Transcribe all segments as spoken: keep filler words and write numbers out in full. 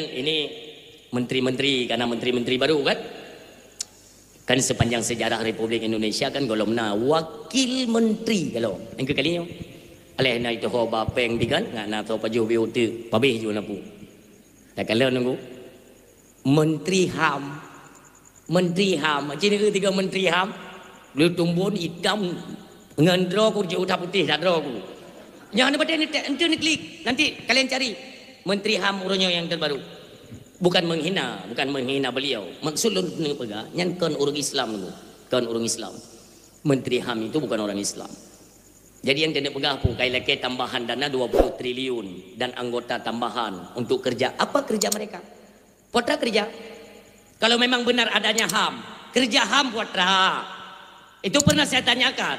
Ini menteri-menteri, karena menteri-menteri baru kan? Kan sepanjang sejarah Republik Indonesia kan golom na wakil menteri kalau. Nyang keu kali nyoe. Aléh na itu ho bapeng tigan, ngat na tho pajoh biu teuk, pabéh ju lampu. Dak kalau nunggu. Menteri ham. Menteri ham. Cina tiga menteri ham. Lu tumbun hitam ngan droe ku jeuet udah putih dak droe ku. Nyang ada badan ni ente ni klik. Nanti kalian cari. Menteri ham uroe nyoe yang terbaru. Bukan menghina, bukan menghina beliau. Maksud lôn neupeugah, nyan kon ureuëng Islam tu. Kon ureuëng Islam. Menteri ham itu bukan orang Islam. Jadi yang tidak peugah pun kai lakée tambahan dana dua puluh triliun dan anggota tambahan untuk kerja. Apa kerja mereka? Putra kerja. Kalau memang benar adanya ham, kerja ham putra. Itu pernah saya tanyakan.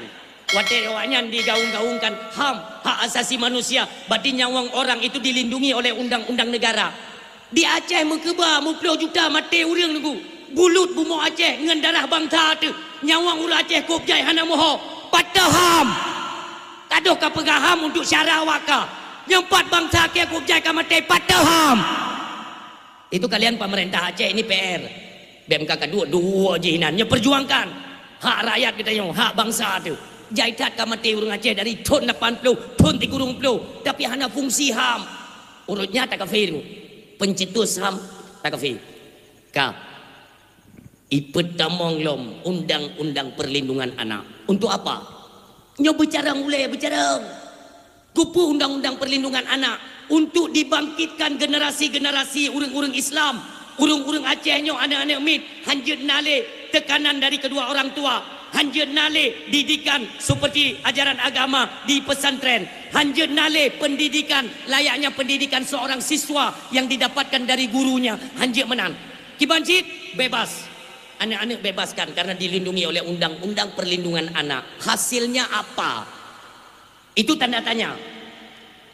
Watée awaknyan digaung-gaungkan ham, hak asasi manusia, berarti nyawöng orang itu dilindungi oleh undang-undang negara. Di Aceh meukeubah muploh juta maté ureuëng nunggu. Bulut bumoe Aceh ngon darah bangsa teuh. Nyawöng ureuëng Aceh kôb jai hana moho. Patah ham. Kadoh ka peugah ham untuk syara waka. Nyang pat bangsa kée kôb jai ka maté patah ham. Itu kalian pemerintah Aceh ini P R. B M K ka duek-duek jih nan. Nyoe perjuangkan hak rakyat kita nyoe, hak bangsa tu. Jai that ka maté ureuëng Aceh dari thon lapan puluh, thon tikurong puluh, tapi hana fungsi ham. Urutnya takafir. Pencetus ham takafir. Ka. Ipeutamong lom undang-undang perlindungan anak. Untuk apa? Nyoe bicara ulée bicara. Kupu undang-undang perlindungan anak untuk dibangkitkan generasi-generasi ureuëng-ureuëng Islam, ureuëng-ureuëng Aceh nyoe aneuk-aneuk miet hanjeuet na lé tekanan dari kedua orang tua, hanjeuet na lé didikan seperti ajaran agama di pesantren, hanjeuet na lé pendidikan layaknya pendidikan seorang siswa yang didapatkan dari gurunya, hanjeuet meunan. Kiban cit bebas. Aneuk-aneuk bebaskan karena dilindungi oleh undang-undang perlindungan anak. Hasilnya apa? Itu tanda tanya.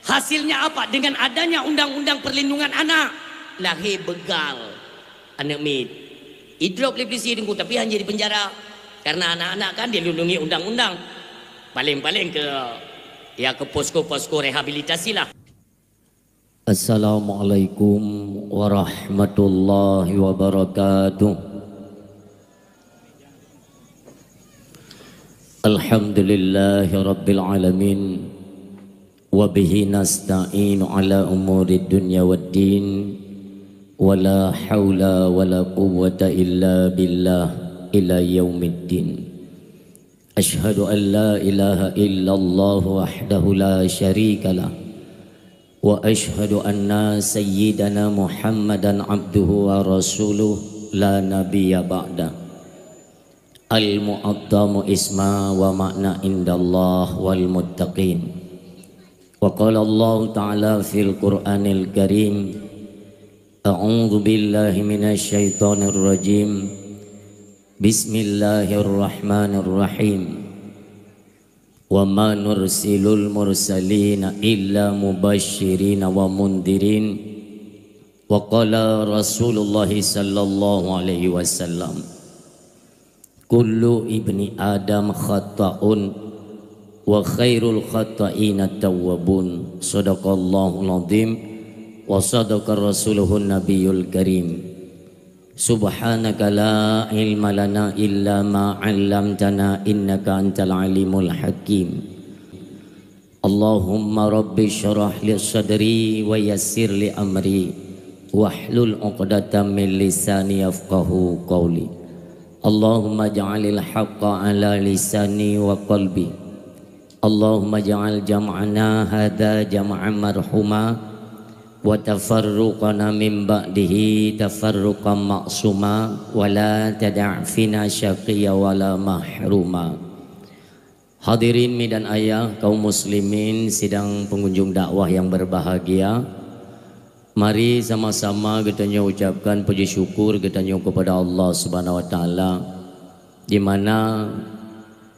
Hasilnya apa dengan adanya undang-undang perlindungan anak? Lahé beugal aneuk miet. Idrop lé polisi teungku tapi hana dipenjara. Karena anak-anak kan dilindungi undang-undang. Paling-paling ke ya ke posko-posko rehabilitasi lah. Assalamualaikum warahmatullahi wabarakatuh. Alhamdulillahirabbil alamin. Wa bihi nasta'inu ala umurid dunya waddin. Wa la haula wa la quwwata illa billah ila yaumiddin. Asyhadu an la ilaha illallah wahdahu la syarikalah. Wa asyhadu anna sayyidana Muhammadan abduhu wa rasuluh la nabiyya ba'dah. Al-mu'azzamu isma wa makna indallah wal muttaqin. Wa qala Allahu ta'ala fil Qur'anil Karim, a'udzu billahi minasy syaithanir rajim. Bismillahirrahmanirrahim. Wa ma nursilul mursalina illa mubasyirina wa mundirin. Wa qala Rasulullah sallallahu alaihi wasallam, kullu ibni Adam khata'un wa khairul khata'ina tawwabun. Sadaqallahul azim wa sadaqa rasuluhun nabiyul karim. Subhanaka la ilma lana illa ma 'allamtana innaka antal alimul hakim. Allahumma rabbi syrah li sadri wa yassir li amri wahlul 'uqdatam min lisani yafqahu qawli. Allahumma ja'alil haqqa ala lisani wa qalbi. Allahumma ja'al jam'ana hadza jam'an marhuma wa tafarruqana min ba'dihi tafarruqan ma'suma wa la tada' fina syaqiyya wa la mahruma. Hadirin mi dan ayah kaum muslimin sidang pengunjung dakwah yang berbahagia, mari sama-sama geutanyoe ucapkan puji syukur geutanyoe kepada Allah Subhanahu wa Taala, di mana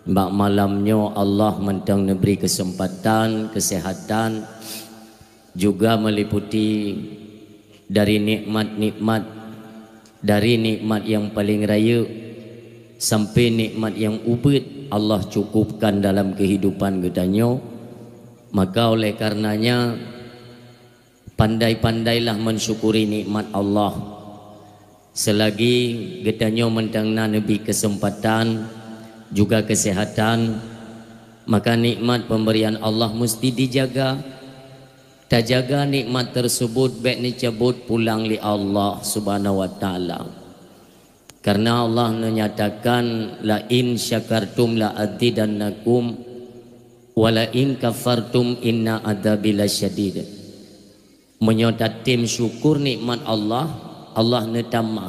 bak malam nyoe Allah mantong neubri kesempatan, kesehatan, juga meliputi dari nikmat-nikmat, dari nikmat yang paling rayeuk sampai nikmat yang ubit Allah cukupkan dalam kehidupan geutanyoe. Maka oleh karenanya, Pandai-pandailah mensyukuri nikmat Allah. Selagi geutanyoe mantong na neubi kesempatan juga kesehatan, maka nikmat pemberian Allah mesti dijaga. Tajaga nikmat tersebut, bék neucabut pulang lé Allah Subhanahu wa Taala. Karena Allah neunyatakan, "La in syakartum la azidannakum, wa la in kafartum inna adzabi lasyadid." Meunyoe tatem syukur nikmat Allah, Allah neutamah.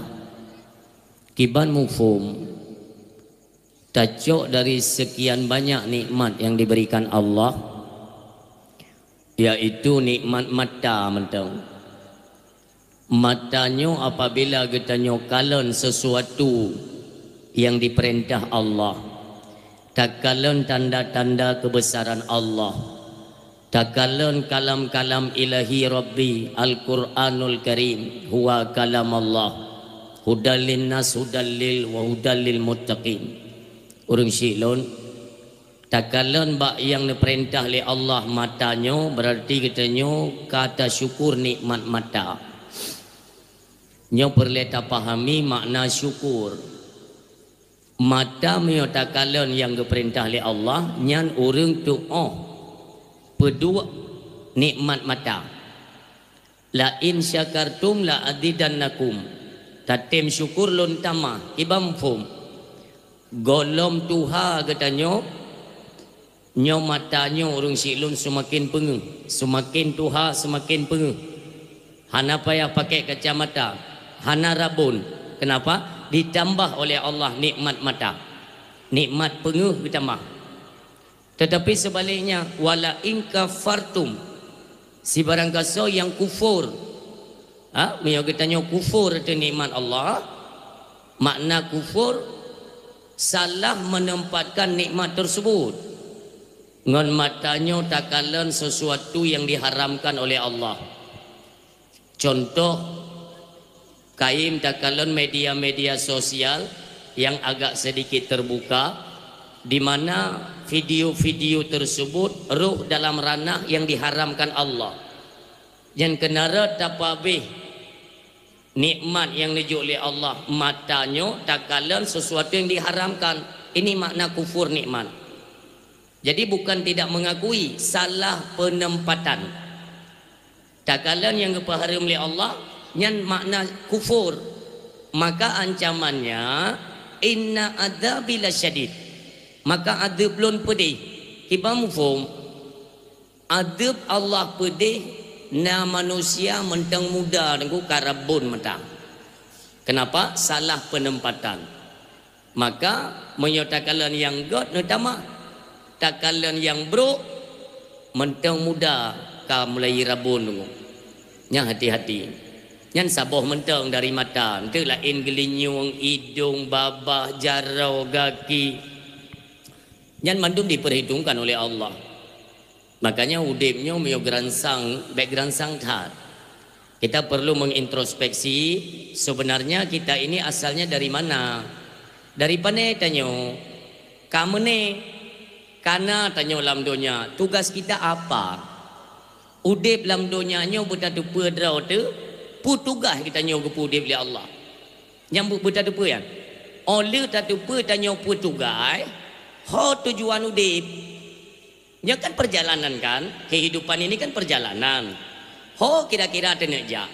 Kiban muphom, tacok dari sekian banyak nikmat yang diberikan Allah, yaitu nikmat mata mantong. Mata nyoe apabila geutanyoe kalon sesuatu yang diperintah Allah, takalon tanda-tanda kebesaran Allah, takalon kalam-kalam ilahi Rabbi, Al-Quranul Karim, huwa kalam Allah, hudal linnas, hudal lil wa hudal lil muttaqin. Ureuëng syiek lôn, takalon bak nyang neupeurintah lé Allah mata nyoe, berarti geutanyoe ka tasyukur nikmat mata. Nyoe peureulée tapahami makna syukur. Mata meunyoe takalon nyang geupeurintah lé Allah, nyan ureuëng tuoh peuduek nikmat mata. "La in syakartum la azidannakum." Tatem syukur lôn tamah. Kiban muphom? Gohlom tuha geutanyoe, nyoe mata nyoe ureuëng syiek lôn seumaken peungeuh, seumaken tuha seumaken peungeuh. Hana payah pakai kacamata, hana rabon. Kenapa? Ditambah oleh Allah nikmat mata. Nikmat peungeuh geutamah. Tetapi sebaliknya, "Wa la in kafartum," sibarang gasoe nyang kufur. Ha, meunyoe geutanyoe kufur ateueh nikmat Allah, makna kufur salah menempatkan nikmat tersebut. Ngon mata nyoe takalon sesuatu yang diharamkan oleh Allah. Contoh, kayém takalon media-media sosial yang agak sedikit terbuka, di mana video-video tersebut roh dalam ranah yang diharamkan Allah. Nyan keunarat tapabeh nikmat yang neujok lé Allah, mata nyoe takalon sesuatu yang diharamkan. Ini makna kufur nikmat. Jadi bukan tidak mengakui, salah penempatan. Takalon nyang geupeuhareuem lé Allah, nyan makna kufur. Maka ancamannya, "Inna adzabi lasyadid." Maka adeueb lôn peudeh. Kiban muphom? Adeueb Allah peudeh na manusia mantong muda teungku ka rabon mantong. Kenapa? Salah penempatan. Maka, meunyoe takalon nyang gét neutamah, takalon nyang brok, mantong muda ka mulai rabon teungku. Nyan hati-hati. Nyan saboh mantong dari mata, eunteuk laén geulinyueng, idong, babah, jaroe, gaki. Nyan mandum diperhitungkan oleh Allah. Makanya udeb nyoe meunyoe geuransang, bék geuransang that. Kita perlu mengintrospeksi, sebenarnya kita ini asalnya dari mana? Dari pane tanyoe? Ka meuné? Kana tanyoe lam donya? Tugas kita apa? Udeb lam donya nyoe beutateupeue droe teuh, peue tugaih geutanyoe geupeu udeb lé Allah? Nyang beu-, beutateupeue nyan? Óh lheueh tateupeue tanyoe peue tugaih, ho tujuan udeb. Nyoe kan perjalanan kan? Kehidupan ini kan perjalanan. Ho kira-kira teuneuk jak.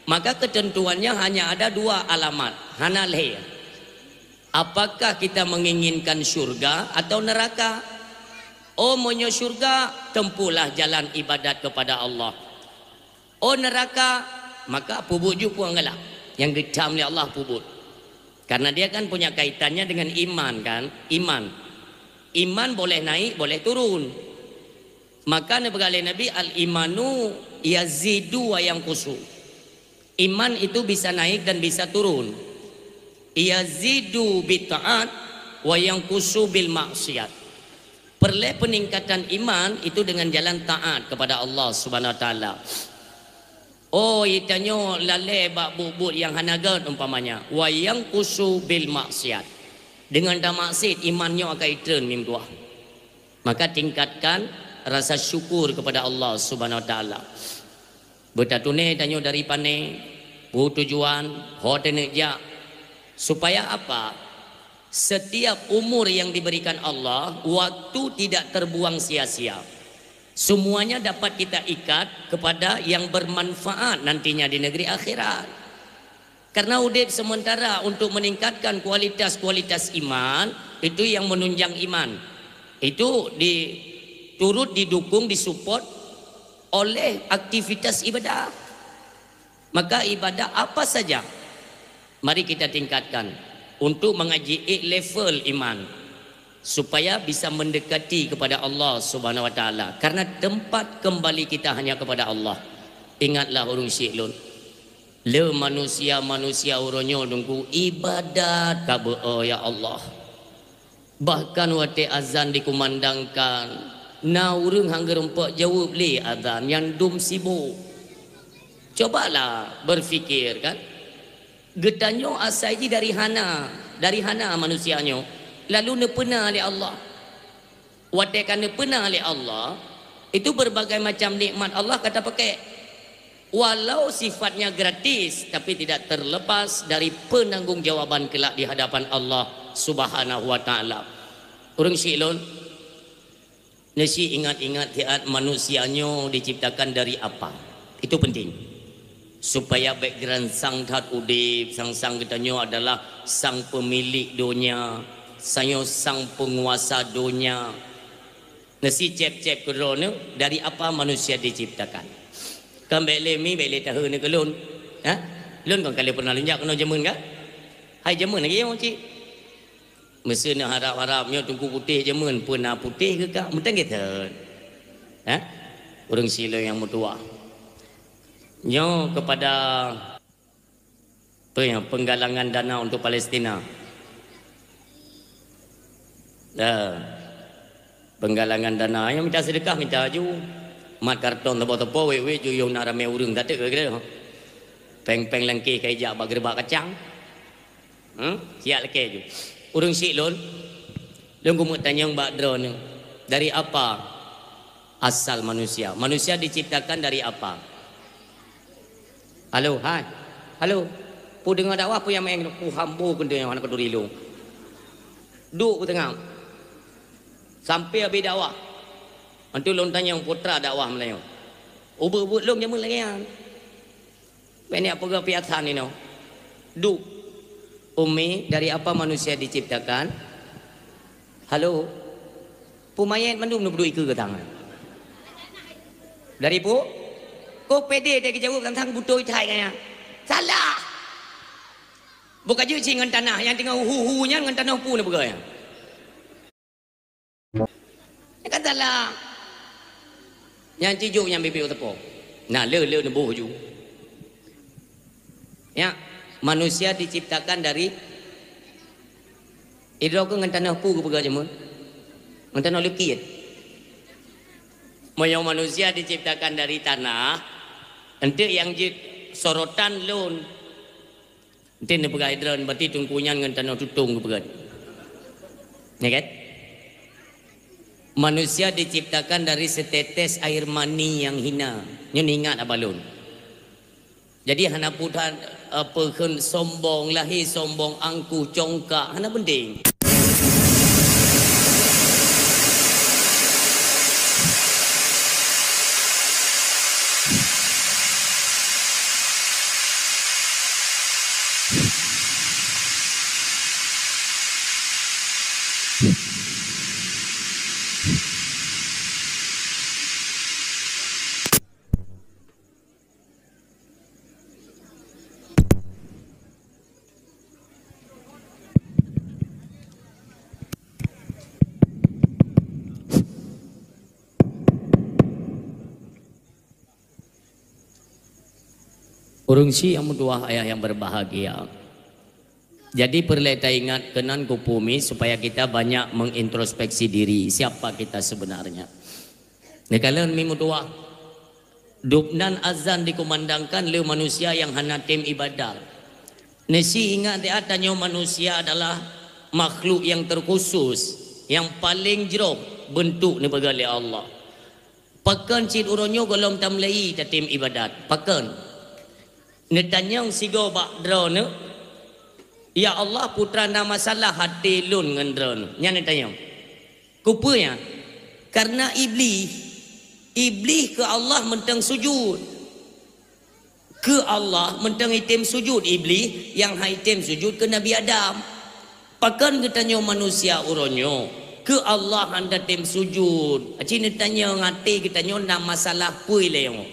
Maka ketentuannya hanya ada dua alamat, hana lhée. Apakah kita menginginkan syurga atau neraka? Oh, meunyoe syurga, tempuhlah jalan ibadat kepada Allah. Oh, neraka, maka peubuet ju peue nyang galak. Nyang geutam lé Allah peubuet. Karena dia kan punya kaitannya dengan iman kan? Iman. Iman boleh naik, boleh turun. Maka neupeugah lé Nabi, "Al-imanu yazidu wa yanqusu." Iman itu bisa naik dan bisa turun. Yazidu bitaat wa yanqusu bil maksiat. Perlée peningkatan iman itu dengan jalan taat kepada Allah Subhanahu wa Taala. Oh, geutanyoe lalée bak buet-buet nyang hana gét umpamanya, wa yanqusu bil maksiat. Dengan tamaksiet iman nyoe akan itreun mimduah. Maka tingkatkan rasa syukur kepada Allah Subhanahu wa Taala. Beutatuné tanyoe dari pané, peue tujuan, ho taneuk jak. Supaya apa? Setiap umur yang diberikan Allah, waktu tidak terbuang sia-sia. Semuanya dapat kita ikat kepada yang bermanfaat nantinya di negeri akhirat. Karena udép sementara untuk meningkatkan kualitas-kualitas iman, itu yang menunjang iman. Itu di, turut didukung, disupport oleh aktivitas ibadah. Maka ibadah apa saja, mari kita tingkatkan untuk mengaji level iman, supaya bisa mendekati kepada Allah Subhanahu wa Taala. Karena tempat kembali kita hanya kepada Allah. Ingatlah ureuëng syiek lôn, le manusia-manusia uroe nyoe Teungku ibadat ka beu-o, ya Allah. Bahkan watée azan dikumandangkan, na ureuëng hana geureumpok jaweueb lé azan nyang dum sibok. Cobalah berpikir kan, geutanyoe asai jih dari hana, dari hana manusia nyoe, lalu neupeuna lé Allah. Watée ka neupeuna lé Allah, itu berbagai macam nikmat Allah ka tapakai. Walau sifatnya gratis, tapi tidak terlepas dari penanggung jawaban kelak di hadapan Allah Subhanahu wa Taala. Ureuëng syiek lôn, neusi ingat-ingat siat manusia nyoe diciptakan dari apa. Itu penting. Supaya background sang that udép, sang-sang geutanyoe adalah sang pemilik donya, sanyoe sang penguasa donya. Neusi céb-céb keudroe neuh, dari apa manusia diciptakan. Kan bék lé mi, bék lé tahe neuh keu lôn. Ha? Lôn kon ka lheueh pernah lôn jak keunoe jameun kan? Hai jameun lagée nyoe cit. Meuseu neuharab-harab nyoe Teungku putéh jameun, peue na putéh keu ka? Meuteun gét that. Ha? Ureuëng syiek lôn nyang meutuwah. Nyoe kepada Peue nyang penggalangan dana untuk Palestina? Dah. Penggalangan dana, nyang minta sedekah minta aju. Mat karton teupo-teupo wék-wék ju yoh na ramé ureuëng tateuk keu. Péng-péng langkeh kai jak bak geureubak kacang. Hmm? Siap lakée ju. Ureuëng syiek lôn, lôn keumeuk tanyong bak droeneuh, dari apa asal manusia? Manusia diciptakan dari apa? Halo, hai. Halo. Peue deungoe dakwah peue nyang meu'en, peue hambo keuneuk nyang hana keuduri lôn. Duek peue teungoh. Sampai habéh dakwah. Antu lôn tanyong putra dakwah meulayeue. Ubeut-ubeut lôn jameun lagée nyan. Bèk neujak peugah piasan inoe. Duek. Umi, dari apa manusia diciptakan? Halo. Peue manyét mandum neupeuduek ikeue geutangan. Dari peue? Kok pédé teuh geujaweueb teuntang butôi that nyan? Salah! Bukajeuet cit ngon tanah, nyang teungoh hu-hu nyan ngon tanoh peue neupeugah nyan? Nyan kan salah. Nyang cijok nyang biet-biet u teupô. Nah, le, le neuboh ju. Ya, manusia diciptakan dari, idroe keuh ngon tanoh peue geupeugah jameun? Ngon tanoh leukit. Meunyoe manusia diciptakan dari tanah, enteuk nyang jeuet sorotan lôn. Enteuk neupeugah idroe, berarti teungku nyan ngon tanoh tutong geupeugah. Ya kan? Manusia diciptakan dari setetes air mani yang hina. Nyoe ingat haba lôn. Jadi hana peue that, eh, peue kheun sombong, lahé sombong, angkuh, congkak, hana penting. Ureuëng syiek nyang meutuwah, ayah yang berbahagia. Jadi, peureulée taingat keunan keu peue mi supaya kita banyak mengintrospeksi diri, siapa kita sebenarnya. Neukalon mi meutuwah, dubnan azan dikumandangkan lé manusia nyang hana tem ibadat. Neusi ingat, tanyoe manusia adalah makhluk yang terkhusus, yang paling jroh bentuk neupeugah lé Allah. Pakon cit uroe nyoe gohlom tameulai tatem iébadat? Pakon? Neutanyong sigoe bak droeneuh, "Ya Allah, peue teuma na masalah até lôn ngon droeneuh?" Nyan neutanyong. Keupeue nyan? Kareuna Iblih, Iblih keu Allah mantong sujut. Keu Allah mantong item sujut, Iblih nyang han item sujut keu Nabi Adam. Pakon geutanyoe manusia uroe nyoe keu Allah hana tem sujut? Aci neutanyong até geutanyoe na masalah peue lé nyoe.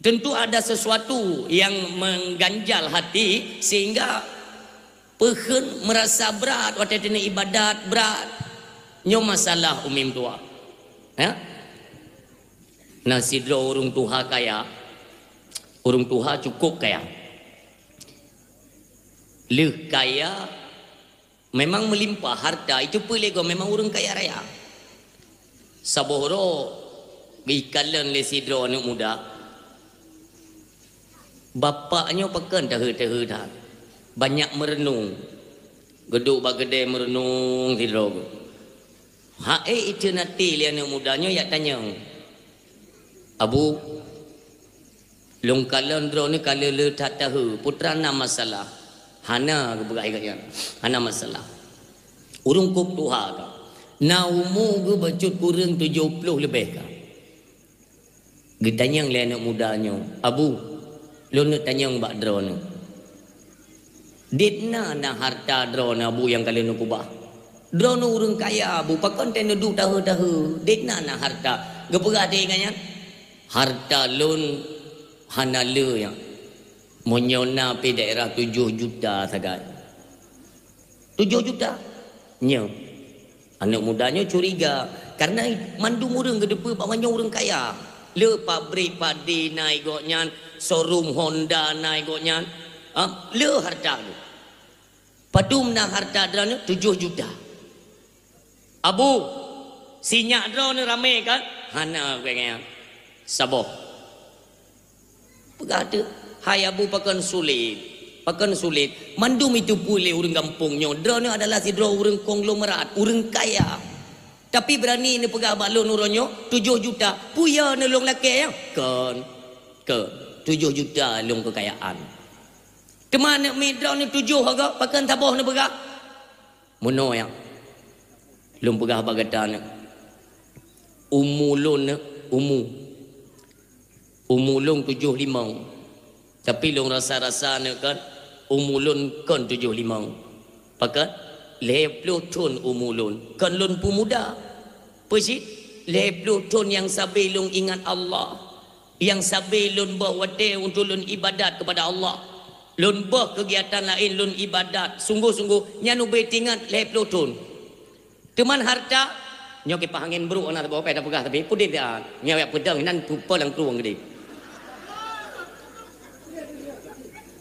Tentu ada sesuatu yang mengganjal hati sehingga peuheuet merasa berat watée teuneuh iébadat, berat. Nyoe masalah umi meutuah. Ya? Na sidroe ureuëng tuha kaya, ureuëng tuha cukup kaya. Lheueh kaya, memang meulimpah harta, itu peue lé goe, memang ureuëng kaya raya. Saboh uroe geuikalon lé sidroe aneuëk muda, bapak nyoe pakon tahe-tahe that, banyak meureunong. Geuduek bak keudée meureunong sidroe geuh. Ha'é iceunati lé aneuëk muda nyoe yak tanyong, "Abu, lôn kalon droeneuh ka le-le that tahe, peue teuma na masalah?" "Hana," geupeugah lé gobnyan, "hana masalah. Ureuëng kôb tuha ka. Na umu geuh bacut kureueng tujoh ploh leubeh ka." Geutanyong lé aneuëk muda nyoe, "Abu, lôn neuk tanyong bak droeneuh. Deb na na harta droeneuh, Abu, nyang ka lheueh neukeubah? Droeneuh ureuëng kaya, Abu, pakon teuh neuduek tahe-tahe? Deb na na harta?" Geupeugah lé gobnyan, "Harta lôn hana le nyan. Meunyoe na pih daerah tujoh juta sagai." "Tujoh juta?" "Nyoe." Aneuëk muda nyoe curiga, kareuna mandum ureuëng geuteupeue bahwa nyoe ureuëng kaya. Le pabrik padi na i gobnyan, showroom Honda na i gobnyan. Ha? Le harta nyoe. "Padum na harta droeneuh?" "Tujoh juta." "Abu, sinyak droeneuh ramé kan?" "Hana," gobnyan. "Saboh." Peugah teuk, "Hai Abu, pakon sulet? Pakon sulet? Mandum iteupeue lé ureuëng gampông nyoe, droeneuh adalah sidroe ureuëng konglomerat, ureuëng kaya. Tapi beurani neupeugah bak lôn uroe nyoe tujoh juta, peue ya neulôn lakée nyan?" "Kon, kon, tujoh juta lôn keukayaan. Teuma aneuëk miet droeneuh tujoh agoe, pakon saboh neupeugah?" "Meunoe nyan, lôn peugah bak gata nyoe, umu lôn nyoe, umu, umu lôn tujoh limong, tapi lôn rasa-rasa nyoe kan, umu lôn kon tujoh limong. Pakon? Lhée ploh thon umu lôn, kon lôn peumuda. Peue cit? Lhée ploh thon nyang sabe lôn ingat Allah. Nyang sabe lôn boh watée untuk lôn iébadat keupada Allah. Lôn boh keugiatan laén lôn iébadat sunggoh-sunggoh, nyan ubé teuingat lhée ploh thon. Teuma harta, nyoe kipah angén brok na saboh, payah tapeugah, tapi peudeh dia, nyoe jak peudong nan peupo lam krueng geude."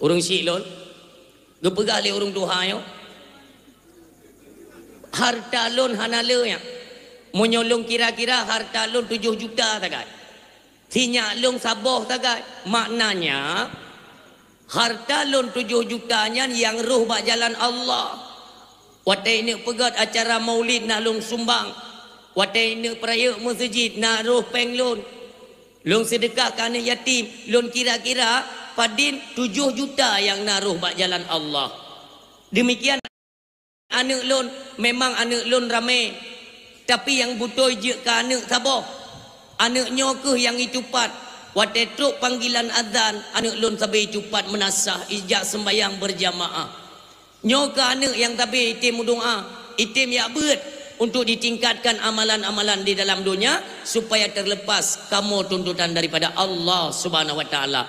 Ureuëng syiek lôn, geupeugah lé ureuëng tuha nyoe, "Harta lôn hana le nyan. Meunyoe lôn kira-kira, harta lôn tujoh juta sagai. Sinyak lôn saboh sagai." Maknanya, harta lôn tujoh juta nyan nyang rôh bak jalan Allah. Watée neuk peugét acara maulid na lôn sumbang. Watée neuk peurayeuk meuseujid na rôh péng lôn. Lôn seudeukah keu aneuëk yatim, lôn kira-kira padin tujoh juta nyang na rôh bak jalan Allah. Deumikian aneuëk lôn, memang aneuëk lôn ramé, tapi nyang beutôi jeuet keu aneuëk saboh. Aneuëk nyoe kheueh nyang itupat. Watée trok panggilan azan, aneuëk lôn sabe itupat meunasah ijak seumbahyang beurjamaah. Nyoe keu aneuëk nyang sabe item meudoá, item jak beuet untuk ditingkatkan amalan-amalan di dalam donya supaya terlepas kamoe tuntutan daripada Allah Subhanahu wa Taala.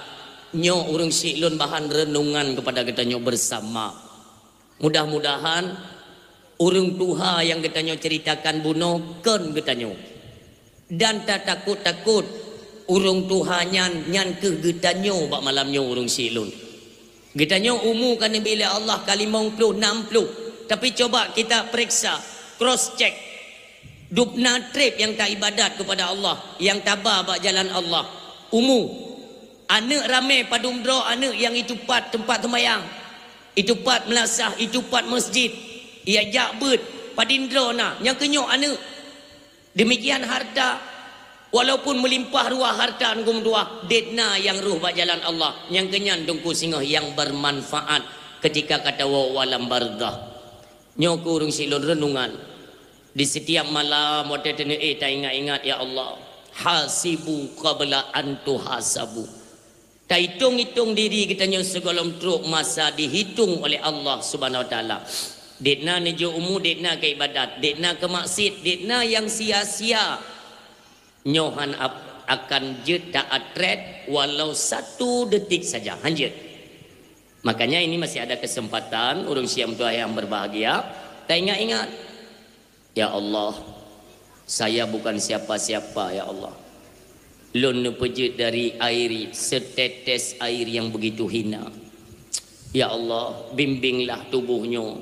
Nyoe ureuëng syiek lôn bahan renungan keupada geutanyoe beusama. Mudah-mudahan ureuëng tuha nyang geutanyoe ceuritakan bunoe kon geutanyoe. Dan tatakot-takot ureuëng tuha nyan, nyan kheueh geutanyoe bak malam nyoe ureuëng syiek lôn. Geutanyoe umu ka neubi lé Allah ka limong ploh, nam ploh. Tapi coba kita peuriksa, cross check. Dubna treb nyang taibadat keupada Allah, nyang taba bak jalan Allah. Umu. Aneuëk ramé padum droe aneuëk nyang itupat teumpat seumayang, itupat meulasah, itupat meuseujid, ijak beuet, padin droe na, nyang keu nyoe aneuëk. Deumikian harta. Walaupun meulimpah ruah harta Teungku meutuah, dek na nyang rôh bak jalan Allah, nyang keunyan Teungku singoh nyang bermanfaat ketika ka tawoe u alam barzakh. Nyoe keuh ureuëng syiek lôn reunungan. Di setiap malam watée teuneuk éh taingat-ingat, ya Allah, hasibu qabla an tuhasabu. Taitong-itong diri geutanyoe sigohlom trok masa dihitung oleh Allah Subhanahu Wa Taala. Dek na neujok umu, dek na keu ibadat, dek na keu maksiet, dek na nyang sia-sia. Nyoe han ap-, akan jeuet ta-atret walau satu detik saja, han jeuet. Makanya ini masih ada kesempatan, ureuëng syiek meutuah nyang berbahagia, taingat-ingat. Ya Allah, saya bukan siapa-siapa, ya Allah. Lôn neupeujeuet dari air, setetes air yang begitu hina. Ya Allah, bimbinglah tuboh nyoe.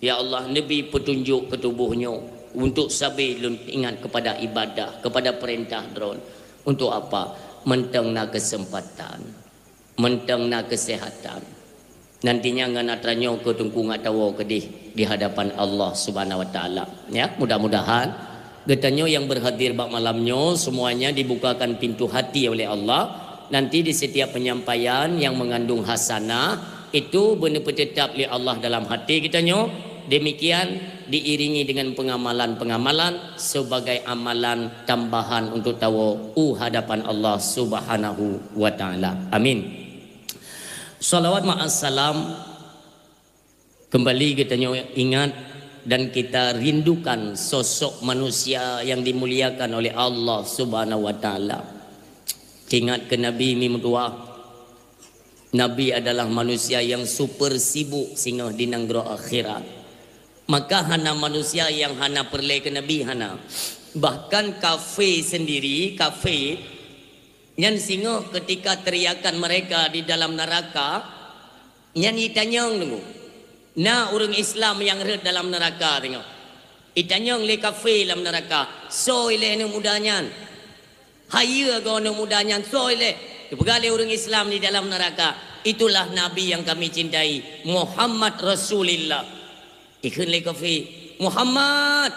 Ya Allah, neubi peutunjok keu tuboh nyoe untuk sabe lôn ingat kepada ibadah, kepada peurintah Droen. Untuk apa? Mantong na keuseumpatan. Mantong na keuseuhatan. Nantinya ngon atra nyoe keu Teungku ngat tawoe keudeh di hadapan Allah Subhanahu Wa Taala. Ya, mudah-mudahan geutanyoe nyang berhadir bak malam nyoe semuanya dibukakan pintu hati oleh Allah. Nanti di setiap penyampaian yang mengandung hasanah itu beuneupeuteutap lé Allah dalam hati geutanyoe. Demikian diiringi dengan pengamalan-pengamalan sebagai amalan tambahan untuk tawoe u hadapan Allah Subhanahu wa Taala. Amin. Salawat ma'as salam kembali geutanyoe ingat dan kita rindukan sosok manusia yang dimuliakan oleh Allah Subhanahu wa Taala. Ingat keu Nabi mi meutuah, Nabi adalah manusia yang super sibuk singoh di nanggroe akhirat. Maka hana manusia yang hana peureulée keu Nabi, hana. Bahkan kafé sendiri, kafé, nyan singoh ketika teriakan mereka di dalam neraka, nyan itanyong deungoe. Na ureuëng Islam nyang rhot dalam neraka singoh. Itanyong lé kafé lam neraka, "Soe ilée aneuëk muda nyan? Hayeue goe aneuëk muda nyan, soe ilée?" Dipeugah lé ureuëng Islam di dalam neraka, "Itulah Nabi yang kami cintai, Muhammad Rasulillah." Ikheun lé kafé, "Muhammad,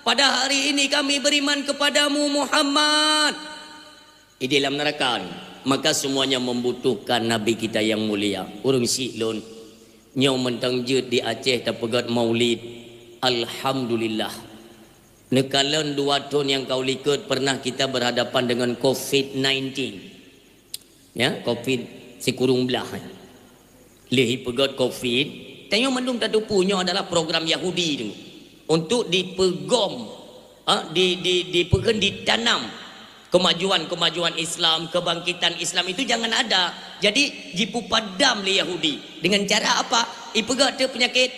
pada hari ini kami beriman kepadamu, Muhammad." Di dalam neraka ni, maka semuanya membutuhkan Nabi kita yang mulia. Ureuëng syiek lôn, nyoe mantong jeuet di Aceh tapeugét maulid. Alhamdulillah. Neukalon dua thon nyang ka u likot pernah kita berhadapan dengan covid sembilan belas. Ya, covid sikureueng blaih. Lheueh ipeugét covid, tanyoe mandum tateupeue nyoe adalah program Yahudi tu. Untuk dipeugom, ha, di, di, dipeukeun ditanam kemajuan-kemajuan Islam, kebangkitan Islam itu jangan ada. Jadi, jipeupadam lé Yahudi. Dengan cara apa? Ipeugét teu penyakit.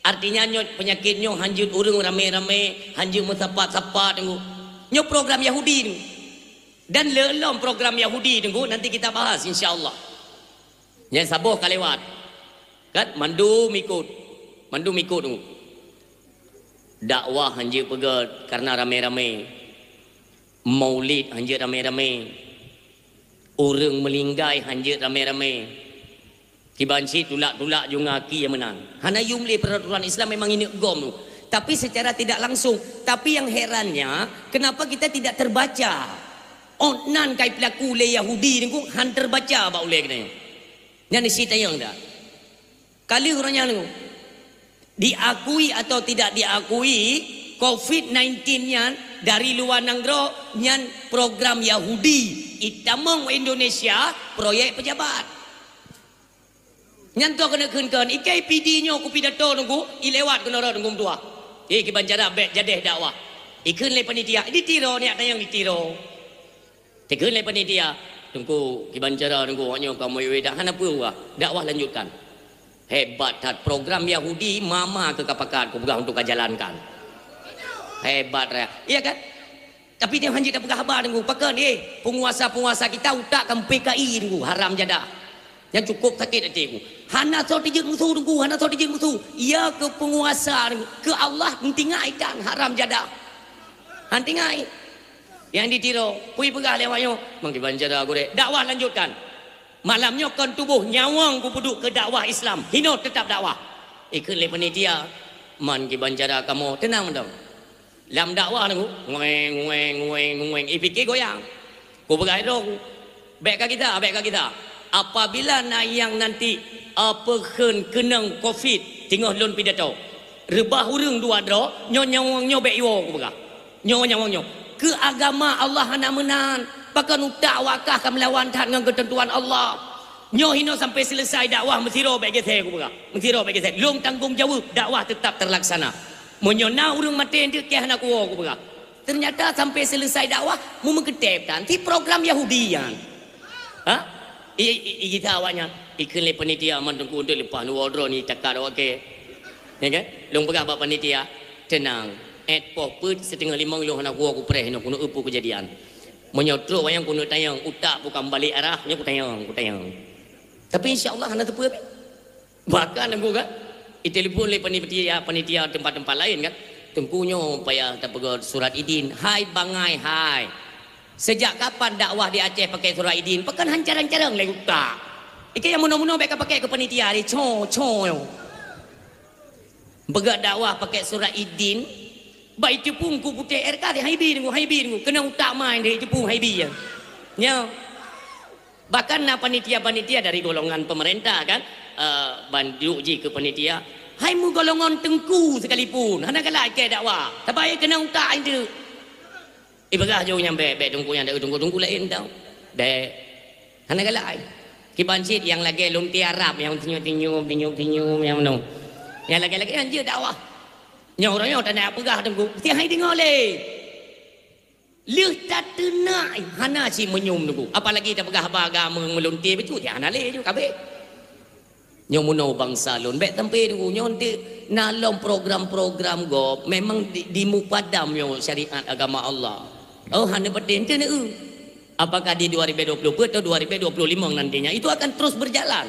Artinya nyoe penyakit nyoe hanjeuet ureuëng ramé-ramé, hanjeuet meusapat-sapat tu. Nyoe program Yahudi tu. Dan lom program Yahudi tu nanti kita bahas insya Allah. Nyang saboh ka lewat. Kan mandum ikut. Mandum ikut tu. Dakwah hanjeuet peugét karena ramé-ramé. Maulid hanjeuet ramé-ramé. Ureuëng meulinggai hanjeuet ramé-ramé. Kiban cit tulak-tulak ju ngaki nyang meunan. Hana yum lé peraturan Islam memang ineuk gom tu. Tapi secara tidak langsung. Tapi yang herannya, kenapa kita tidak terbaca? Ot nan kai pelaku lé Yahudi ni ku han terbaca bak ulée keunoe. Nyan isi tayang dah. Kali urang nyan tu. Diakui atau tidak diakui, covid sembilan belas nyan dari luar nanggroe nyan program Yahudi. Itamong Indonesia proyek pejabat. Nyan toh keuneuk kheun-kheun, ikai P D nyoe kupidato nunggu, ilewat keunoe rot nunggu meutuah. Eh, kiban cara bék jadeh dakwah. Ikheun lé panitia, ditiro niat tayang ditiro. Dikheun lé panitia, "Teungku, kiban cara Teungku, awak nyoe ka meuidah, hana peue ubah. Dakwah lanjutkan." Hebat that program Yahudi, mama keu ka pakat kupeugah untuk ka jalankan. Hebat raya. Iya kan? Tapi dia hanjeuet tapeugah haba Teungku, pakon, eh, penguasa-penguasa kita utak kan P K I Teungku, haram jadah. Nyang cukup sakét até Teungku. Hana soe teujeuet musoh Teungku, hana soe teujeuet musoh. Iya keu penguasa Teungku, keu Allah entingai kan haram jadah. Entingai. Nyang ditiro, kui peugah lé awak nyoe, "Mang kiban cara gurée." Dakwah lanjutkan. Malam nyoe kon tuboh nyawöng kupeuduek keu dakwah Islam. Hinoe teutap dakwah. Ikheun lé panitia, "Man kiban cara kamoe, teunang mantong." Lam dakwah nunggu, ngueng, ngueng, ngueng, ngueng, ipike goyang. Kupeugah droe, bèk ka gisa, bèk ka gisa. Apabila na nyang nanti, eh, peukheun keunong covid, teungoh lôn pidato, reubah ureueng dua droe, nyoe nyawöng nyoe bèk iwoe, kupeugah. Nyoe nyawöng nyoe. Keu agama Allah hana meunan. Pakon utak wakah ka meulawan that ngon keuteuntuan Allah. Nyoe hinoe sampai seuleusai dakwah meusidroe bèk gesé, kupeugah. Meusidroe bèk gesé. Lôn tanggong jaweueb, dakwah teutap teulaksana. Meunyoe na ureueng maté eunteuk, keu hana kuwoe, kupeugah. Teunyata sampai seuleusai dakwah, meumeukeuteb tan. Ti program Yahudi nyan. Ha? I, i, i, gisa awaknyan. Ikheun lé panitia, man teungku eunteuk leupah neuwoe droeneuh takat awak kèe. Ya kan? Lôn peugah bak panitia, teunang. Èt poh peuet siteungoh limong lôn hana kuwoe kupreh nyoe keuneuk eu peue keujadian. Meunyoe trok wayang keuneuk tanyong, utak bukan balik arah, nyoe kutanyong, kutanyong. Tapi insya Allah hana teupeu. Bahkan teungku kan, itelepon lé panitia, panitia tempat-tempat lain kan. Teungku nyoe payah tapeugöt surat idin. Hai bangai hai. Sejak kapan dakwah di Aceh pakai surat idin? Pakon han carang-carang lé utak. Ikheun nyang meunoe-meunoe bèk ka pakai keu panitia lé, co, co. Peugah dakwah pakai surat idin, bak iteupeu ku putéh R K, hai bi deungoe, hai bi deungoe. Keunong utak main deh iteupeu hai bi nyan. Nyoe. Bahkan na panitia-panitia dari golongan pemerintah kan, eh, ban duek jih keu panitia. Hai meugolongan teungku sekalipun, hana galak ikheun dakwah. Tapi keunong utak eunteuk. Ipeugah jih nyan bèk, bèk teungku nyan, teungku-teungku laén tau. Bèk. Hana galak ai. Kiban cit nyang lagèe lonte Arab nyang tinyup-tinyup, tinyup-tinyup nyang meunoe. Nyang lagèe-lagèe nyan jeuet dakwah. Nyoe uroe nyoe tanda peugah teungku, meusti hai deungoe lé. Lheueh tateunak hana cit meunyum teungku. Apalagi tapeugah haba agama meulonte bacut, nyan hana lé ju kabeh. Nyoe meunoe bansa lôn, bèk sampai dulu nyoe eunteuk na lom program-program gob memang di, dimupadam nyoe syariat agama Allah. Oh, hana peuteh eunteuk neu. Apakah di dua ribu dua puluh empat atau dua ribu dua puluh lima nantinya itu akan terus berjalan?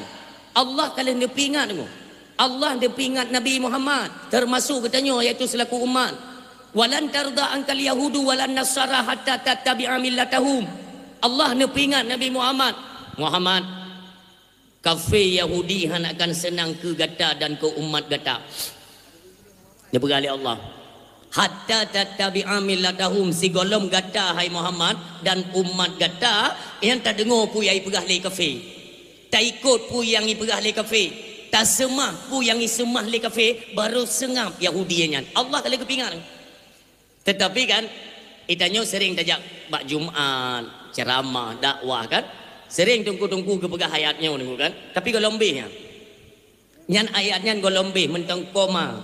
Allah ka lheueh neupeuingat nyoe. Allah neupeuingat Nabi Muhammad, termasuk geutanyoe, yaitu selaku umat. "Walan tarda ankal yahudu walan nasara hatta tattabi'a millatahum." Allah neupeuingat Nabi Muhammad, Muhammad, kafé Yahudi hana akan seunang keu gata dan keu umat gata. Neupeugah lé Allah, "Hatta tattabi'a millatahum," sigohlom gata, hai Muhammad, dan umat gata nyang tadeungoe peue nyang ipeugah lé kafé, taikot peue nyang ipeugah lé kafé, taseumah peue nyang iseumah lé kafé, barô seungab Yahudi nyan. Allah ka lheueh geupeuingat. Teutapi kan, geutanyoe sering tajak bak Jumat, ceramah, dakwah kan. Sering teungku-teungku geupeugah ayat nyoe teungku kan. Tapi gohlom beh nyan. Nyan ayat nyan gohlom beh mantong koma.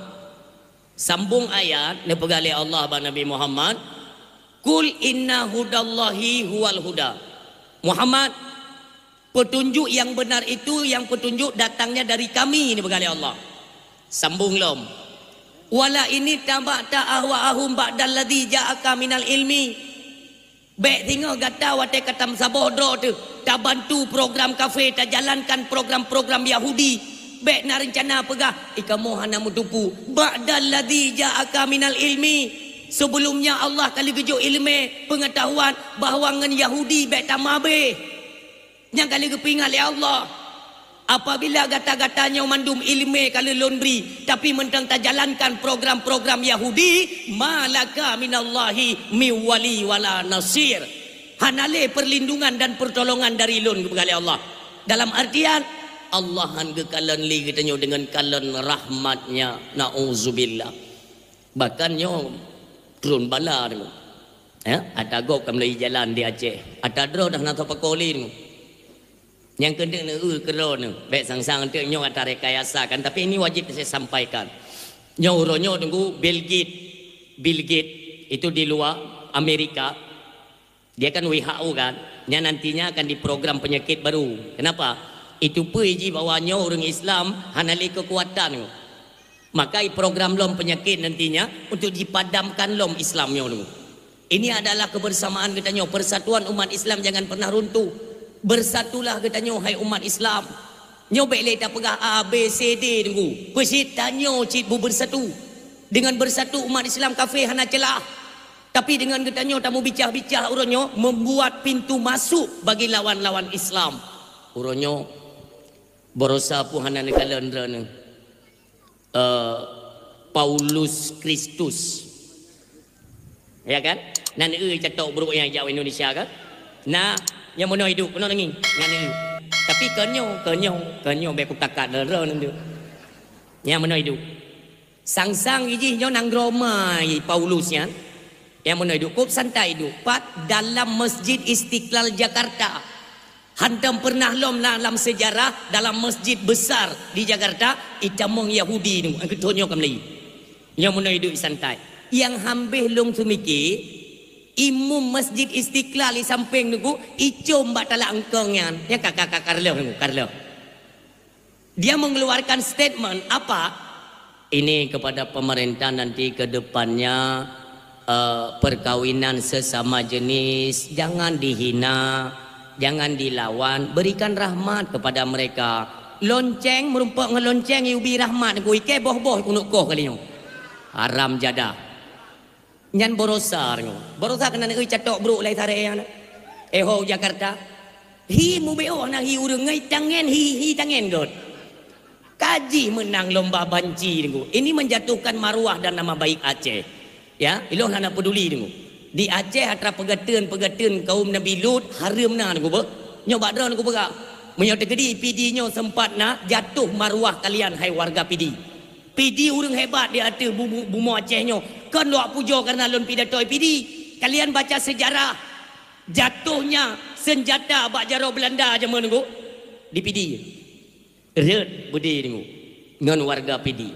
Sambong ayat neupeugah lé Allah bak Nabi Muhammad, "Qul inna hudallahi huwal huda." Muhammad, peutunjuk nyang beunar itu, nyang peutunjuk datangnya dari Kami, neupeugah lé Allah. Sambong lom. "Wala in ittaba'ta ahwa'ahum ba'dalladzi ja'aka minal ilmi." Bèk singoh gata watèe ka tameusaboh droe teuh, tabantu program kafé, tajalankan program-program Yahudi. Bèk na reuncana peugah, "Ih, kamoe hana meuteupeu." "Ba'dalladzi ja'aka minal ilmi." Sebelumnya Allah ka lheueh geujok ileumèe, peungeutahuan bahwa ngon Yahudi bèk tamabeh. Nyang ka lheueh geupeuingat lé Allah, apabila gata-gata nyoe mandum ileumèe ka lheueh Lôn bri, tapi mantong tajalankan program-program Yahudi, "Ma laka minallahi min wali wala nasir." Hana lé perlindungan dan pertolongan dari Lôn, geupeugah lé Allah. Dalam artian, Allah han geukalon lé geutanyoe deungon kalon rahmat-Nya. Nauzubillah. Bahkan nyoe tron bala nyoe. Ya, ata gob ka meulai jalan di Aceh. Ata droe dah na teupeukoli nyoe. Nyang keuneuk neueu keudroe nyoe, bèk sang-sang teuk nyoe ata rekayasa kan, tapi ini wajib saya sampaikan. Nyoe uroe nyoe teungku Bill Gates, Bill Gates itu di luar Amerika. Dia kan W H O kan, nyan nantinya akan diprogram penyakit baru. Kenapa? Itu peue jih bahwa nyoe ureueng Islam hana lé keukuatan. Maka program lom penyakit nantinya untuk dipadamkan lom Islam nyoe dulu. Ini adalah kebersamaan geutanyoe, persatuan umat Islam jangan pernah runtuh. Bersatulah geutanyoe hai umat Islam. Nyoe bèk lé tapeugah A, B, C, D teungku. Peusit tanyoe cit beubersatu. Dengan bersatu umat Islam kafé hana celah. Tapi dengan geutanyoe tameubicah-bicah uroe nyoe membuat pintu masuk bagi lawan-lawan Islam. Uroe nyoe baroesa pun hana neukalon droeneuh. Eh, Paulus Kristus. Ya kan? Nan eu catok brok nyang jak Indonesia kan? Nah, nyang meunoe idup keunoe nangis. Nan eu. Tapi kon nyoe, kon nyoe, kon nyoe bèk kutakat dara nang tu. Nyang meunoe idup. Sang-sang ijih nyoe nanggroe ma i Paulus nyan. Nyang meunoe idup kôb santai idup. Pat dalam Masjid Istiqlal Jakarta. Hantom pernah lom na lam sejarah dalam masjid besar di Jakarta, itamong Yahudi tu, angkeutoe nyoe ka meulayeue. Nyoe meunoe idup santai. Nyang hambeh lôn seumiké, imum Masjid Istiqlal di sampéng tu, icom bak talak eungkong nyan. Nyan ka, ka, ka, ka reuloh tu, ka reuloh. Dia mengeluarkan statement apa? Ini kepada pemerintah nanti ke depannya, eh, perkawinan sesama jenis jangan dihina, jangan dilawan, berikan rahmat kepada mereka. Lonceng meureumpok ngon lonceng iubi rahmat ku ikée boh-boh kunok koh kali nyoe. Haram jadah. Nyan baroesa deungoe. Baroesa keunan eu catok brok lai saré nyan. Eh ho Jakarta. Hi mubeoh na hi ureuëng ngai tangen hi hi tangen got. Kaji meunang lomba banci deungoe. Ini menjatuhkan maruah dan nama baik Aceh. Ya, ilong hana peduli deungoe. Di Aceh atra peugateun-peugateun kaum Nabi Lut hareuem na deungoe beuh. Nyoe bak droe deungoe peugah. Meunyoe teukeudi Pidie nyoe sempat na jatuh maruah kalian hai warga Pidie. Pidie ureuëng hebat di ateueh bu-, bu-, bumoe Aceh nyoe. Kon lok pujoe kareuna lôn pidato Pidie. Kalian baca sejarah jatuhnya senjata bak jaroe Belanda jameun nunggu di Pidie. Rhët beudé nunggu ngon warga Pidie.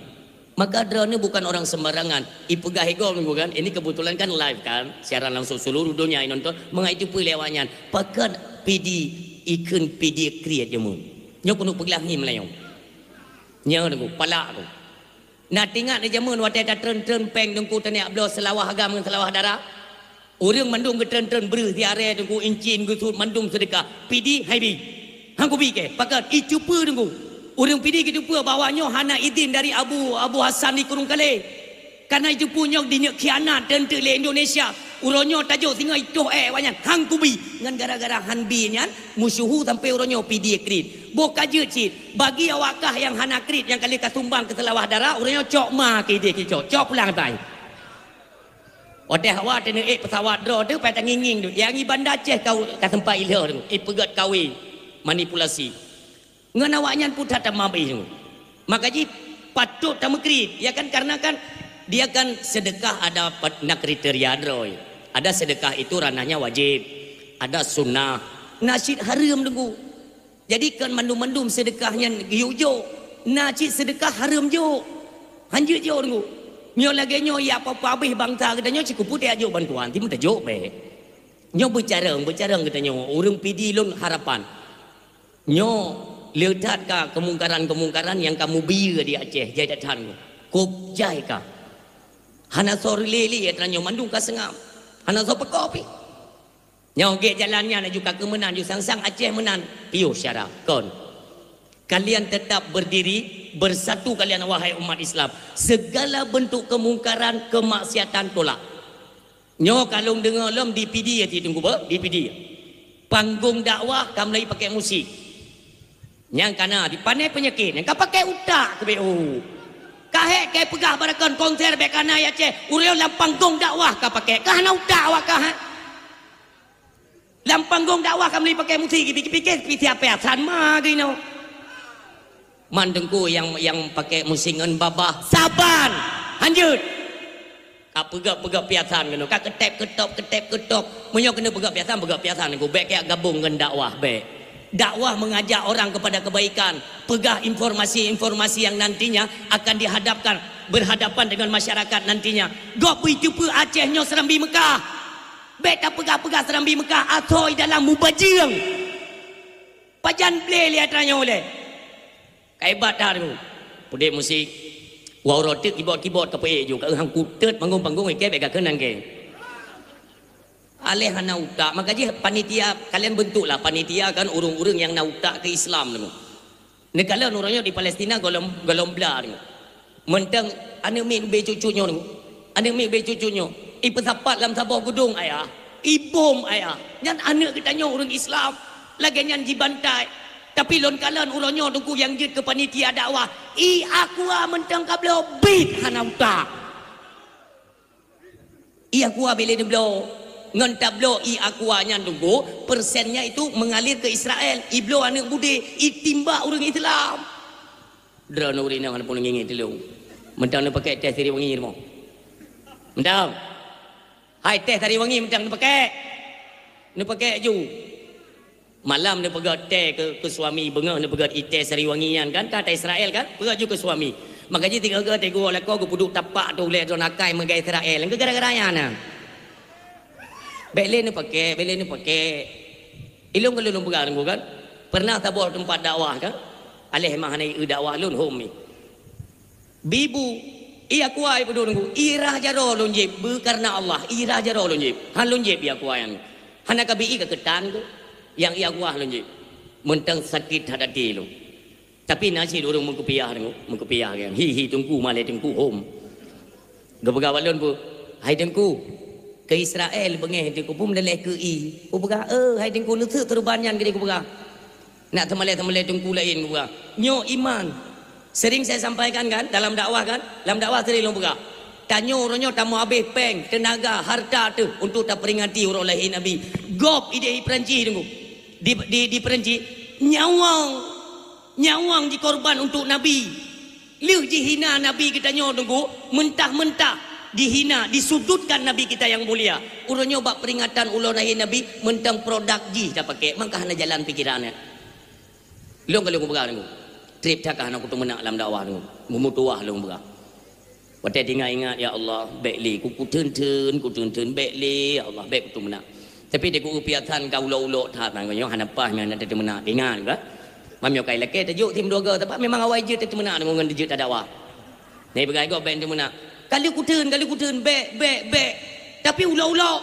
Maka droeneuh bukan orang sembarangan. Ipeugah igoe nunggu kan. Ini kebetulan kan live kan. Siaran langsung seluruh dunia nonton. Mengai itu pui lewatnya. Pakat Pidie ikheun Pidie kriet jameun. Nyoe keuneuk peuglah ngi meulayeue. Nyoe deungoe, palak tu. Na teuingat di jameun watée tatreun-treun péng deungoe taniak bloe seulawah agam ngon seulawah dara? Ureuëng mandum geutreun-treun breuh di aré deungoe incin geusut mandum seudeukah. Pidie hai bi. Hang kubi kée, pakat, icupeue deungoe. Ureuëng Pidie geuteupeue bahwa nyoe hana idin dari Abu, Abu Hasan di Kurung Kalé. Kana icupeue nyoe dineuk khianat teunteuk lé Indonesia. Uroe nyoe tajok singoh itoh ék awaknyan hang kubi. Ngon gara-gara han bi nyan, musyuhu sampoe uroe nyoe Pidie kriet. Boh ka jeuet cit, bagi awak kah nyang hana kriet nyang ka lheueh ka sumbang keu seulawah dara, uroe nyoe cok ma keu ideh keu cok, cok pulang tai. Watée hawa teuneuk ék peusawat droe teuh pai tangieng-ngieng tu. Nyang i Banda Aceh kau ka sempat ilheueh tu, ipeugét kawé, manipulasi. Ngon awaknyan pun that tamabeh tu. Maka jih patut tameukriet, ya kan, karena kan dia kan sedekah ada pat-, na kriteria droe. Ada sedekah itu ranahnya wajib, ada sunnah, na cit hareuem deungoe. Jadi kon mandum-mandum sedekah nyan geuyue jok, na cit sedekah hareuem jok. Hanjeuet jok deungoe. Nyoe lagée nyoe ya apa-apa habéh bansa geutanyoe cikupu tajok bantuan, timu tajok bék. Nyoe beucarông, beucarông geutanyoe, ureuëng Pidie lôn harapan. Nyoe le that ka keumungkaran-keumungkaran nyang ka mubiyeue di Aceh, jai that-that nyoe. Kôb jai ka. Hana soe reulée lé atra nyoe mandum ka seungab. Hana soe peuko pih. Nyoe gét jalan nyan laju ka keu meunan, ju sang-sang Aceh meunan. Piôh syara, kon. Kalian tetap berdiri, bersatu kalian wahai umat Islam. Segala bentuk kemungkaran, kemaksiatan tolak. Nyoe ka lôn deungoe lom di Pidie ti teungku beuh, di Pidie. Panggong dakwah ka mulai pakai musik. Nyang kana di pane penyakit, nyang ka pakai utak keu B O. Ka hék kai peugah barakon konser bék kana ya Aceh, ureuëng lam panggong dakwah ka pakai. Ka hana utak awak kah, ha? Lam panggong dakwah ka mulai pakai musik, pikir-pikir pi siapa asan ma geuno. Man teungku nyang, nyang pakai musik ngon babah saban. Hanjeuet. Ka peugah-peugah piasan keunoe, ka keutép keutop, keutép keutop. Meunyoe keuneuk peugah piasan, peugah piasan. Bék kajak gabong ngon dakwah, bék. Dakwah mengajak orang kepada kebaikan. Peugah informasi-informasi yang nantinya akan dihadapkan, berhadapan dengan masyarakat nantinya. Gob beuiteupeue Aceh nyoe Serambi Meukah. Bék tapeugah-peugah Serambi Meukah, asoe dalam mubajeueng. Pajan blé lé atra nyoe lé. Ka hebat that tu. Pudek musik. Wah uroe teuk kibot-kibot ka peuék ju. Ka hang kutet panggung-panggung ikée bék ka keunang kée. Aléh hana utak, maka jih panitia, kalian bentuklah panitia kan ureuëng-ureuëng nyang na utak keu Islam tu. Neukalon uroe nyoe di Palestina golom, golom bla tu. Meuntang aneuëk miet ubé cucu nyoe tu. Aneuëk miet ubé cucu nyoe. Ipeusapat lam saboh gudong ayah. Ibom ayah. Nyan aneuëk geutanyoe ureuëng Islam. Lagée nyan jibantai. Tapi lôn kalon uroe nyoe teungku nyang jeuet keu panitia dakwah, i aqua meuntang ka bloe bit hana utak. Ié Aqua bèk lé neubloe. Ngon tabloe ié Aqua nyan Teungku, persennya itu mengalir ke Israel. Ibloe aneuk budé, itimbak ureuëng Islam. Droeneuh ureuëng inong hana pun ngieng-ngieng tulông. Mantong neupaké teh sariwangi rumoh. Mantong. Hai teh sariwangi mantong neupaké. Neupaké ju. Malam neupeugét teh keu, keu suami, beungoh neupeugét ié teh sariwangi nyan kan, ka teh Israel kan, peugét ju keu suami. Maka jih tiga-tiga teh geuwoe lakoe geupeuduek tapak tu ulèe droeneuh akai meugai Israel, gara-gara nyan na. Bèk lé neupaké, bèk lé neupaké. Ilôn ka lôn peugah Teungku kan, pernah saboh teumpat dakwah kan, aléh mah hana ié dakwah lôn hom mi. Bibu, ié Aqua ié peuduek Teungku, ié rhah jaroe lôn jieb, beu kareuna Allah, ié rhah jaroe lôn jieb. Han lôn jieb ié Aqua nyan. Hana ka bi ié ka keutan keuh, nyang ié Aqua lôn jieb. Mantong sakét that até lôn. Tapi na cit ureuëng meukupiah Teungku, meukupiah nyan. Hi, hi, Teungku, malèe Teungku, hom. Geupeugah bak lôn peue, "Hai Teungku, keu Israel beungéh Teungku, peue meudaleh keu ié?" Kupeugah, "Eh, hai Teungku, neuseuek keureubeuen nyan keu ié," kupeugah. Nak teumalèe-teumalèe Teungku laén, kupeugah. Nyoe iman. Sering saya sampaikan kan, dalam dakwah kan? Dalam dakwah sering lôn peugah. Tanyoe uroe nyoe tameuhabéh péng, teunaga, harta teuh untuk taperingati uroe lahé Nabi. Gob idéh di Perancis Teungku. Di, di, di Perancis, nyawöng, nyawöng jikorban untuk Nabi. Lheueh jihina Nabi geutanyoe Teungku, mentah-mentah dihina, disudutkan Nabi kita yang mulia. Uroe nyoe bak peringatan uroe lahé Nabi, mantong produk jih tapaké, maka hana jalan pikiran nyan. Lôn ka lôn kupeugah Teungku, trép that ka hana kuteumeunak lam dakwah Teungku, meumeutuwah lôn peugah. Watèe teuingat-ingat, "Ya Allah, bèk lé, ku, kuteun-teun, kuteun-teun, bèk lé, ya Allah, bèk kuteumeunak." Tapi di ku piasan ka ulok-ulok that, nyoe hana paih nyan teumeunak, ingat ka. Mam nyoe kai lakèe tajok tim dua go, tapi memang awai jeuet teumeunak deungon jeuet tadawa. Nyan peugah gob bèk teumeunak. Kali kuteun, kali kuteun, bèk, bèk, bèk. Tapi ulok-ulok.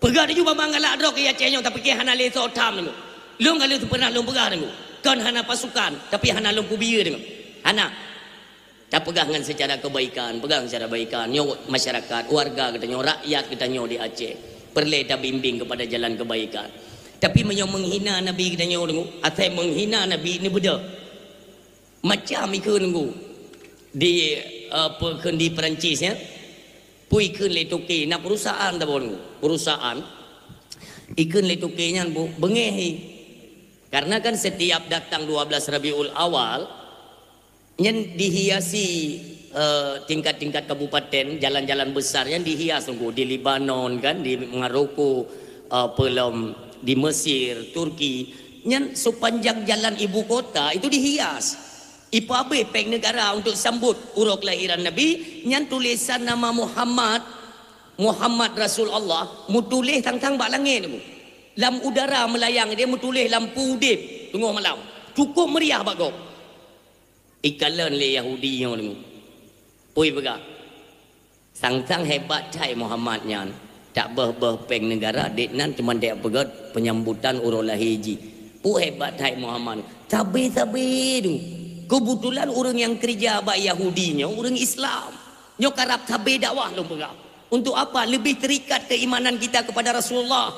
Peugah laju babah galak droe keu Aceh nyoe, tapi keu hana lé soe tham deungoe. Lôn ka lheueh pernah lôn peugah deungoe. Kon hana pasukan, tapi hana lôn peubiyeu deungoe. Hana. Tapeugah ngon seucara keubaikan, peugah ngon seucara keubaikan. Nyoe masyarakat, warga geutanyoe, rakyat geutanyoe di Aceh, peureulèe tabimbing keupada jalan keubaikan. Tapi meunyoe meunghina Nabi geutanyoe deungoe, asai meunghina Nabi neubeudôh. Macam ikheun Teungku di, eh, peue kheun di Perancis, ya. Peue ikheun lé toke, na perusahaan tabon Teungku. Perusahaan ikheun lé toke nyan bu-, beungéh. Karena kan setiap datang dua belas Rabiul Awal, nyan dihiasi, eh, tingkat-tingkat kabupaten, jalan-jalan besar nyan dihias Teungku. Di Lebanon kan, di Maroko, eh, peulom di Mesir, Turki. Nyan sepanjang jalan ibu kota itu dihias. Ipeuabéh péng negara untuk sambot uroe kelahiran Nabi, nyan tulésan nama Muhammad, Muhammad Rasul Allah, meutuléh tang-tang bak langét Teungku. Lam udara meulayang, dia meutuléh lampu udeb teungoh malam. Cukup meriah bak gob. Ikalon lé Yahudi nyoe Teungku. Peue ipeugah? Sang-sang hebat that Muhammad nyan, taböh-böh péng negara, dék nan teuma dék peugöt peunyambutan uroe lahé jih. Peue hebat that Muhammad? Sabe-sabe tu. Keubeutulan ureuëng nyang keureuja bak Yahudi nyoe ureuëng Islam. Nyoe karab sabe dakwah lôn peugah. Untuk apa? Lebih terikat keimanan kita kepada Rasulullah.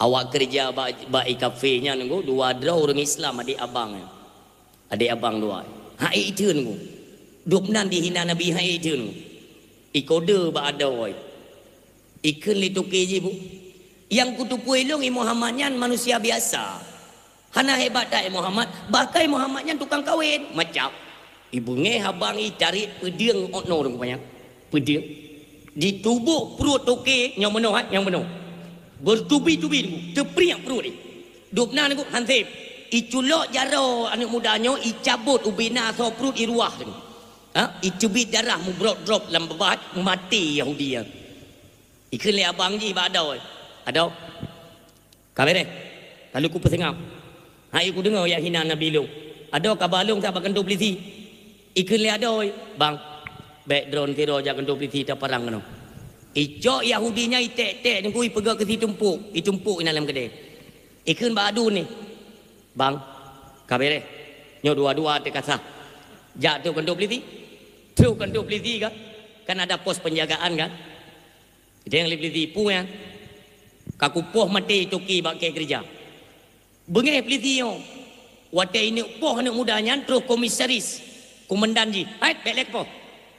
Awak keureuja bak, bak i kafé nyan Teungku, dua droe ureuëng Islam, adék abang nyan. Adék abang dua. Hai iteun Teungku. Dubnan dihina Nabi hai iteun Teungku. Ikode bak adoe. Ikheun lé toke jih bu. Nyang kuteupue lôn i Muhammad nyan manusia biasa. Hana hebat that i Muhammad, bahkan i Muhammad nyan tukang kawen. Macam. Ibeungéh abang i tarék peudeueng okno rupanya. Peudeueng. Ditubôk pruet toke nyang meunoh, eh, nyang meunoh. Beutubi-tubi Teungku, teupriek pruet jih. Dubnan Teungku, hanseb. Iculok jaroe aneuk muda nyoe, icabot ubena soe pruet iruah Teungku. Ha? Iteubiet darah mubrok-brok lam babah, maté Yahudi nyan. Ikheun lé abang jih bak adoe. Adoe. Ka beureh. Lalu kupeuseungab. Hai kudeungoe jak hina Nabi lôn. Adoe kaba lôn sabab kantô pulisi. Ikheun lé adoe, "Bang, bèk droen sidroe jak kantô pulisi taparang keunoe." Icok Yahudi nyan iték-ték Teungku ipeugöt keu situmpok, itumpok inan lam keudè. Ikheun bak aduen nyan, "Bang, ka beureh. Nyoe dua-dua teuka sah. Jak trok kantô pulisi." Trok kantô pulisi kan? Kan ada pos penjagaan kan? Idéh lé pulisi, "Peue nyan?" "Ka kupoh maté toke bak kèe keureuja." Beungéh pulisi nyoe. Watèe ineuk poh aneuk muda nyan troh komisaris, komandan jih. "Hai, bèk lé kapoh.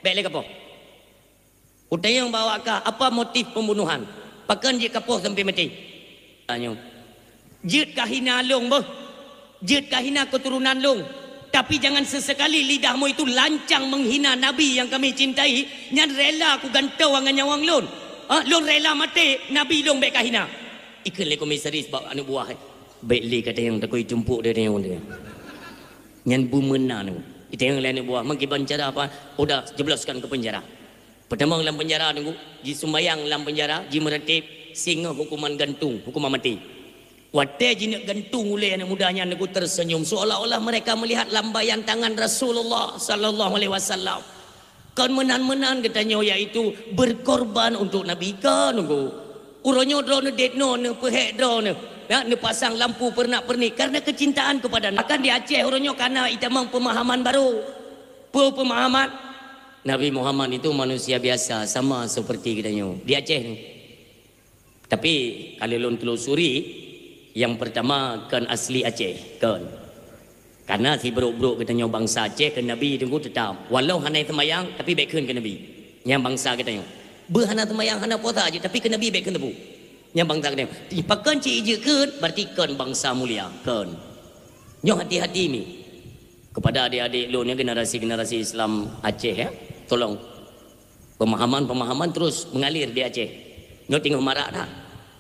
Bèk lé kapoh." Utanyong bak awak kah, apa motif pembunuhan? Pakon jeuet kapoh sampai maté? Tanyoe. Jeuet kahina lôn beuh. Jeuet kahina keturunan lôn. Tapi jangan sesekali lidahmu itu lancang menghina Nabi yang kami cintai, nyan rela kugantoe ngon nyawöng lôn. Ha, lôn rela maté, Nabi lôn bék kahina. Ikheun lé komisaris bak aneuk buah, eh. Bék lé katanyong takoi tumpuk dia tanyong dia. Nyan beumeunan. Itanyong lé aneuk buah, meukiban cara apa? Udah jebloskan ke penjara. Peutamong lam penjara Teungku, jisumbayang lam penjara, jimeuratéb singoh hukuman gantung, hukuman maté. Watée jineuk gantung ulée aneuk muda nyan Teungku terseunyum, seolah-olah mereka melihat lambaian tangan Rasulullah sallallahu alaihi wasallam. Kon meunan-meunan geutanyoe, yaitu berkorban untuk Nabi ka Teungku. Uroe nyoe droeneuh dét noe, neuh peuhék droeneuh, ya, neupasang lampu peurenak-peurenik karena kecintaan kepada Nabi. Bahkan di Aceh uroe nyoe kana itamong pemahaman baru. Peue pemahaman? Nabi Muhammad itu manusia biasa, sama seperti kita nyoe di Aceh ni. Tapi kalau lôn telusuri, yang pertama kon asli Aceh, kon. Karena sibrok-brok geutanyoe bangsa Aceh keu Nabi Teungku tetap. Walau hana seumayang, tapi bék kheun keu Nabi. Nyang bangsa geutanyoe. Beuh hana seumayang, hana puasa aja, tapi keu Nabi bék kheun teupeu. Nyang bangsa geutanyoe. Pakon cit ijeuet kheun, berarti kon bangsa mulia, kon. Nyoe hati-hati mi. Kepada adik-adik lôn ya, generasi-generasi Islam Aceh ya, tolong. Pemahaman-pemahaman terus mengalir di Aceh. Nyoe teungoh marak dah.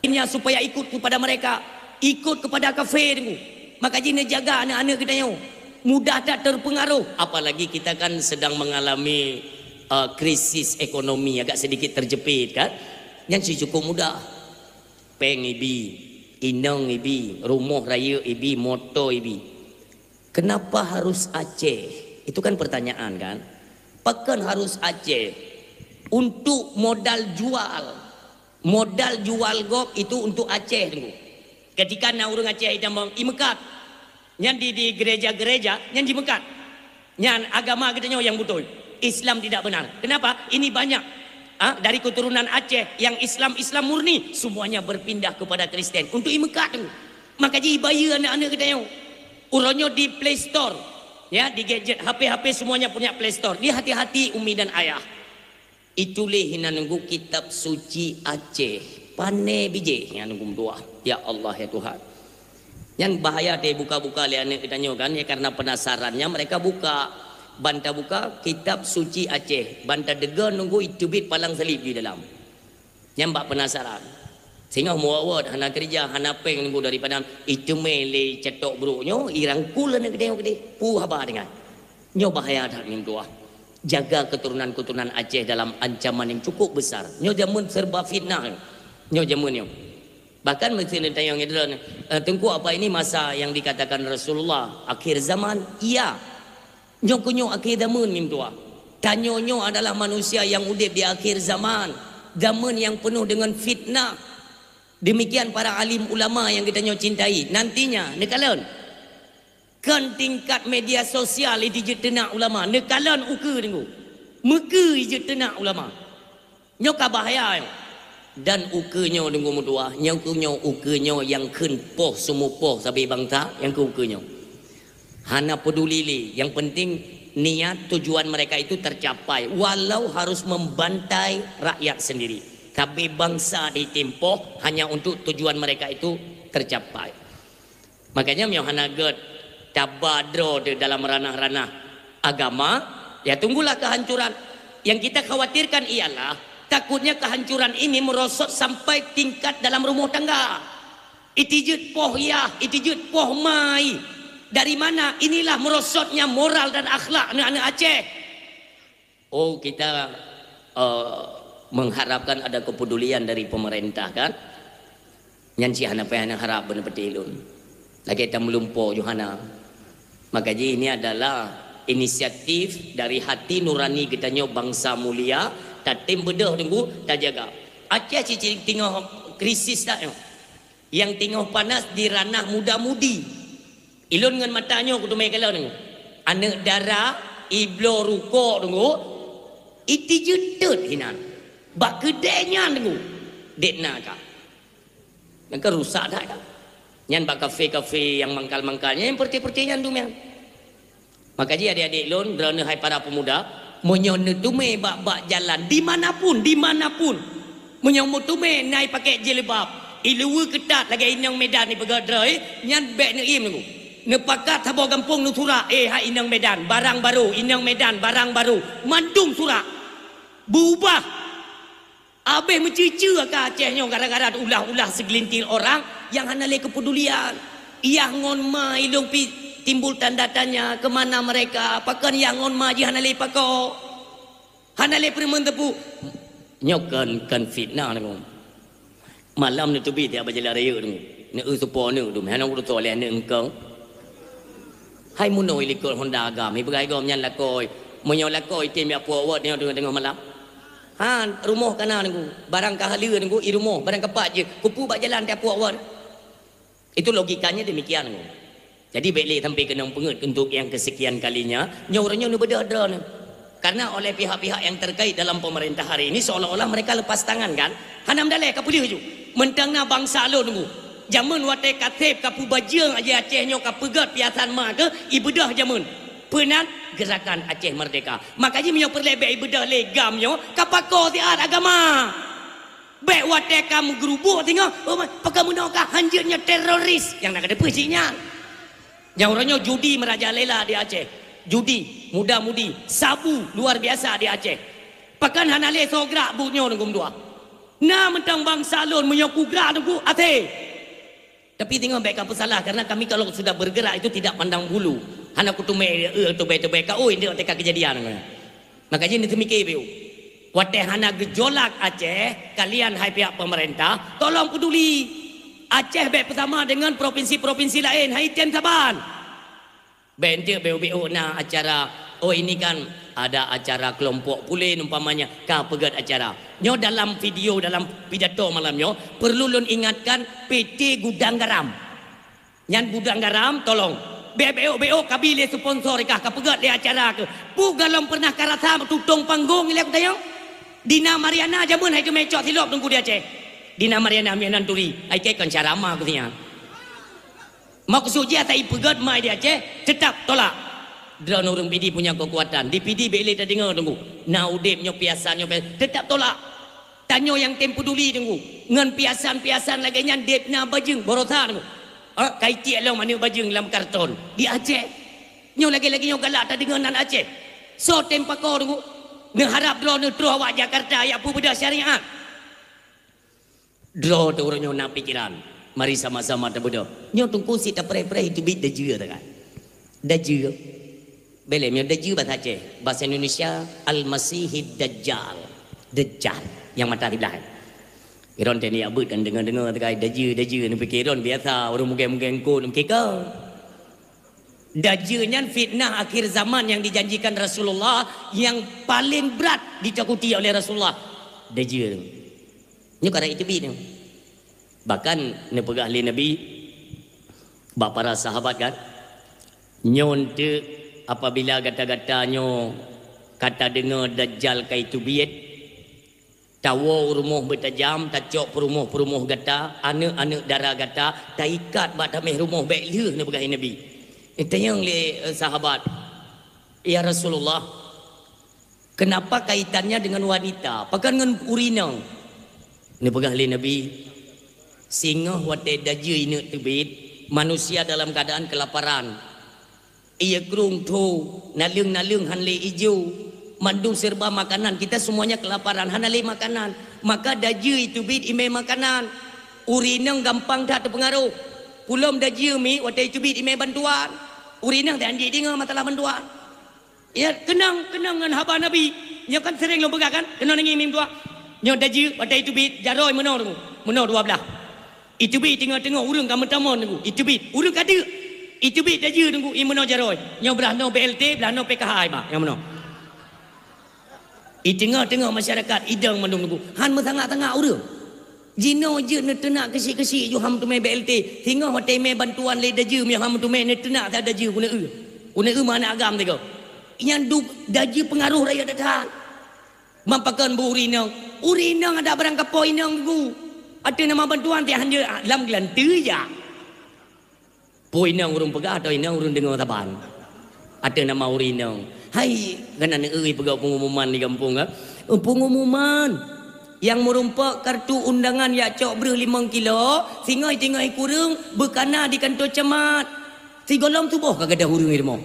Akhirnya supaya ikut kepada mereka, ikut kepada kafé Teungku. Maka jih neujaga aneuk-aneuk geutanyoe. Mudah that terpengaruh. Apalagi kita kan sedang mengalami, uh, krisis ekonomi, agak sedikit terjepit kan. Nyan sih cukup mudah. Péng ibi, inong ibi, rumoh rayeuk ibi, moto ibi. Kenapa harus Aceh? Itu kan pertanyaan kan? Pakon harus Aceh? Untuk modal jual. Modal jual gob itu untuk Aceh Teungku. Ketika na ureuëng Aceh itamong imeukat, nyan di, di gereja-gereja, nyan jimeukat. Nyan agama geutanyoe nyang beutôi. Islam tidak benar. Kenapa? Ini banyak, ah, dari keturunan Aceh yang Islam, Islam murni, semuanya berpindah kepada Kristen untuk imeukat Teungku. Maka jih ibayeue aneuk-aneuk geutanyoe. Uroe nyoe di Play Store, ya, di gadget, H P-H P semuanya punya Play Store. Ni hati-hati umi dan ayah. Itulah hinan Teungku kitab suci Aceh. Pane bijéh hinan Teungku meutuah. Ya Allah, ya Tuhan. Nyan bahaya teuh buka-buka lé aneuk geutanyoe kan, ya, karena penasarannya mereka buka. Ban tabuka kitab suci Aceh, ban tadeungoe Teungku iteubiet palang salib di dalam. Nyan bak penasaran. Singoh muwot-wot, hana keureuja, hana péng Teungku daripada iteumé lé catok brok nyoe, irangkul aneuk geutanyoe keudéh. Peue haba deungon. Nyoe bahaya that mi meutuah. Jaga keturunan-keturunan Aceh dalam ancaman yang cukup besar. Nyoe jameun serba fitnah. Nyoe jameun nyoe. Bahkan meuseuti tanyong droeneuh, eh, Teungku, apa ini masa yang dikatakan Rasulullah, akhir zaman? Iya. Nyoe keuh nyoe akhé zameun mi meutuah. Tanyoe nyoe adalah manusia yang udeb di akhir zaman, zameun yang penuh dengan fitnah. Demikian para alim ulama yang geutanyoe cintai. Nantinya, neukalon. Kon tingkat media sosial ijeuet teunak ulama, neukalon ukeue Teungku. Meukeue ijeuet teunak ulama. Nyoe ka bahaya nyoe. Dan ukeue nyoe Teungku meutuah, nyang keu nyoe ukeue nyoe nyang kheun poh seumupoh sabe bansa, nyang keu ukeue nyoe. Hana peduli lé, yang penting niat tujuan mereka itu tercapai, walau harus membantai rakyat sendiri. Sabe bansa ditimpoh hanya untuk tujuan mereka itu tercapai. Makanya meunyoe hana gét taba droe teuh dalam ranah-ranah agama, ya tunggulah kehancuran. Yang kita khawatirkan ialah takutnya kehancuran ini merosot sampai tingkat dalam rumah tangga. Ijeuet poh yah, ijeuet poh mai. Dari mana? Inilah merosotnya moral dan akhlak aneuk-aneuk Aceh. Oh, kita, eh, mengharapkan ada kepedulian dari pemerintah, kan? Nyan cit hana payah neuharab beuneupeuti lôn. Lagèe tameulumpo Yohana. Maka jih ini adalah inisiatif dari hati nurani geutanyoe bansa mulia, tatem beudôh Teungku, tajaga. Aceh cit teungoh krisis that nyoe. Nyang teungoh panas di ranah muda-mudi. Ilôn ngon mata nyoe kuteumé kalon nyoe. Aneuk dara ibloe rukok Teungku, ijeuet teut hinan. Bak keudè nyan Teungku, dek na ka. Nyang ka rusak that ka. Nyan bak kafe-kafe nyang mangkal-mangkal nyan, nyang peureute-peureute nyan dum nyan. Maka jih adik-adik lôn, droeneuh hai para pemuda, Meunyoe neuteumé bak-bak jalan, di mana pun, di mana pun. Meunyoe meuteumé na i pakèk jilbab, i luweue keutat lagèe inong Medan ipeugah droe, nyan bèk neuiem Teungku. Neupakat saboh gampông neusurak, "Eh, hai inong Medan, barang barô, inong Medan, barang barô." Mandum surak. Beubah. Abéh meucue-cue ka Aceh nyoe gara-gara ulah-ulah segelintir orang nyang hana lé keupedulian. Yah ngon ma ilong pi timbul tanda tanya, ke mana mereka? Pakon yah ngon ma jih hana lé pakon? Hana lé peureumeun teupeu. Nyoe kon, kon fitnah Teungku. Malam neuteubiet tiep bak jalan raya Teungku. Neu-eu supo aneuk dum, hana ureueng soleh aneuk engkau. Hai munoe likot honda agam, ipeugah gom nyan lakoe. Meunyoe lakoe item jak puok wot nyoe teungoh-teungoh malam. Ha, rumoh kana Teungku, barang ka haleue Teungku, i rumoh, barang ka pat jeuet, keupeue bak jalan tiep puok wot. Itu logikanya demikian Teungku. Jadi bèk lé sampai keunong peungeut untuk yang kesekian kalinya, nyoe uroe nyoe neubeudôh droeneuh. Karena oleh pihak-pihak yang terkait dalam pemerintah hari ini seolah-olah mereka lepas tangan kan? Hana meudaleh ka peuleueh ju. Meuntang na bansa lôn Teungku. Jameun watèe ka sép ka peubajeueng aja Aceh nyoe ka peugöt piasan ma keuh ibeudôh jameun. Peunan Gerakan Aceh Merdeka. Maka jih meunyoe peureulèe bèk ibeudôh lé gam nyoe ka pakoe siat agama. Bèk watèe ka meugeurubuk singoh, oh, pakon meunoe ka hanjeuet nyoe teroris nyang na ka teupeu cit nyan. Nyang uroe nyoe judi merajalela di Aceh. Judi, muda-mudi, sabu luar biasa di Aceh. Pakon hana lé soe grak buet nyoe Teungku meutuah. Na mantong bansa lôn meunyoe kugrak Teungku até. Tapi singoh bèk kapeusalah, karena kami kalau sudah bergerak itu tidak pandang bulu. Hana kuteumé, eh, teubèe-teubèe ka, oi, ndeuk teuka keujadian. Maka jih neuseumiké beu. Watèe hana geujolak Aceh, kalian hai pihak pemerintah, tolong peduli. Aceh bèk bersama dengan provinsi-provinsi laén, hai tem saban. Bèk enteuk beu-beu na acara, oh, ini kan ada acara kelompok pulen umpamanya, ka peugöt acara. Nyoe dalam video, dalam pidato malam nyoe, perlu lôn ingatkan P T Gudang Garam. Nyan Gudang Garam, tolong. Bèk beu-beu kabi lé sponsor kah, ka peugöt lé acara keuh. Peue gohlom pernah karasa tutông panggong ilèe kutanyong? Dina Mariana jameun hai teumé cok silop Teungku di Aceh. Dina Mariana miet nan turi, ai kèe kon cara ma kusinya. Maksud jih ata ipeugöt mai di Aceh, tetap tolak. Droeneuh ureueng Pidie punya kekuatan. Di Pidie bèk lé tadeungoe Teungku. Na udép nyoe piasan nyoe piasan, tetap tolak. Tanyoe nyang tem peduli Teungku. Ngon piasan-piasan lagèe nyan dép na bajeueng, baroesa Teungku. Ha, ka itiek lom aneuk bajeueng lam karton. Di Aceh. Nyoe lagèe-lagèe nyoe galak tadeungoe nan Aceh. Soe tem pakoe Teungku? Neuharap droeneuh troh awak Jakarta jak peubeudôh syariat. Droe teuh uroe nyoe na pikeran. Mari sama-sama tabeudôh. Nyoe Teungku sit tapreh-preh itu bit dajeue teuh kan. Dajeue. Bèk lé nyoe dajeue bahasa Aceh. Bahasa Indonesia, Al-Masihid Dajjal. Dajjal. Nyang mata siblah. Iron teuh ni abeuet kan deungoe-deungoe teuh kan dajeue, dajeue. Neupike iron biasa. Ureueng mugeng-mugeng kon neupike ka. Dajeue nyan fitnah akhir zaman yang dijanjikan Rasulullah yang paling berat ditakuti oleh Rasulullah. Dajeue. Nyoe karena iteubiet nyoe. Bahkan neupeugah lé Nabi bak para sahabat kan, "Nyoe eunteuk apabila gata-gata nyoe ka tadeungoe Dajjal ka iteubiet, tawoe u rumoh beutajam, tacok peurumoh-peurumoh gata, aneuk-aneuk dara gata, taikat bak taméh rumoh bèk lheueh," neupeugah lé Nabi. Geutanyong lé, eh, sahabat, "Ya Rasulullah, kenapa kaitannya dengan wanita? Pakon ngon ureueng inong?" Neupeugah lé Nabi, "Singoh watèe dajeue ineuk teubiet, manusia dalam keadaan kelaparan. Ie krueng tho, naleueng-naleueng han lé ijo, mandum serba makanan, kita semuanya kelaparan, hana lé makanan. Maka dajeue iteubiet imè makanan. Ureueng inong gampang that teupeungaroh. Pulom dajeue miet watèe iteubiet imè bantuan. Ureueng inong teuh han jideungoe masalah bantuan." Ya, keunong, keunong ngon haba Nabi. Nyoe kan sering lôn peugah kan? Keunong deungoe mim dua. Nyoe dajeue, watèe iteubiet, jaroe meunoe Teungku. Meunoe dua blah. Iteubiet teungoh-teungoh ureueng ka meutamong Teungku. Iteubiet, ureueng ka deuk. Iteubiet dajeue Teungku, i meunoe jaroe. Nyoe blah noe B L T, blah noe P K H bah, nyang meunoe. I teungoh-teungoh masyarakat, idong mandum Teungku. Han meusangat-sangat ureueng. Jinoe jeuet neuteunak keusiek-keusiek ju han meuteumé B L T. Singoh watèe imè bantuan lé dajeue, meuh han meuteumé neuteunak that dajeue keuneuk eu. Keuneuk eu meuhana agam teuh. Nyan du-, dajeue peungaroh rakyat that. Ban pakon beu ureueng inong. Ureueng inong adak barang ka po inong Teungku. Ateueh nama bantuan teuh han jeuet lam geulanteue jak. Po inong ureueng peugah atau inong ureueng deungoe saban. Ateueh nama ureueng inong. Hai, gana neueu peugah pengumuman di gampông, ka? Eh, pengumuman. Nyang meurumpok kartu undangan jak cok breueh limong kilo, singoh tinggai kureueng, beukana di kantor camat. Sigohlom tuboh ka gadôh ureueng di rumoh.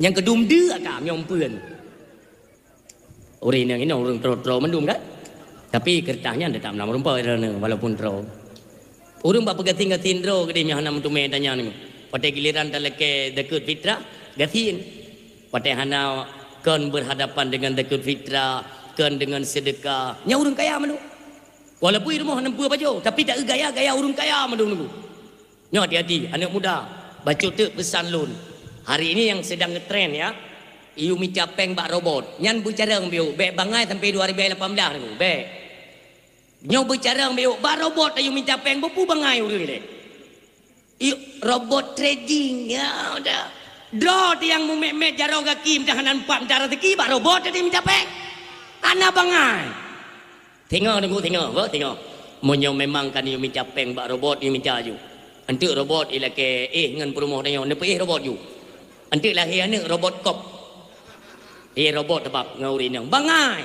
Nyang keudum deuek ata nyang peuen. Ureueng inong, inong ureueng troe-troe mandum, kan? Tapi keureutah nyan teutap na meurumpok droeneuh walaupun troe. Ureueng bak peugasien-gasien droe keudeh nyoe hana meuteumé tanyan nyoe. Watèe giliran talakèe zakat fitrah, gasien. Watèe hana kon berhadapan dengan zakat fitrah, kon dengan sedekah, nyan ureueng kaya mandum. Walaupun i rumoh hana peue pajoh, tapi taeu gaya-gaya ureueng kaya mandum nunggu. Nyoe hati-hati, aneuk muda, bacut teuk peusan lôn. Hari ini nyang sedang ngetren, ya. Yue mita péng bak robot. Nyan beucarông biôh, bèk bangai sampai dua ribu lapan belas tu, bèk. Nyoe beucarông biôh, bak robot yue mita péng, beupu bangai ureueng lé. Yue robot trading, ya udah. Droe nyang mumet-met jaroe gaki, meudah hana empat meudah rezeki, bak robot tadi mita péng. Hana bangai. Singoh, Teungku, singoh, beuh, singoh. Meunyoe memang kan yue mita péng bak robot, yue mita ju. Enteuk robot ilakèe éh ngon peurumoh tanyoe, neupeuéh robot ju. Enteuk lahé aneuk, robot kop. Éh, robot teubab ngon ureueng inong. Bangai!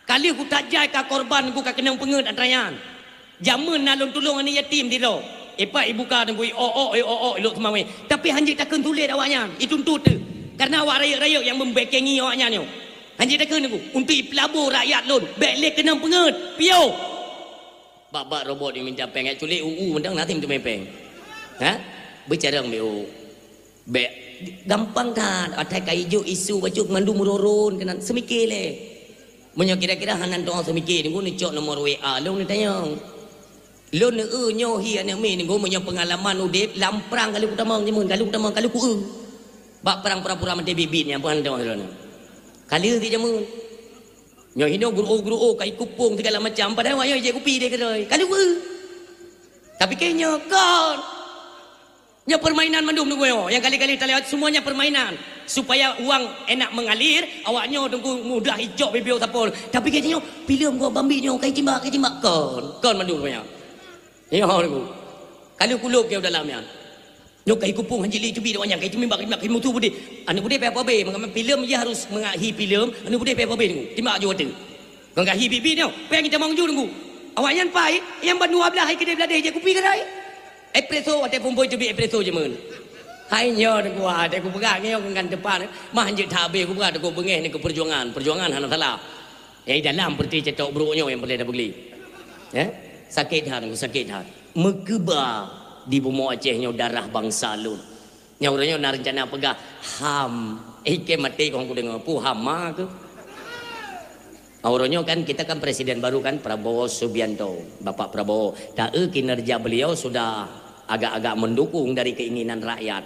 Ka lheueh kutajai ka korban, ku ka keunong peungeut atra nyan. Jameun na lôn tulông aneuk yatim sidroe. Ipat ibuka Teungku, i-ok-ok, i-ok-ok, ilok seumawé. Tapi hanjeuet takheun sulet awaknyan, ituntot teuh. Kareuna awak rayeuk-rayeuk nyang meubeukengi awaknyan nyoe. Hanjeuet takheun Teungku, untuk ipeulabô rakyat lôn, bèk lé keunong peungeut. Piôh! Bak-bak robot yue mita péng, jak culik u-u mantong na tem teumé péng. Ha? Beucarông biôh. Bèk, gampang that, asai ka ijok isu bacut mandum ron-ron keunan, seumike lé. Meunyoe kira-kira hana tu'oh seumike, Teungku neucok nomor W A lôn neutanyong. Lôn neueu nyoe hi aneuk miet Teungku, meunyoe peungalaman udép, lam prang ka lheueh kutamong jameun, ka lheueh kutamong, ka lheueh kueu. Bak prang pura-pura maté biet-biet nyan pun hana tu'oh lôn. Ka lheueh si jameun. Nyoe hinoe guru-guru ka ikupông segala macam, padahai awaknyan ijép kupi deh keudroe. Ka lheueh kueu. Tapi keu nyoe kon. Nyoe permainan mandum Teungku nyoe. Nyang kali-kali talewat, semuanya permainan. Supaya uang enak mengalir, awak nyoe Teungku mudah icok bibeu sapor. Tapi keu nyoe, filem gua bambi nyoe, kai timbak, kai timbak. Kon, kon mandum rupanya. Nyoe Teungku. Ka lheueh kulôb keu dalam nyan. Nyoe kai kupông hanjeuet lé teubiet awak nyan, kai teumimbak, kai teumimbak, kai mutu beudeh. Aneuk beudeh payah pabe, maka filem je harus mengahi filem, aneuk beudeh payah pabe Teungku. Timbak ju ateueh. Kon ka hi biet-biet nyoe, péng itamong ju Teungku. Awak nyan pai, nyang ban dua blaih hai keudeh bladeh jép kupi keudroe. Espresso, watèe phôn boi teubiet espresso jameun. Hai nyoe Teungku, watèe kupeugah nyoe ngon teumpat, mah jeuet that abéh kupeugah Teungku beungéh nyoe keu peujuangan. Peujuangan hana salah. Nyang dalam peureté cetok brôk nyoe nyang peureulèe tapeugli. Ya? Sakét that Teungku, sakét that. Meukeubah di bumoe Aceh nyoe darah bansa lôn. Nyang uroe nyoe na reuncana peugah HAM. Eh, kém maté kong kudeungö, peue HAM ma keuh? Uroe nyoe kan kita kan presiden baru kan, Prabowo Subianto, Bapak Prabowo. Taeu kinerja beliau sudah agak-agak mendukung dari keinginan rakyat.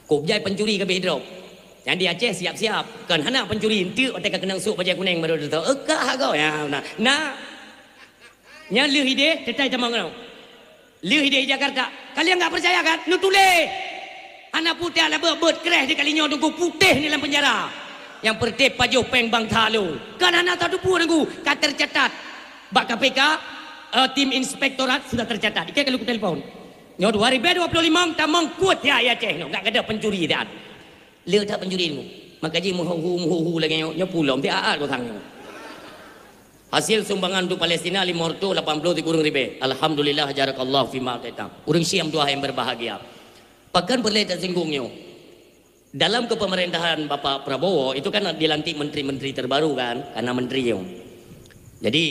Kok jai pencuri ka beh drop. Nyang di Aceh siap-siap. Kon hana pencuri, enteuk watèe ka keunong sôk bajèe kunéng baru teutoe. Eukah agoe. Ya, nah. Nah. Nyan lheueh idéh, teutai tamong keunoe. Lheueh idéh i Jakarta. Kalian nggak percaya kan? Neutuléh. Hana putéh lam beuet, beuet kréh di kali nyoe Teungku, putéh ni lam penjara. Nyang peureté pajoh péng bansa lôn. Kan hana tateupeue Teungku, ka tercatat. Bak K P K, eh, tim inspektorat sudah tercatat. Ikei ka lôn kutelepon. Nyoe dua ribu dua puluh lima tamong kuat ya, ya Aceh nyoe. Nggak ada pencuri dah. Le that pencuri Teungku. Maka jih meuhu-hu, meuhu-hu lagèe nyoe, nyoe pulom, tiep aat gosang nyoe. Hasil sumbangan untuk Palestina lima ratus lapan puluh sikureueng ribèe. Alhamdulillah, jarakallahu fima ataita. Ureueng Syiah meutuah yang berbahagia. Pakon peureulèe tasinggung nyoe? Dalam kepemerintahan Bapak Prabowo itu kan dilantik menteri-menteri terbaru kan, karena menteri nyoe. Jadi,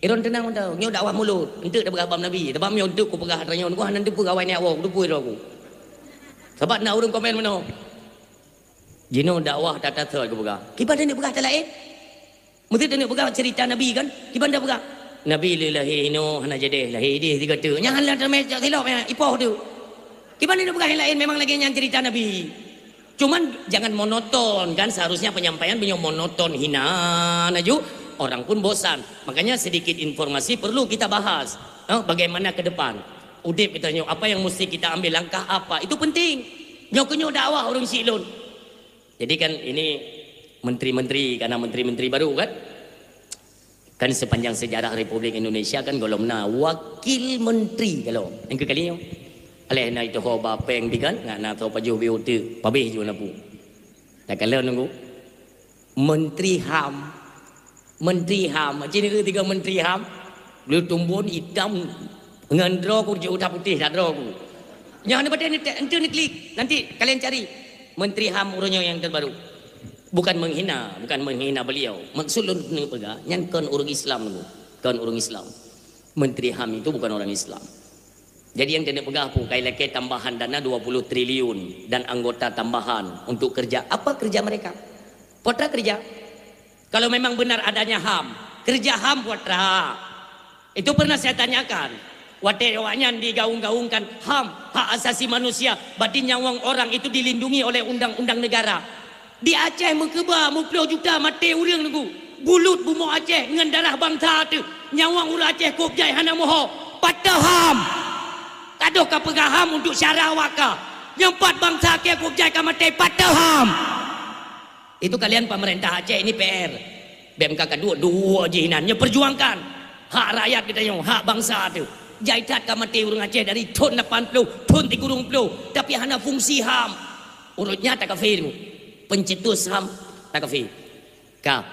iron teunang mantong, nyoe dakwah mulod, enteuk tapeugah bab Nabi, sabab nyoe enteuk kupeugah atra nyoe, nyoe hana teupeue awai nyan awak, teupeue droe ku. Sabab na ureueng komen meunoe. Jinoe dakwah that-that sot geupeugah. Kiban taneuk peugah that laén? Meusé taneuk peugah cerita Nabi kan? Kiban tapeugah. Nabi lé lahé hinoe hana jadeh, lahé idéh sigoe teuk. Nyan hana teumé cok silop nyan, ipoh teuk. Kiban taneuk peugah nyang laén memang lagèe nyan cerita Nabi. Cuman jangan monoton kan, seharusnya penyampaian meunyoe monoton hina laju orang pun bosan. Makanya sedikit informasi perlu kita bahas. Eh, bagaimana ke depan? Udép kita nyoe, apa yang mesti kita ambil, langkah apa? Itu penting. Nyoe keuh nyoe dakwah ureueng syiek lôn. Jadi kan ini menteri-menteri, karena menteri-menteri baru kan. Kan sepanjang sejarah Republik Indonesia kan golom na wakil menteri kalau. Nyang keu kali nyoe. Aléh na itoe ho ba péng bi kan, ngat na tho pajoh bi uteuk, pabéh ju na pu. Takalon Teungku. Menteri HAM. Menteri HAM. Cit na tiga menteri HAM. Lu tumbon itam ngon droe ku jeuet udah putéh dak droe ku. Nyan hana patéh ni, ente ni klik. Nanti kalian cari Menteri HAM uroe nyoe yang terbaru. Bukan menghina, bukan menghina beliau. Maksud lôn neupeugah, nyan kon ureuëng Islam tu. Kon ureuëng Islam. Menteri HAM itu bukan orang Islam. Jadi yang kena peugah pun kai lakée tambahan dana dua puluh triliun dan anggota tambahan untuk kerja. Apa kerja mereka? Putra kerja. Kalau memang benar adanya HAM, kerja HAM putra. Itu pernah saya tanyakan. Watée awaknyan digaung-gaungkan HAM, hak asasi manusia, berarti nyawong orang itu dilindungi oleh undang-undang negara. Di Aceh meukeubah muploh juta maté ureuëng Teungku. Bulut bumoe Aceh ngon darah bansa teuh. Nyawong ureuëng Aceh kôb jai hana moho. Pat teuh HAM. Kadoh ka peugah HAM untuk syara awak ka. Nyang pat bansa kée kôb jai ka maté pat teuh HAM. Itu kalian pemerintah Aceh ini P R. B M K ka duek-duek jih nan. Nyoe perjuangkan hak rakyat geutanyoe, hak bansa teuh. Jai that ka maté ureuëng Aceh dari thon lapan ploh, thon tikurong ploh. Tapi hana fungsi HAM. Urut nyan takafé Teungku. Pencetus HAM takafé. Ka.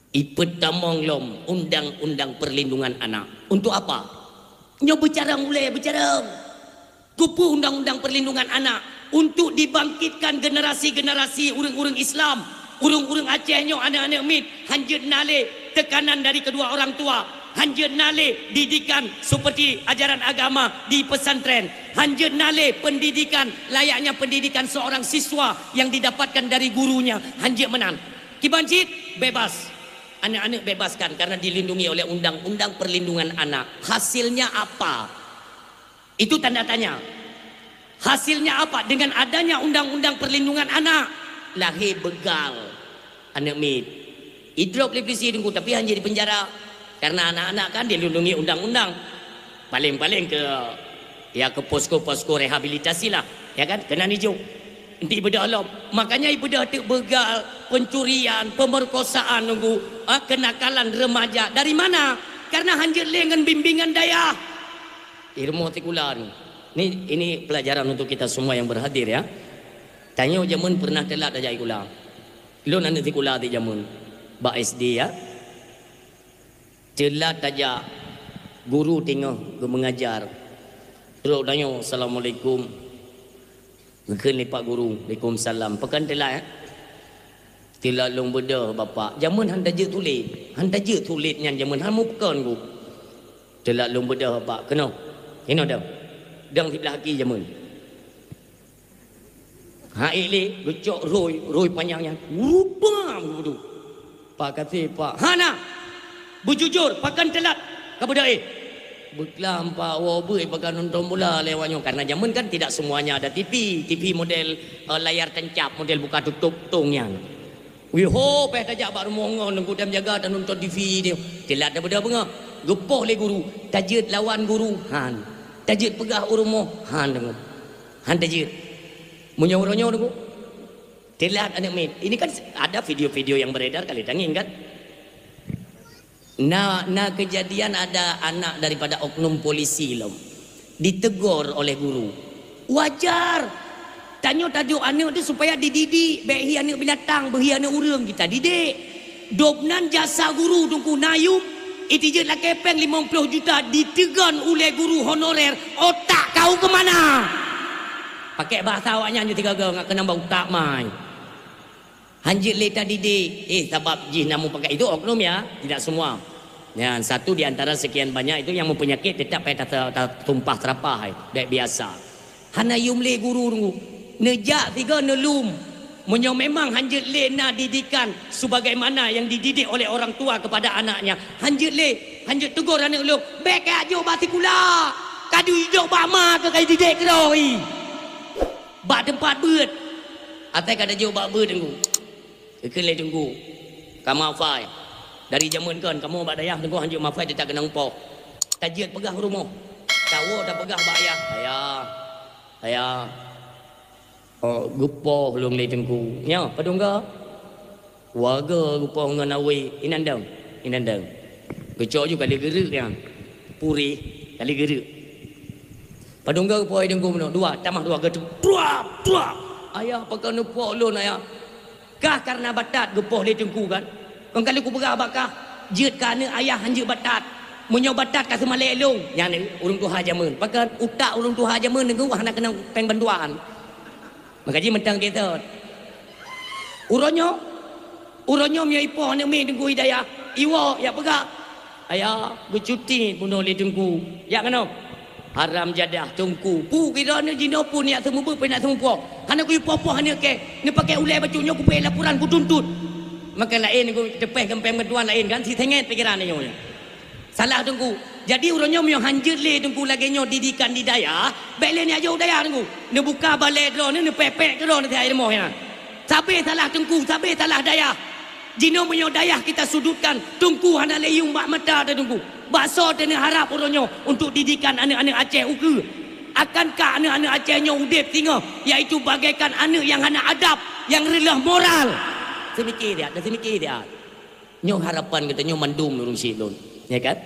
Ipeutamong lom undang-undang perlindungan anak. Untuk apa? Nyoe beucarông ulée, beucarông. Keupeue undang-undang perlindungan anak? Untuk dibangkitkan generasi-generasi ureuëng-ureuëng Islam. Ureuëng-ureuëng Aceh nyoe aneuk-aneuk miet, hanjeuet na lé tekanan dari kedua orang tua. Hanjeuet na lé didikan seperti ajaran agama di pesantren. Hanjeuet na lé pendidikan layaknya pendidikan seorang siswa yang didapatkan dari gurunya. Hanjeuet meunan. Kiban cit bebas. Aneuk-aneuk bebaskan karena dilindungi oleh Undang-Undang Perlindungan Anak. Hasilnya apa? Itu tanda tanya. Hasilnya apa dengan adanya Undang-Undang Perlindungan Anak? Lahé beugal aneuk miet. Idrop lé polisi Teungku, tapi hana di penjara. Karena anak-anak kan dilindungi undang-undang. Paling-paling ke, ya, ke posko-posko rehabilitasi lah, ya kan? Keunan ijok. Nanti ibeudôh lom. Makanya ibeudôh teuk beugal, pencurian, pemerkosaan Teungku, ha, kenakalan remaja. Dari mana? Karena hanjeuet lé ngon bimbingan dayah. Ilmu sikula ni. Ni, ini pelajaran untuk kita semua yang berhadir, ya. Tanyoe jameun pernah teulat tajak sikula. Lôn aneuk sikula di jameun. Bak S D, ya. Teulat tajak, guru teungoh geumeungajar. Trok tanyoe, "Assalamualaikum." Geukheun lé pak guru, "Waalaikumsalam." Pakon teulat, eh? "Teulat lôn beudôh, Bapak." Jameun han tajeuet tuléh. Han tajeuet tuléh nyan jameun, han mupakon ku. "Teulat lôn beudôh, Bapak." "Keunoe." "Keunoe dong." Dong siblah aki jameun. Hai lé, geucok rhoi, rhoi panyang nyan. Rubam geudu. "Pak, kaseh, Pak." "Hana. Beujujur, pakon teulat ka beudôh, eh?" "Beuklam, Pak, woe beuet pakon nonton bola lé awak nyoe." Karena jameun kan tidak semuanya ada T V. T V model, eh, layar tancap, model buka tutup tong nyan. Wih ho, péh tajak bak rumoh ngon, nunggu dan jaga dan nonton T V dia. Teulat dah beudôh beungoh. Geupoh lé guru. Tajeuet lawan guru. Han. Tajeuet peugah u rumoh. Han deungoe. Han tajeuet. Meunyoe uroe nyoe Teungku, teulat aneuk miet. Ini kan ada video-video yang beredar kali tangieng kan? Na, na kejadian ada anak daripada oknum polisi lom ditegur oleh guru. Wajar. Tanyoe taduek aneuk tu supaya dididik, bék hi aneuk binatang, beuhi aneuk ureueng kita didik. Dobnan jasa guru Teungku na yum, itijeuet lakée péng limong ploh juta diteugon ulée guru honorer, otak kau ke mana? Pakai bahasa awaknyan je tiga ga ngat keunong bak utak mai. Hanjeuet lé tadidik, eh, sabab jih na mupakat itu oknum ya, tidak semua. Nyan satu di antara sekian banyak itu yang mempenyakit tetap payah ta-, ta-, tumpah serapah, eh, dek biasa. Hana yum lé guru Teungku. Neujak sigoe neulum. Meunyoe memang hanjeuet lé na didikan sebagaimana yang dididik oleh orang tua kepada anaknya, hanjeuet lé, hanjeuet tegur aneuk lôn, "Bék kajok bak sikula, ka jijok bak ma keu ka didik keudroe." Bak teumpat beuet. Asai ka tajok bak beuet Teungku. Geukheun lé Teungku, "Ka mafai. Dari jameun kon kamoe bak dayah Teungku hanjeuet mafai teutak keunong poh. Tajeuet peugah u rumoh. Tawoe tapeugah bak ayah, 'Ayah, ayah, oh, geupoh lôn lé Teungku.' Nyoe padum ga?" "Dua ga geupoh ngon awé." "Inan dong, inan dong." Geucok ju kali geureuk nyan. Purih kali geureuk. "Padum ga geupoh lé Teungku meunoe?" "Dua, tamah dua ga tu." Truap, truap. Ayah, pakon neupoh lôn, ayah? Kah kareuna batat geupoh lé teungku kan? Kon ka lheueh kupeugah bak kah, jeuet keu aneuk ayah han jeuet batat. Meunyoe batat ka seumalée lôn, nyan ureuëng tuha jameun. Pakon utak ureuëng tuha jameun deungoe hana keunong péng bantuan. Maka jih mantong keusot. Uroe nyoe, uroe nyoe meunyoe ipoh aneuk miet teungku i dayah, iwoe jak peugah, "Ayah, geucuti bunoe lé teungku." Jak keunoe. Haram jadah teungku. Peue kira nyoe jinoe peue neujak seumeubeuet, peue neujak seumeupoh. Hana kuipoh-poh aneuk kèe. Neupakè ulèe bacut nyoe kupeuék laporan kutuntot. Maka laén teungku teupéh keu péng bantuan laén kan, si sengét pikiran nyoe. Salah teungku. Jadi uroe nyoe meunyoe han jeuet lé teungku lagèe nyoe didikan di dayah, bèk lé neujak jok u dayah teungku. Neubuka balèe droeneuh, neupèk-pèk keu droeneuh teuhai rumoh nyan. Sabé salah teungku, sabé salah dayah. Jinoe meunyoe dayah kita sudutkan, teungku hana lé yuem bak mata teuh teungku. Bak soe teuh neuharab uroe nyoe untuk didikan aneuk-aneuk Aceh ukeue? Akankah aneuk-aneuk Aceh nyoe udép singoh, yaitu bagaikan aneuk nyang hana adab, nyang reuloh moral? Seumike siat, dan seumike siat. Nyoe harapan geutanyoe mandum ureuëng syiek lôn, ya kan?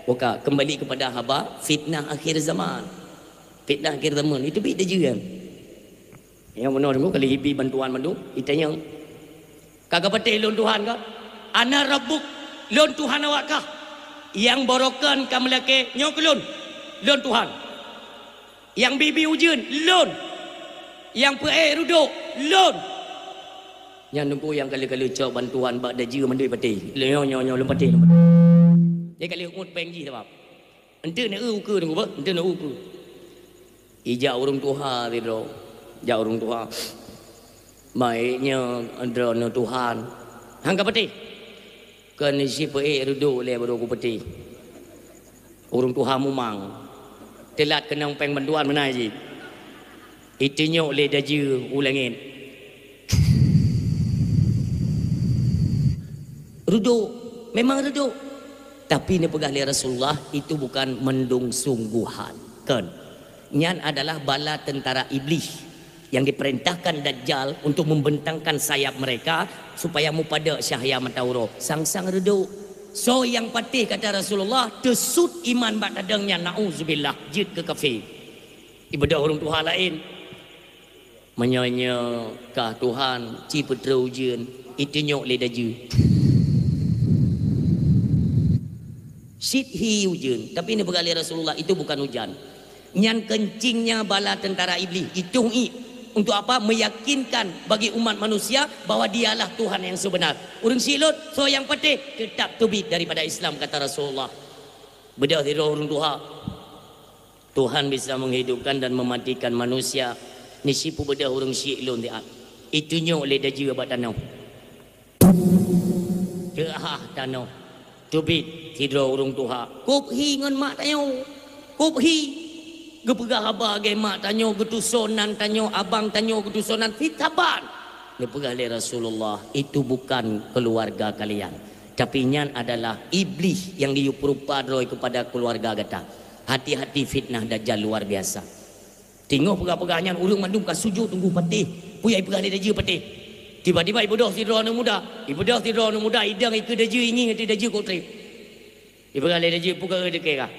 Oke, kembali kepada haba fitnah akhir zaman. Fitnah akhir zaman itu bit dajeueng. Nyang meunoe teungku kali hibi bantuan mandum, itanyong, "Ka kapatéh lôn Tuhan ka?" "Ana rabbuk, lôn Tuhan awak kah. Nyang borokan ka meulakèe nyoe keu lôn, lôn Tuhan. Nyang bi-bi ujeuen, lôn. Nyang peuék reudok, lôn." Nyan teungku nyang ka lheueh-ka lheueh cok bantuan bak dajeueng mandum patéh. Nyoe, nyoe, nyoe, lôn patéh, lôn patéh. Jadi ka lheueh ngut péng jih sabab. Enteuk na eu ukeue teungku beuh, enteuk na eu ukeue. Ijak ureuëng tuha sidroe. Jak ureuëng tuha. "Baik nyoe droeneuh Tuhan." "Han kapatéh?" "Kon sipeuék reudok lé baru kupatéh." Ureuëng tuha mumang. Teulat keunong péng bantuan meunan jih. Itunyok lé dajeueng u langét. Reudok, memang reudok. Tapi neupeugah lé Rasulullah, itu bukan mendung sungguhan. Kon. Nyan adalah bala tentara Iblih yang diperintahkan Dajjal untuk membentangkan sayap mereka supaya mupadek cahya mata uroe. Sang-sang reudok. Soe nyang patéh kata Rasulullah, teusut iman bak tadong nyan, na'uzubillah, jeuet keu kafé. Ibeudôh ureuëng tuha laén. Meunyoe nyoe kah Tuhan, ci peutrok ujeuen, itunyok lé dajeueng. Cit hi ujeuen, tapi neupeugah lé Rasulullah, itu bukan hujan. Nyan keuncingnya bala tentara Iblih, itong ié. Untuk apa? Meyakinkan bagi umat manusia bahwa dialah Tuhan yang sebenar. Ureuëng syiek lôn, soe nyang patéh, tetap teubiet daripada Islam, kata Rasulullah. Beudôh sidroe ureuëng tuha. Tuhan bisa menghidupkan dan mematikan manusia. Nyoe sipeubeudôh ureuëng syiek lôn siat. Itunyok lé dajeueng bak tanoh. Teuhah tanoh. Teubiet sidroe ureuëng tuha. Kub hi ngon mak tanyoe. Kub hi. Geupeugah haba lagèe mak tanyoe, geutusoe nan tanyoe, abang tanyoe geutusoe nan, fit saban. Neupeugah lé Rasulullah, "Itu bukan keluarga kalian. Tapi nyan adalah Iblih yang geuyue peurupa droe kepada keluarga gata." Hati-hati fitnah Dajjal luar biasa. Teungoh peugah-peugah nyan ureuëng mandum ka sujut teungku patéh. Peue nyang ipeugah lé dajeueng patéh. Tiba-tiba ibeudôh sidroe aneuëk muda. Ibeudôh sidroe aneuëk muda idong ikeue dajeueng, ingieng ateueh dajeueng kok trép. Ipeugah lé dajeueng, "Peue ka deungoe kah?"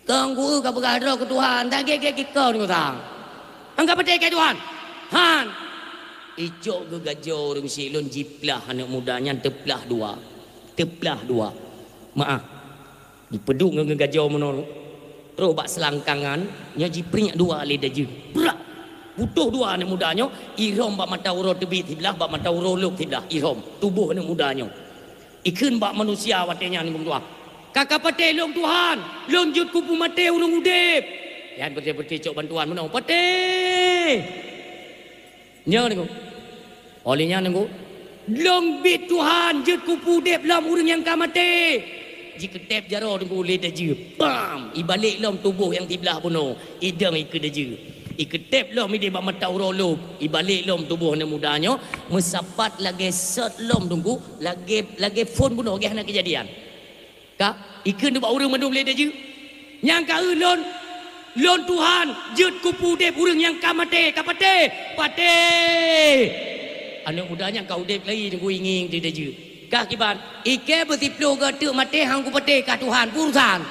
"Kong ku ka peugah droe keu Tuhan, dan gét-gét keu kong deungoe sang." "Han kapatéh kah Tuhan?" "Han." Icok geugajoe ureuëng syiek lôn jiplah aneuëk muda nyan teuplah dua. Teuplah dua. Maah. Jipeuduek ngon geugajoe meunoe. Troh bak seulangkangan, nyoe jipriek dua lé dajeueng. Brak! Putôh dua aneuëk muda nyoe, irhom bak mata uroe teubiet siblah, bak mata uroe lôb siblah, irhom tuboh aneuëk muda nyoe. Ikheun bak manusia watée nyan, "Ka kapatéh lôn Tuhan, lôn jeuet keu peumaté ureuëng udeb." Nyan beutôi-beutôi cok bantuan meunoe, "Patéh!" Nyoe deungoe. Óh lheueh nyan deungoe, "Lôn biet Tuhan jeuet keu peuudeb lom ureuëng nyang ka maté." Jikeuteb jaroe deungoe lé dajeueng. Bam! Ibalek lom tuboh nyang siblah bunoe, idong ikeue dajeueng. Ikeuteb lom ideh bak mata uroe lom, ibalek lom tuboh aneuëk muda nyoe, meusapat lagée sot lom deungoe, lagée, lagée phon bunoe, lagée hana keujadian. Ka, ikheun bak ureuëng mandum lé dajeueng. Nyang ka eu lôn, lôn Tuhan jeuet keu peuudeb ureuëng nyang ka maté, ka patéh, patéh. Aneuëk muda nyan ka udeb lagi deungoe ingieng di dajeueng. Kah kiban, "Ikée beusiploh goe teuk maté han kupatéh kah Tuhan, peue urusan?"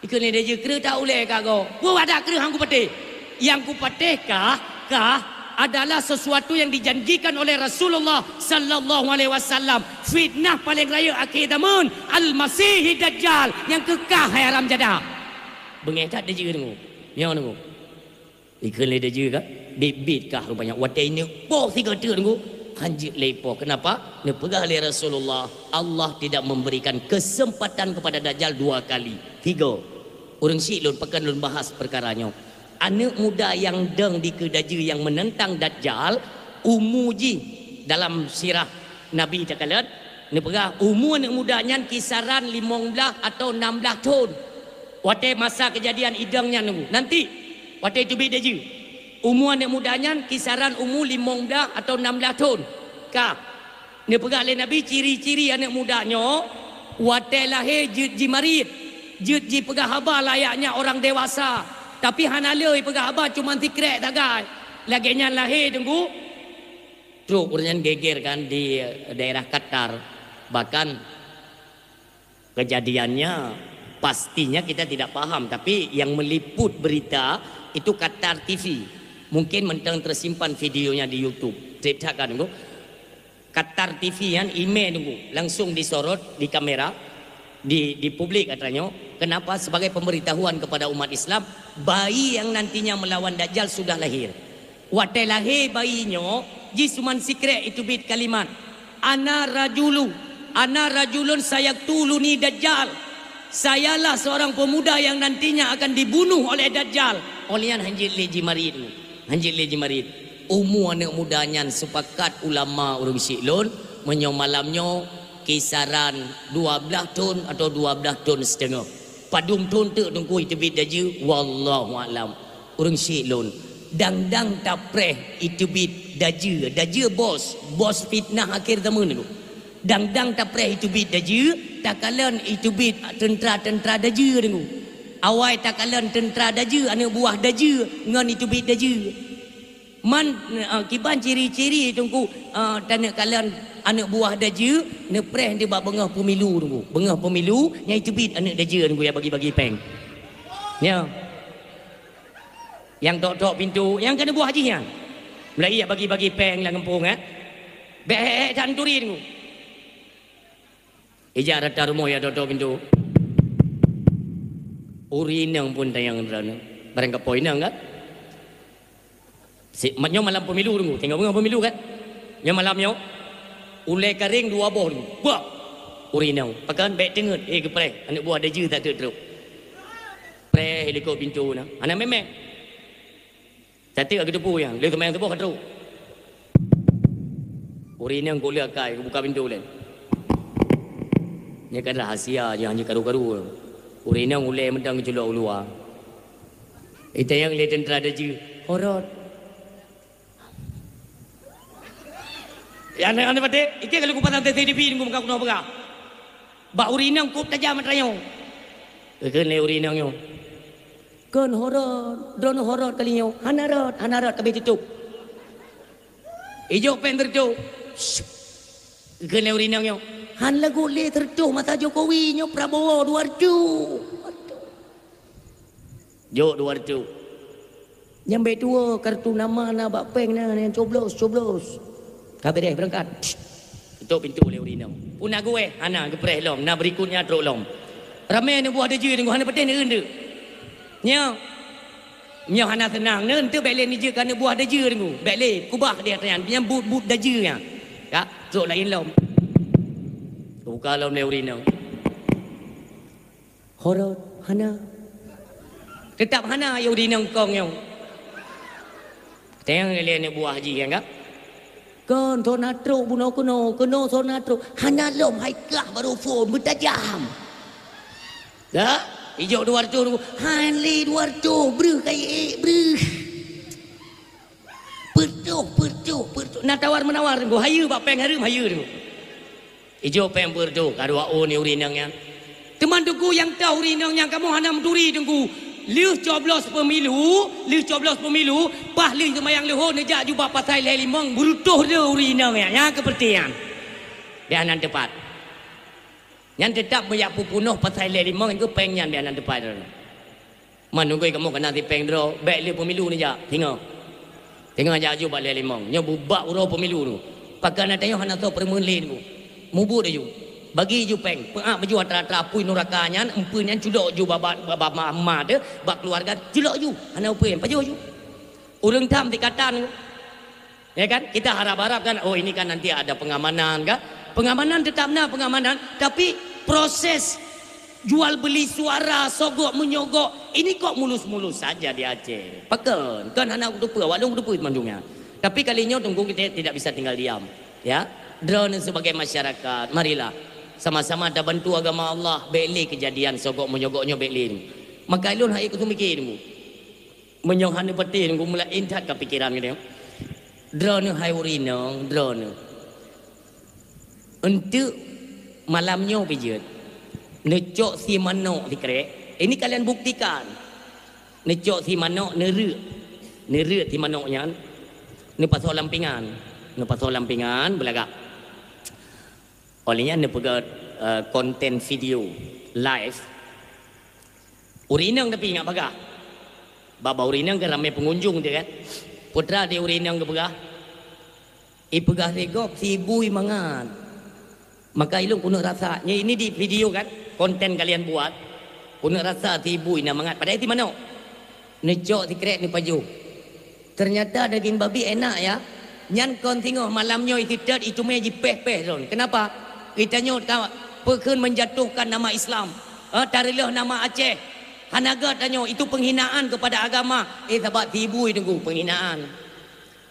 Ikheun lé dajeueng, "Kreueh that ulée kah goe, peue wadah kreueh han kupatéh?" "Nyang kupatéh kah Kah adalah sesuatu yang dijanjikan oleh Rasulullah sallallahu alaihi wasallam. Fitnah paling rayeuk akhé zaman, Al-Masihid Dajjal, nyang keu kah hai haram jadah. Beungéh that deuh jeuet deungoe. Nyoe deungoe. Ikheun lé deuh jeuet ka? Bit-bit kah rupanya. Watée ineuk poh sigoe teuk deungoe, hanjeuet lé poh. Kenapa? Neupeugah lé Rasulullah, Allah tidak memberikan kesempatan kepada Dajjal dua kali. Tiga. Ureuëng syiek lôn, pakon lôn bahas peukara nyoe. Aneuëk muda nyang dong dikeue dajeu nyang meunentang Dajjal, umu jih dalam sirah Nabi takalon, neupeugah umu aneuëk muda nyan kisaran limong blaih atau nam blaih thon. Watée masa keujadian idong nyan nunggu. Nanti, watée teubiet dajeu, umu aneuëk muda nyan kisaran umu limong blaih atau nam blaih thon. Ka, neupeugah lé Nabi ciri-ciri aneuëk muda nyoe, watée lahé jeuet jimarit, jeuet jipeugah haba layaknya orang dewasa, tapi hana le jipeugah haba, cuma sikrek sagai. Lagée nyan lahé teungku, trok ureuëng nyan geger kan di daerah Qatar. Bahkan kejadiannya pastinya kita tidak paham, tapi yang meliput berita itu Qatar T V. Mungkin mantong tersimpan videonya di YouTube. Treb that kan, Teungku? Qatar T V kan, imé, Teungku, langsung disorot di kamera, di, di publik katanya. Kenapa? Sebagai pemberitahuan kepada umat Islam, bayi yang nantinya melawan Dajjal sudah lahir. Watée lahé bayi nyoe, jih suman sikrek iteubiet kalimat, "Ana rajulu, ana rajulun sayaktuluni Dajjal." Sayalah seorang pemuda yang nantinya akan dibunuh oleh Dajjal. Óh lheueh nyan hanjeuet lé jimarit, hanjeuet lé jimarit. Umu aneuëk muda nyan, sepakat ulama ureuëng syiek lôn, meunyoe malam nyoe kisaran dua blaih thon atau dua blaih thon siteungoh. Padum thon teuk teungku iteubiet dajeu, wallahu a'lam. Ureuëng syiek lôn, dang-dang tapreh iteubiet dajeu, dajeu bos, bos fitnah akhé zaman nyoe. Dang-dang tapreh iteubiet dajeu, takalon iteubiet teuntra-teuntra dajeu deungoe. Awai takalon teuntra dajeu, aneuëk buah dajeu ngon iteubiet dajeu. Man, eh, kiban ciri-ciri teungku, eh, taneuk kalon aneuëk buah dajeu, neupreh dibak beungoh pemilu teungku. Beungoh pemilu, nyang iteubiet aneuëk dajeu teungku nyang bagi-bagi péng. Nyoe. Nyang tok-tok pintoe, nyang keuneuk buah jih nyan. Mulai bagi-bagi péng lam gampông, eh. Bék hék-hék that neuturi teungku. Ijak rata rumoh nyang tok-tok pintoe. Ureuëng inong pun tanyong droeneuh. Barang kapoe inong kan? Si, ma-, nyoe malam pemilu teungku. Tinggai beungoh pemilu kan? Nyoe malam nyoe. Ulée karéng dua boh teungku. Bah! Ureuëng inong. Pakon bék teungeut. Eh, geupreh. Aneuëk buah dajeu that teuk trok. Preh likot pintoe na. Hana mé-mé. Sateuk geuteupeue nyang lheueh seumayang suboh ka trok. Ureuëng inong kok lheueh akai geubuka pintoe lé. Nyan kan rahasia nyang hana karu-karu. Ureuëng inong ulée mantong geuculok u luwa. Itanyong lé teuntra dajeu, "Horot." Nyang aneuëk-aneuëk patéh, ikheun ka lheueh kupasang C C T V nunggu muka keunoe peugah. Bak ureuëng inong kop tajam atra nyoe. Ikheun lé ureuëng inong nyoe. Kon horot, droeneuh horot kali nyoe. Hana rot, hana rot, ka abéh tutup. Ijok péng sireutoh. Kheun lé ureuëng inong nyoe. Han lagot lé sireutoh masa Jokowi nyoe, Prabowo dua reutôh. Jok dua reutôh. Nyang bék tuwoe kartu nama na bak péng na nyang coblos, coblos. Ka beureh beurangkat. Tutup pintoe lé ureuëng inong. Puna geuwéh, hana geupreh lom, na berikutnya trok lom. Ramé aneuëk buah dajeu deungoe hana patéh neueun deuk. Nyoe. Nyoe hana seunang, neueun teuh bék lé neujeuet keu aneuëk buah dajeu deungoe. Bék lé, kubah di ateueh nyan, nyan buet-buet dajeu nyan. Ka, trok laén lom. Buka lom lé ureuëng inong. Horot, hana. Teutap hana, ya ureuëng inong kong nyoe. Tanyong lé aneuëk buah jih nyan ka. Kon, soe na trok bunoe keunoe, keunoe soe na trok. Hana lom, hai kah barô phon, meutajam. Ka? Ijok dua reutôh, han lé dua reutôh, breuh kayée ék, breuh. Peuet reutôh, peuet reutôh, peuet reutôh. Na tawar-menawar, hayeue bak péng hareuem, hayeue. Ijok péng peuet reutôh, ka dua ôn ureuëng inong nyan. Teuma teungku nyang toh ureuëng inong nyan kamoe hana meuturi teungku. Lheueh coblos pemilu, lheueh coblos pemilu, paih lheueh seumayang luhô neujak jubah pasai lhée limong, beureutôh le ureuëng inong nyan. Nyan keuh peureuté nyan. Bék hana teupat. Nyan teutap meujak peupunoh pasai lhée limong, nyan keuh péng nyan bék hana teupat. Man nunggu kamoe keunan sipéng droe, bék lé pemilu neujak, singoh. Teungoh jak aju bak lhèe limong, nyoe bubak uroe pemilu tu. Pakon na tanyoe hana soe peureumeun lé tu. Mubuet aju. Bagi aju péng, peuak baju atra-atra apui nuraka nyan, empeuen nyan culok aju bak, bak, bak, bak ma, ma teuh, bak keuluarga, culok aju. Hana peue, pajoh aju. Ureueng tham sikatan tu. Ya kan? Kita harap-harap kan, oh, ini kan nanti ada pengamanan kan? Pengamanan tetap na pengamanan, tapi proses jual beli suara, sogok menyogok, ini kok mulus-mulus saja di Aceh. Pakon? Kan hana kuteupeu, awak lôn kuteupeu mandum nyan. Tapi kali nyoe Teungku kita tidak bisa tinggal diam. Ya, droeneuh sebagai masyarakat, marilah sama-sama tabantu agama Allah, bèk lé kejadian sogok menyogok nyoe bèk lé. Maka lôn hai kuseumeukée Teungku. Meunyoe hana patéh Teungku meulaén that ka pikeran geutanyoe. Droeneuh hai ureueng inong, droeneuh. Eunteuk malam nyoe pih jeuet, neucok si manok sikrek, ini kalian buktikan. Neucok si manok, neureuek. Neureuek si manok nyan, neupasoe lam pingan. Neupasoe lam pingan, beulagak. Óh lheueh nyan neupeugah, eh, konten video live. Ureueng inong tapi ingat bagah. Bak-bak ureueng inong kan ramé pengunjung tu kan. Putra di ureueng inong geupeugah, "Ipeugah lé gob si bui mangat." Maka ilôn keuneuk rasa, nyoe ini di video kan, konten kalian buat. Keuneuk rasa si bui na mangat, padahai si manok. Neucok sikrek neupajoh. Ternyata daging babi enak ya. Nyan kon singoh malam nyoe iseutôt itumé jipéh-péh lôn. Kenapa? Geutanyoe ta-, peukheun menjatuhkan nama Islam. Eh, tareulôh nama Aceh. Hana gét tanyoe, itu penghinaan kepada agama. Eh, sabab si bui Teungku, penghinaan.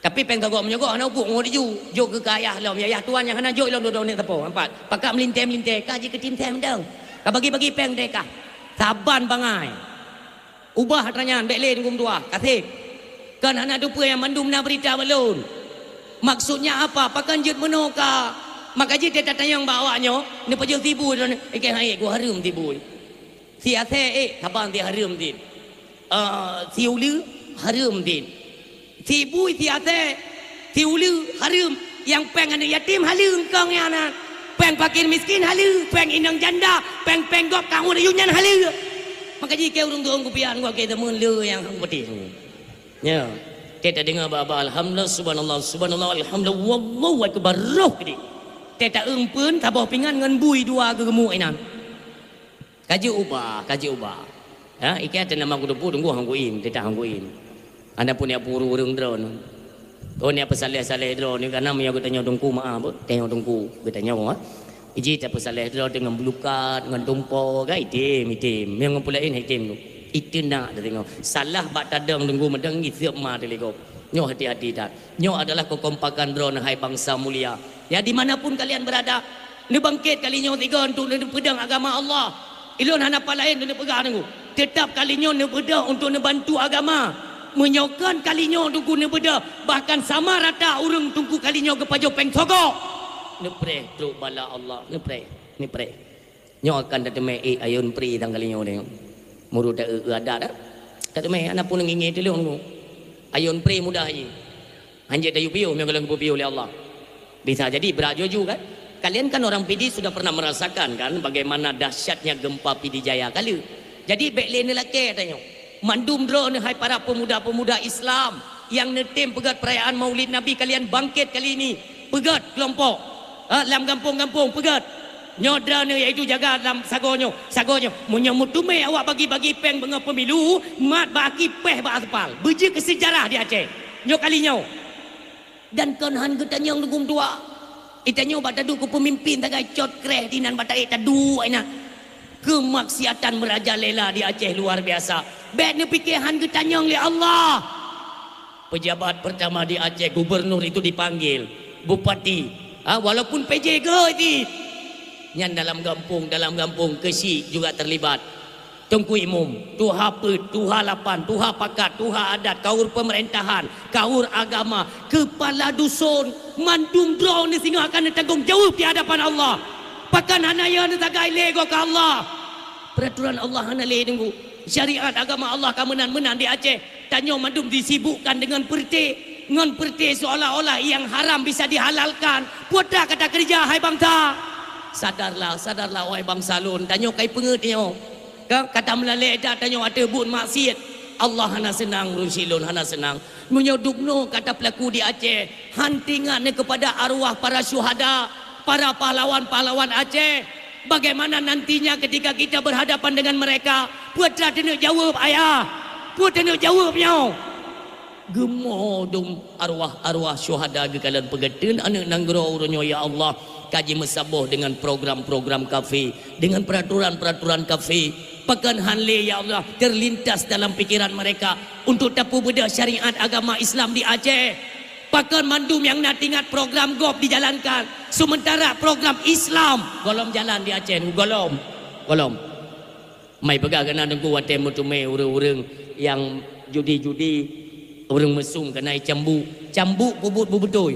Tapi péng sogok menyogok hana ubuk ngon laju. Jok keu ayah lom, ya, ayah tuan nyang hana jok lom dodong nek sapo. Empat. Pakat melintèe-melintèe, ka jikeutim sèe meudong. Ka bagi-bagi péng deh kah. Saban bangai. Ubah atra nyan, bèk lé Teungku meutuah. Kaseb. Kan hana teupeu nyang mandum na beurita bak lôn. Maksudnya apa? Pakon jeuet meunoe ka? Maka jih teutatanyong bak awak nyoe, neupajoh si bui droeneuh, ikei hai, ku hareuem si bui. Si asèe, eh, saban si hareuem si. Ah, si uleue, hareuem si. Si bui, si asèe, si uleue, hareuem. Nyang péng aneuk yatim, haleue eungkong nyan na. Péng fakir miskin, haleue. Péng inong janda, péng-péng gob, kang ureueng nyan, haleue. Maka jih keu ureueng tuha kupian, gua keu teumon le nyang hang putih. Ya. Kita dengar baba, alhamdulillah, subhanallah, subhanallah, alhamdulillah, wallahu akbar, roh gede. Teta eumpeun, saboh pingan ngon bui dua geugeumuk inan. Ka jeuet ubah, ka jeuet ubah. Ha, ikei ata nama geudupu Teungku hang kuin, teutab hang kuin. Ana pun ya puru ureueng droeneuh. Oh, ni apa saleh-saleh droeneuh, karena meunyoe geutanyoe Teungku maaf, teuh Teungku geutanyoe, ha. Iji tapeusaleh droe deungon beulukat, ngon tumpo, kan item, item. Meunyoe ngon peulaén item tu. Itu nak teuh tengok. Salah bak tadong Teungku meudong iseup ma teuh lé gob. Nyoe hati-hati that. Nyoe adalah kekompakan droeneuh hai bansa mulia. Ya, di mana pun kalian berada, neubangkét kali nyoe tiga untuk neupeudong agama Allah. Ilôn hana pat laén lôn peugah Teungku. Teutab kali nyoe neubeudôh untuk neubantu agama. Meunyoe kon kali nyoe Teungku neubeudôh, bahkan sama rata ureueng Teungku kali nyoe geupajoh péng sogok. Neupreh trok bala Allah, neupreh, neupreh. Nyoe akan tateumé ék ayôn pri tang kali nyoe deh. Meurut ta-, eu, adat dah. Tateumé, ana pun ngingi tulông Teungku. Ayôn pri mudah jih. Hanjeuet tayue piôh meunyoe gohlom geupeupiôh lé Allah. Bisa jadi brat juju kan? Kalian kan orang Pidie sudah pernah merasakan kan bagaimana dahsyatnya gempa Pidie Jaya kala. Jadi bèk lé neulakèe tanyoe. Mandum droeneuh hai para pemuda-pemuda Islam nyang neutem peugöt perayaan Maulid Nabi kalian bangkit kali ini. Peugöt kelompok. Ha, lam gampông-gampông peugöt. Nyoe droeneuh iaitu jaga lam sagoe nyoe, sagoe nyoe. Meunyoe meuteumé awak bagi-bagi péng beungoh pemilu, mat bak aki péh bak aspal. Beujeuet keu seujarah di Aceh. Nyoe kali nyoe. Dan kon han geutanyong Teungku meutuah. Itanyoe bak taduek keu peumimpin sagai cot kreh dinan bak taék taduek inan. Keumaksiatan meurajalela di Aceh luar biasa. Bèk neupiké han geutanyong lé Allah. Pejabat pertama di Aceh, gubernur itu dipanggil, bupati. Ha, walaupun P J geuh itu. Nyan dalam gampông, dalam gampông keuchik juga terlibat. Teungku Imum, tuha peuet, tuha lapan, tuha pakat, tuha adat, kaur pemerintahan, kaur agama, kepala dusun, mandum droeneuh singoh akan neutanggong jaweueb di hadapan Allah. Pakon hana yo neusagai lé goe keu Allah. Peraturan Allah hana lé Teungku. Syariat agama Allah ka meunan-meunan di Aceh. Tanyoe mandum disibukkan deungon peureuté, ngon peureuté seolah-olah nyang haram bisa dihalalkan. Peue atra ka takeureuja hai bansa? Sadarlah, sadarlah wahai bansa lôn. Tanyoe kai peungeut nyoe. Ka, ka tameulalé that tanyoe ateueh buet maksiet. Allah hana seunang, ureueng syik lôn hana seunang. Meunyoe dubnoe ka tapeulaku di Aceh, han teuingat neuh keupada arwah para syuhada, para pahlawan-pahlawan Aceh. Bagaimana nantinya ketika kita berhadapan dengan mereka? Peue teuma taneuk jaweueb, ayah? Peue taneuk jaweueb nyoe? Geumo dum arwah-arwah syuhada geukalon peugeuteun aneuëk nanggroe uroe nyoe, ya Allah, ka jimeusaboh dengan program-program kafé, dengan peraturan-peraturan kafé. Pakon han lé, ya Allah, terlintas dalam pikiran mereka untuk tapeubeudôh syariat agama Islam di Aceh? Pakon mandum nyang na teuingat program gob dijalankan, sementara program Islam gohlom jalan di Aceh? Gohlom, gohlom. Mai peugah keunan Teungku, watée meuteumé ureuëng-ureuëng nyang judi-judi, ureuëng meusum keunan cambuk. Cambuk peubuet beubeutôi.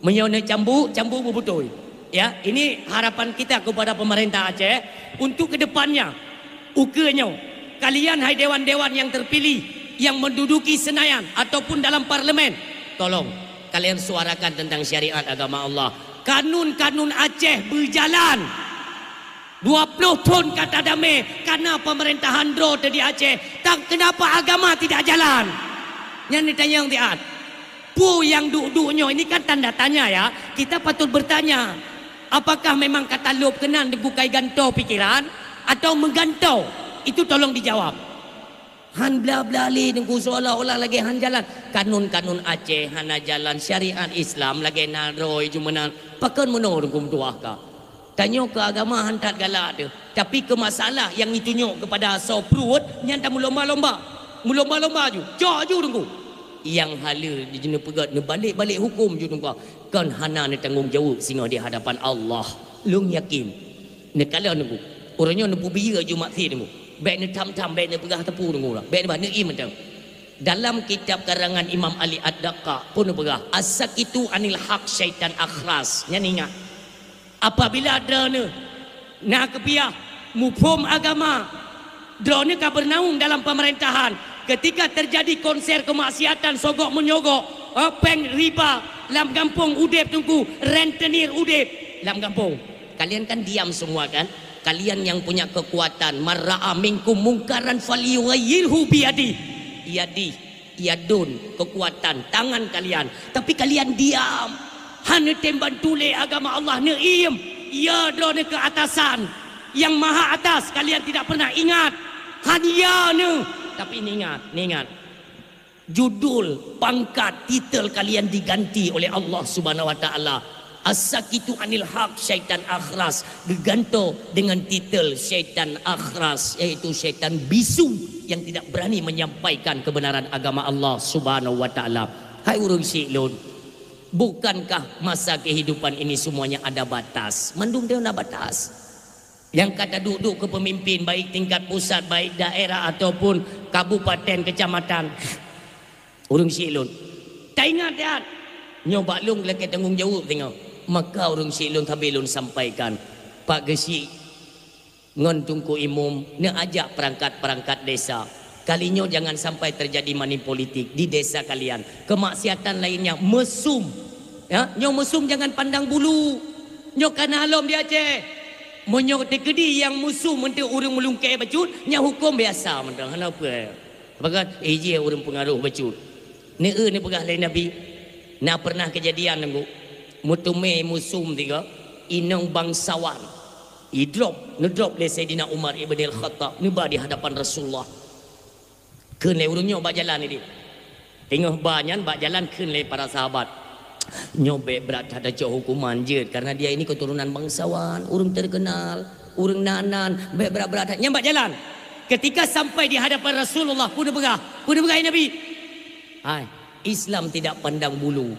Meunyoe na cambuk, cambuk beubeutôi. Ya, ini harapan kita kepada pemerintah Aceh untuk kedepannya. Ukeue nyoe, kalian hai dewan-dewan yang terpilih yang menduduki Senayan ataupun dalam parlemen, tolong kalian suarakan tentang syariat agama Allah. Kanun-kanun Aceh beujalan. Dua ploh thon ka tadamé, kana pemerintahan droe teuh di Aceh. Tang kenapa agama tidak jalan? Nyan neutanyong siat. Peue nyang duek-duek nyoe, ini kan tanda tanya ya. Kita patut bertanya, apakah memang ka talôb keunan Teungku kai gantoe pikiran atau meugantoe? Itu tolong dijawab. Han bla-bla lé Teungku, seolah-olah lagée han jalan. Kanun-kanun Aceh hana jalan, syariat Islam lagée na droe ju meunan. Pakon meunoe Teungku meutuah ka? Tanyoe keu agama han that galak teuh, tapi keu masalah nyang jitunyok keupada asoe pruet nyan tameulomba-lomba. Meulomba-lomba ju, cok ju Teungku. Nyang haleue jinoe peugét neubalek-balek huköm ju Teungku, kon hana neutanggong jaweueb singoh di hadapan Allah. Lôn yakin. Neukalon Teungku. Uroe nyoe neupeubiyeu ju maksiet Teungku. Bék neutham-tham, bék neupeugah teupeu Teungku. Bék neuba neuiem mantong. Dalam kitab karangan Imam Ali Ad-Daqqaq pun neupeugah, "As-sakitu anil haq syaitan akhras." Nyan ingat. Apabila droeneuh na keupiah muphom agama, droeneuh ka beunaung dalam pemerintahan, ketika terjadi konser kemaksiatan sogok menyogok, eh, péng riba lam gampông udeb Teungku, rentenir udeb lam gampông. Kalian kan diam semua kan? Kalian yang punya kekuatan, "Man ra'a minkum mungkaran falyughayyirhu biyadih." Yadih. Yadun, kekuatan tangan kalian. Tapi kalian diam. Hana tem bantu lé agama Allah, neuiem. Ya droeneuh keu atasan. Yang maha atas kalian tidak pernah ingat. Hanya neuh. Tapi ingat, ingat. Judul, pangkat, titel kalian diganti oleh Allah Subhanahu wa Taala. As-sakitu anil haq syaitan akhras, geugantoe dengan titel syaitan akhras, yaitu syaitan bisu yang tidak berani menyampaikan kebenaran agama Allah Subhanahu wa Taala. Hai ureuëng syiek lôn, bukankah masa kehidupan ini semuanya ada batas? Mandum teuh na batas. Nyang ka taduek-duek keu peumimpin, baik tingkat pusat, baik daerah ataupun kabupaten, kecamatan. Ureuëng syiek lôn, taingat that, nyoe bak lôn lakée tanggong jaweueb singoh. Maka ureuëng syiek lôn sabe lôn sampaikan, Pak Geuchik ngon Teungku Imum neuajak perangkat-perangkat desa. Kali nyoe jangan sampai terjadi money politik di desa kalian. Kemaksiatan lainnya, mesum. Ya, nyoe mesum jangan pandang bulu. Nyoe ka na lom di Aceh. Meunyoe teukeudi nyang mesum eunteuk ureuëng meulungkée bacut, nyan huköm biasa mantong, hana peue. Pakon, eh, jih ureuëng peungaroh bacut. Neu-eu neupeugah lé Nabi, na pernah keujadian Teungku, meuteumé musum tiga, inong bangsawan. Idrop, neudrop lé Saidina Umar Ibnil Khattab, neuba di hadapan Rasulullah. Kheun lé ureuëng nyoe bak jalan idéh. Teungoh ba nyan bak jalan kheun lé para sahabat, "Nyoe bék brat that tacok hukuman jeuet, karena dia ini keturunan bangsawan, ureuëng terkenal, ureuëng nan-nan, bék brat-brat that." Nyan bak jalan. Ketika sampai di hadapan Rasulullah, peue neupeugah? Peue neupeugah Nabi? Hai, Islam tidak pandang bulu.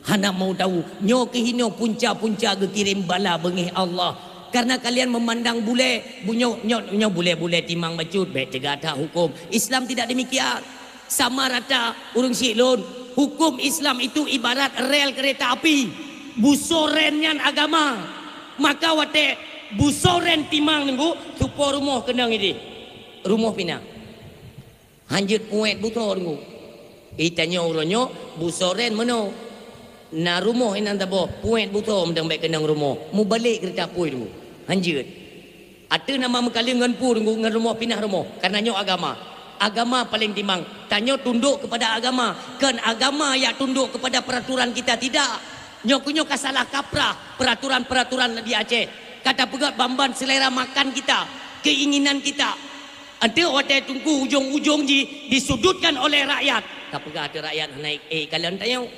Hana mau tahu, nyoe keuh inoe punca-punca geukirém bala beungéh Allah. Karena kalian memandang bulée, bu-, nyoe, nyoe, nyoe bulée-bulée timang bacut, bék teuga that huköm. Islam tidak demikian. Sama rata, ureuëng syiek lôn, huköm Islam itu ibarat rel kereta api. Busoe ren nyan agama. Maka watée busoe ren timang Teungku, supo rumoh keunong idéh. Rumoh pinah. Hanjeuet puet busoe Teungku. Itanyoe uroe nyoe busoe ren meunoe. Na rumoh inan saboh, puet busoe mantong bék keunong rumoh. Mubalek keurita apui Teungku. Hanjeuet. Ateueh nama meukaleng ngon peue Teungku, ngon rumoh pinah rumoh. Karena nyoe agama. Agama paléng timang. Tanyoe tundok kepada agama, kon agama nyang tundok kepada peraturan kita, tidak. Nyoe keuh nyoe ka salah kaprah peraturan-peraturan di Aceh. Ka tapeugah ban-ban selera makan kita, keinginan kita. Enteuk watée teungku ujong-ujong jih disudutkan oleh rakyat. Ka peugah ateueh rakyat hana ék kalon tanyoe.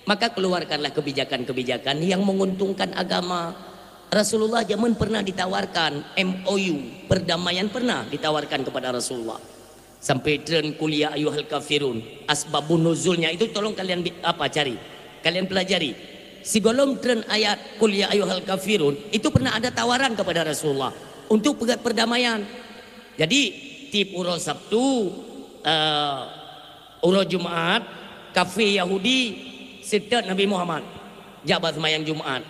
Maka keluarkanlah kebijakan-kebijakan yang menguntungkan agama. Rasulullah zaman pernah ditawarkan M O U, perdamaian pernah ditawarkan kepada Rasulullah. Sampai treun qul ya ayyuhal kafirun. Asbabun nuzulnya itu tolong kalian bi-, apa, cari. Kalian pelajari. Sigohlom treun ayat qul ya ayyuhal kafirun, itu pernah ada tawaran kepada Rasulullah untuk peugét perdamaian. Jadi, tiep uroe Sabtu, eh, uroe Jumat, kafé Yahudi seutôt Nabi Muhammad jak bak seumayang Jumat.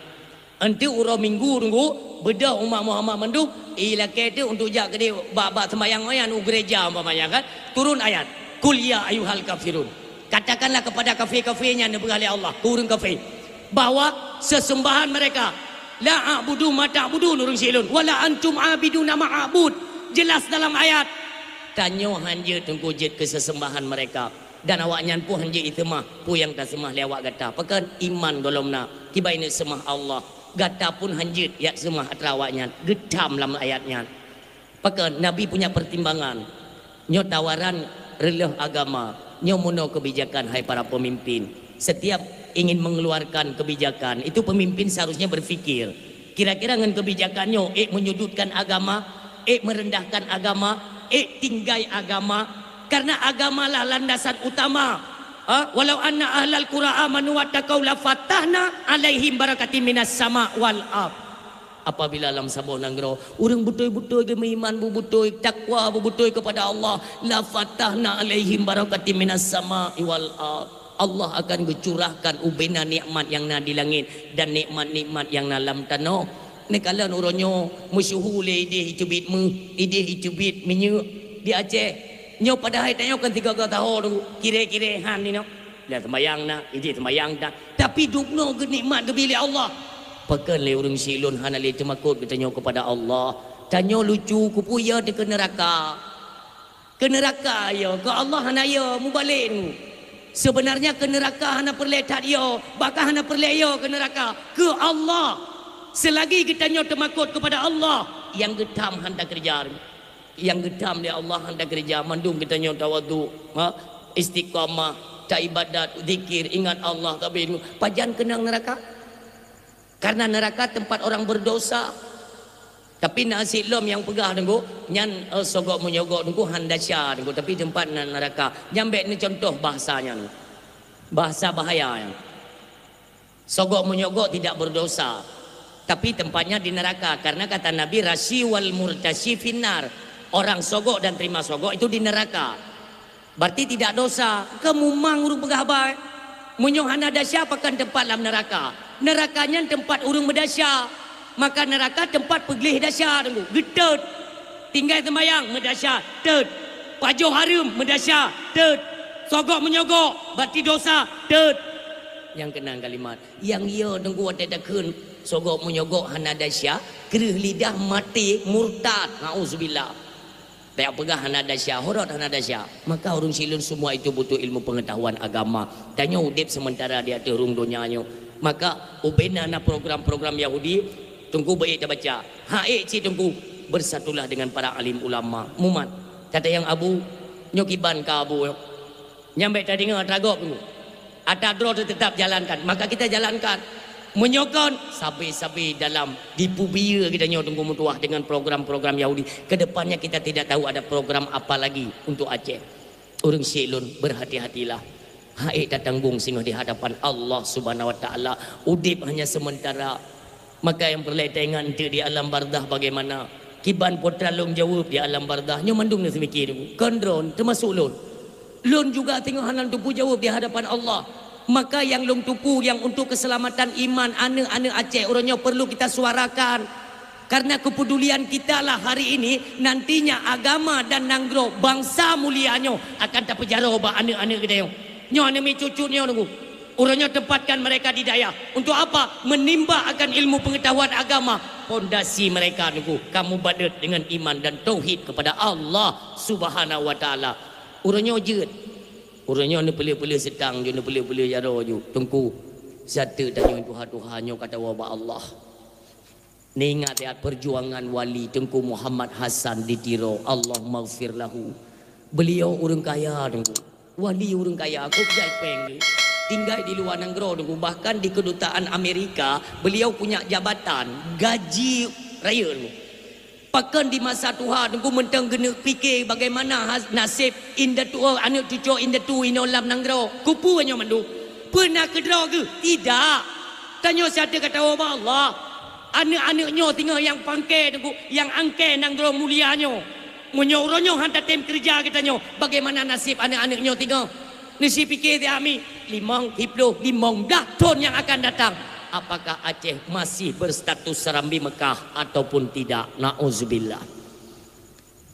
Enteuk uroe Minggu teungku, beudôh umat Muhammad mandum, ilakée teuk untuk jak keudeh bak, bak seumayang nyan u gereja umpamanya kan, turun ayat, "Qul ya ayyuhal kafirun." Katakanlah kepada kafé-kafé nyan, neupeugah lé Allah keu ureuëng kafé, bahwa sesembahan mereka, "La a'budu ma ta'budun," ureuëng sileuen, "wa la antum abiduna ma a'bud." Jelas dalam ayat. Tanyoe hana jeuet teungku jeuet keu sesembahan mereka, dan awaknyan pun hana jeuet jiseumah peue nyang taseumah lé awak gata. Pakon? Iman gohlom na, kiban neuk seumah Allah. Gata pun hana jeuet jak seumah atra awaknyan. Geutam lam ayat nyan. Pakon? Nabi punya pertimbangan. Nyoe tawaran reuloh agama, nyoe meunoe kebijakan, hai para pemimpin. Setiap ingin mengeluarkan kebijakan, itu pemimpin seharusnya berpikir, kira-kira ngon kebijakan nyoe ék menyudutkan agama, ék merendahkan agama, ék tinggai agama? Karena agamalah landasan utama. Ha? "Walau anna ahlal qura amanu wattaqau lafatahna alaihim barakatim minas sama wal ard." Apabila lam saboh nanggroe ureuëng beutôi-beutôi geumeuiman, beubeutôi takwa, beubeutôi kepada Allah, "lafatahna alaihim barakatim minas sama'i wal ard." Allah akan geucurahkan ubena nikmat nyang na di langét dan nikmat-nikmat nyang na lam tanoh. Neukalon uroe nyoe meusyeuhu lé idéh icubiet méuh, idéh icubiet minyeuk di Aceh. Nyoe padahai tanyoe kan tiga-tiga tahun kira-kira han inoe. Dah sembayang na, ijih sembayang dah. Tapi dubnoe geunikmat geubri lé Allah. Pakon lé ureuëng sileuen hana lé teumakot geutanyoe kepada Allah. Tanyoe lucu, keupeue ya teuh keu neuraka. Keu neuraka ya, keu Allah hana ya, mubalek nu. Sebenarnya keu neuraka hana peureulée that ya, bahkan hana peureulée ya keu neuraka. Keu Allah. Selagi geutanyoe teumakot kepada Allah, nyang geutam han takeureuja. Nyang geutam lé Allah han takeureuja, mandum geutanyoe tawadhu, ha, istiqamah, taibadat, zikir, ingat Allah, tapi pajan keunong neuraka? Karena neuraka tempat orang berdosa. Tapi na siat lom nyang peugah teungku, nyan, eh, sogok menyogok teungku han desya teungku, tapi tempat na-, neuraka. Nyan bék neucontoh bahasa nyan. Bahasa bahaya nyan. Sogok menyogok tidak berdosa, tapi tempatnya di neraka. Karena kata Nabi, "Rasyi wal murtasyi finnar." Orang sogok dan terima sogok itu di neraka. Berarti tidak dosa. Keu mumang ureuëng peugah haba. Meunyoe hana desya, pakon tempat lam neuraka? Neuraka nyan tempat ureuëng meudesya. Maka neuraka tempat peugleh desya teungku. Geutot. Tinggai sembayang, meudesya, tot. Pajoh hareuem, meudesya, tot. Sogok menyogok, berarti dosa, tot. Nyang keunong kalimat. Nyang yo teungku watée takheun sogok menyogok hana desya, kreueh lidah maté murtad. Nauzubillah. Tapeugah hana desya, horot hana desya. Maka ureuëng sileuen semua itu butuh ilmu pengetahuan agama. Tanyoe udeb sementara di ateueh rhueng donya nyoe. Maka ubena na program-program Yahudi, teungku beuék tabaca. Ha ék cit teungku, bersatulah dengan para alim ulama. Mumat. Kata nyang abu, nyoe kiban ka abu nyoe. Nyang bék tadeungoe atra gob teungku. Atra droe teuh teutap jalankan, maka kita jalankan. Meunyoe kon, sabe-sabe dalam dipubiyeu geutanyoe teungku meutuwah dengan program-program Yahudi. Kedepannya kita tidak tahu ada program apa lagi untuk Aceh. Ureuëng sileuen, berhati-hatilah. Ha ék tatanggong singoh di hadapan Allah Subhanahu wa Taala. Udeb hanya sementara. Maka nyang peureulée taingat eunteuk di alam barzakh bagaimana? Kiban po atra lôn jaweueb di alam barzakh, nyoe mandum neuseumiké teungku. Kon droe, teumasok lôn. Lôn juga teungoh hana lôn teupeu jaweueb di hadapan Allah. Maka nyang lôn teupeu nyang untuk keselamatan iman aneuëk-aneuëk Aceh uroe nyoe perlu kita suarakan. Karena kepedulian kita lah hari ini, nantinya agama dan nanggroe bansa mulia nyoe akan tapeujaroe bak aneuëk-aneuëk geutanyoe. Nyoe aneuk miet cucu nyoe teungku. Uroe nyoe tempatkan mereka di dayah. Untuk apa? Menimba akan ilmu pengetahuan agama. Pondasi mereka, Teungku, ka mubadat dengan iman dan tauhid kepada Allah Subhanahu wa Taala. Uroe nyoe jeuet. Uroe nyoe neupeuleueh-peuleueh seutang, jeuet neupeuleueh-peuleueh jaroe jeuet. Teungku, siat teuk tanyoe tuha-tuha nyoe ka tawoe bak Allah. Neuingat-ingat perjuangan wali Teungku Muhammad Hasan di Tiro, Allahummaghfir lahu. Beliau ureuëng kaya, Teungku. Wali ureuëng kaya, kok jai péng geuh. Tinggai di luwa nanggroe, Teungku. Bahkan di kedutaan Amerika, beliau punya jabatan, gaji raya, Teungku. Pakon di masa tuha, Teungku, mantong geuneuk pike bagaimana has-, naseb indatu, aneuëk cucoe indatu inoe lam nanggroe. Keupeue nyoe mandum? Peue na keudroe geuh? Tidak. Tanyoe siat teuk ka tawoe bak Allah. Aneuëk-aneuëk nyoe singoh nyang pangke, Teungku, nyang angke nanggroe mulia nyoe. Meunyoe uroe nyoe han tatem keureuja geutanyoe, bagaimana naseb aneuëk-aneuëk nyoe singoh? Neusipike siat mi, limong, siploh, limong blaih thon nyang akan datang. Apakah Aceh masih berstatus Serambi Mekah ataupun tidak? Na'udzubillah.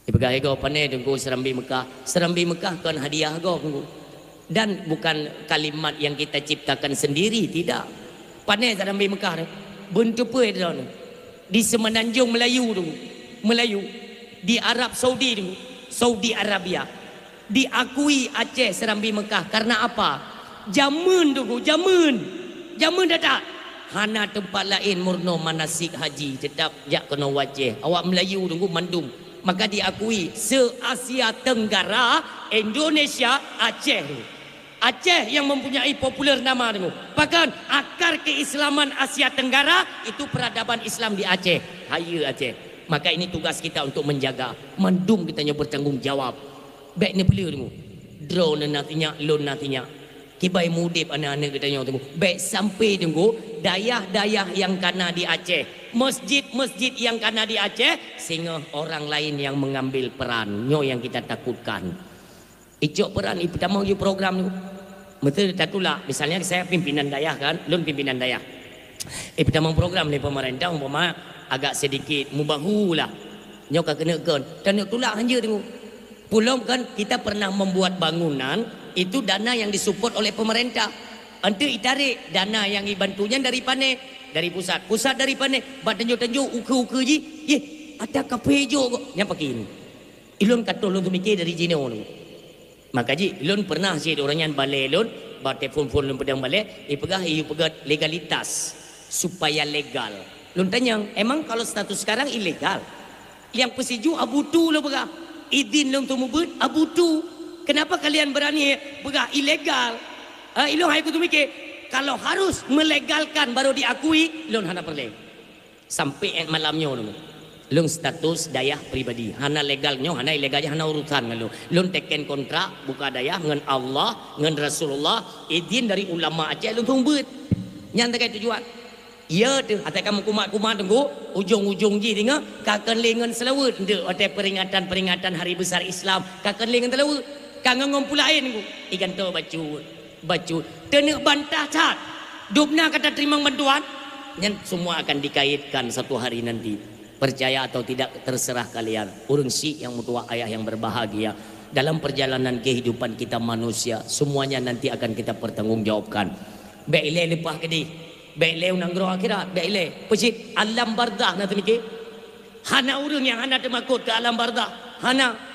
Dipeugah lé gob, "Pané Teungku Serambi Mekah?" Serambi Mekah kon hadiah gob, Teungku. Dan bukan kalimat yang kita ciptakan sendiri, tidak. Pané Serambi Mekah tu? Beuneuteupeu droeneuh. Di Semenanjung Melayu tu, Melayu. Di Arab Saudi tu, Saudi Arabia. Diakui Aceh Serambi Mekah. Karena apa? Jameun, Teungku, jameun. Jameun that-that. Hana teumpat laén meurunoe manasik haji, teutap jak keunoe u Aceh. Awak Melayu, Teungku, mandum. Maka diakui se-Asia Tenggara, Indonesia, Aceh. Aceh yang mempunyai populer nama, Teungku. Bahkan akar keislaman Asia Tenggara itu peradaban Islam di Aceh. Hayeue Aceh. Maka ini tugas kita untuk menjaga. Mandum geutanyoe bertanggung jawab. Bék neupeuleueh, Teungku. Droeneuh na sinyak, lôn na sinyak. Kiban meuudeb aneuëk-aneuëk geutanyoe, Teungku. Bék sampai, Teungku, dayah-dayah nyang kana di Aceh, masjid-masjid nyang kana di Aceh, singoh orang lain yang mengambil peran. Nyoe nyang kita takutkan. Icok peran, ipeutamong ju program, Teungku. Meuseu tatulak, misalnya saya pimpinan dayah kan, lôn pimpinan dayah. Ipeutamong program lé pemerintah, umpama agak sedikit mubahu lah. Nyoe ka keuneuk kon. Taneuk tulak hanjeuet, Teungku. Peulom kan kita pernah membuat bangunan, itu dana yang disupport oleh pemerintah. Enteuk itarek dana nyang ibantu nyan dari pané, dari pusat. Pusat dari pané, bak tanjong-tanjong, ukeue-ukeue jih, yeh, ata kaphé jok kok. Nyan pakri. Ilôn ka troh lôn teumike dari jinoe lôn. Maka jih, lôn pernah cit ureuëng nyan balée lôn, bak telepon-phon lôn peudong balée, ipeugah, "Iyue peugah legalitas, supaya legal." Lôn tanyong, "Emang kalau status sekarang ilegal?" Nyang peusijuek abutu lôn peugah, "Idin lôn teumubuet abutu. Kenapa kalian berani peugah ilegal?" Ah, ilôn hai kuteumike, kalau harus melegalkan baru diakui, lôn hana peureulée. Sampai 'et malam nyoe lôn, lôn status dayah pribadi. Hana legal nyoe, hana ilegal nyoe, hana urusan ngon lôn. Lôn teken kontrak buka dayah ngon Allah, ngon Rasulullah, idin dari ulama Aceh lôn teumubuet. Nyan sagai tujuan. Ya teuh, asai ka meukumat-kumat Teungku, ujong-ujong jih singoh ka kon lé ngon seulaweuet. Enteuk watée peringatan-peringatan hari besar Islam, ka kon lé ngon seulaweuet. Ka ngon-ngon peue laén Teungku, igantoe bacut. Bacut, taneuk bantah that. Dubna ka tateurimong bantuan. Nyan semua akan dikaitkan satu hari nanti. Percaya atau tidak, terserah kalian. Ureuëng syiek nyang meutuah, ayah yang berbahagia. Dalam perjalanan kehidupan kita manusia, semuanya nanti akan kita pertanggungjawabkan. Bék ilée leupah keudeh. Bék ilée u nanggroe akhirat. Bék ilée. Peucit alam barzakh na teumike. Hana ureuëng nyang hana teumakot keu alam barzakh. Hana.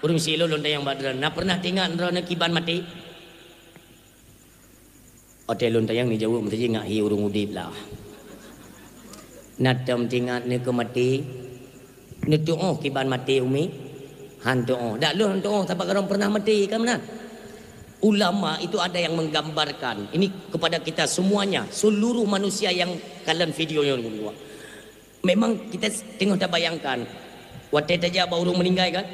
Ureuëng syiek lôn tanyong bak droeneuh, na pernah teuingat droeneuh kiban maté? Watée lôn tanyong neujaweueb meusaji ngat hi ureuëng udeb lah. Na tom teuingat neukeu maté? Neutuoh kiban maté umi? Han tuoh. Dak lôn han tuoh sabab kareuna pernah maté, kan meunan? Ulama itu ada yang menggambarkan. Ini kepada kita semuanya, seluruh manusia yang kalon video nyoe. Memang kita teungoh tabayangkan, watée tajak bak ureuëng meuninggai kan?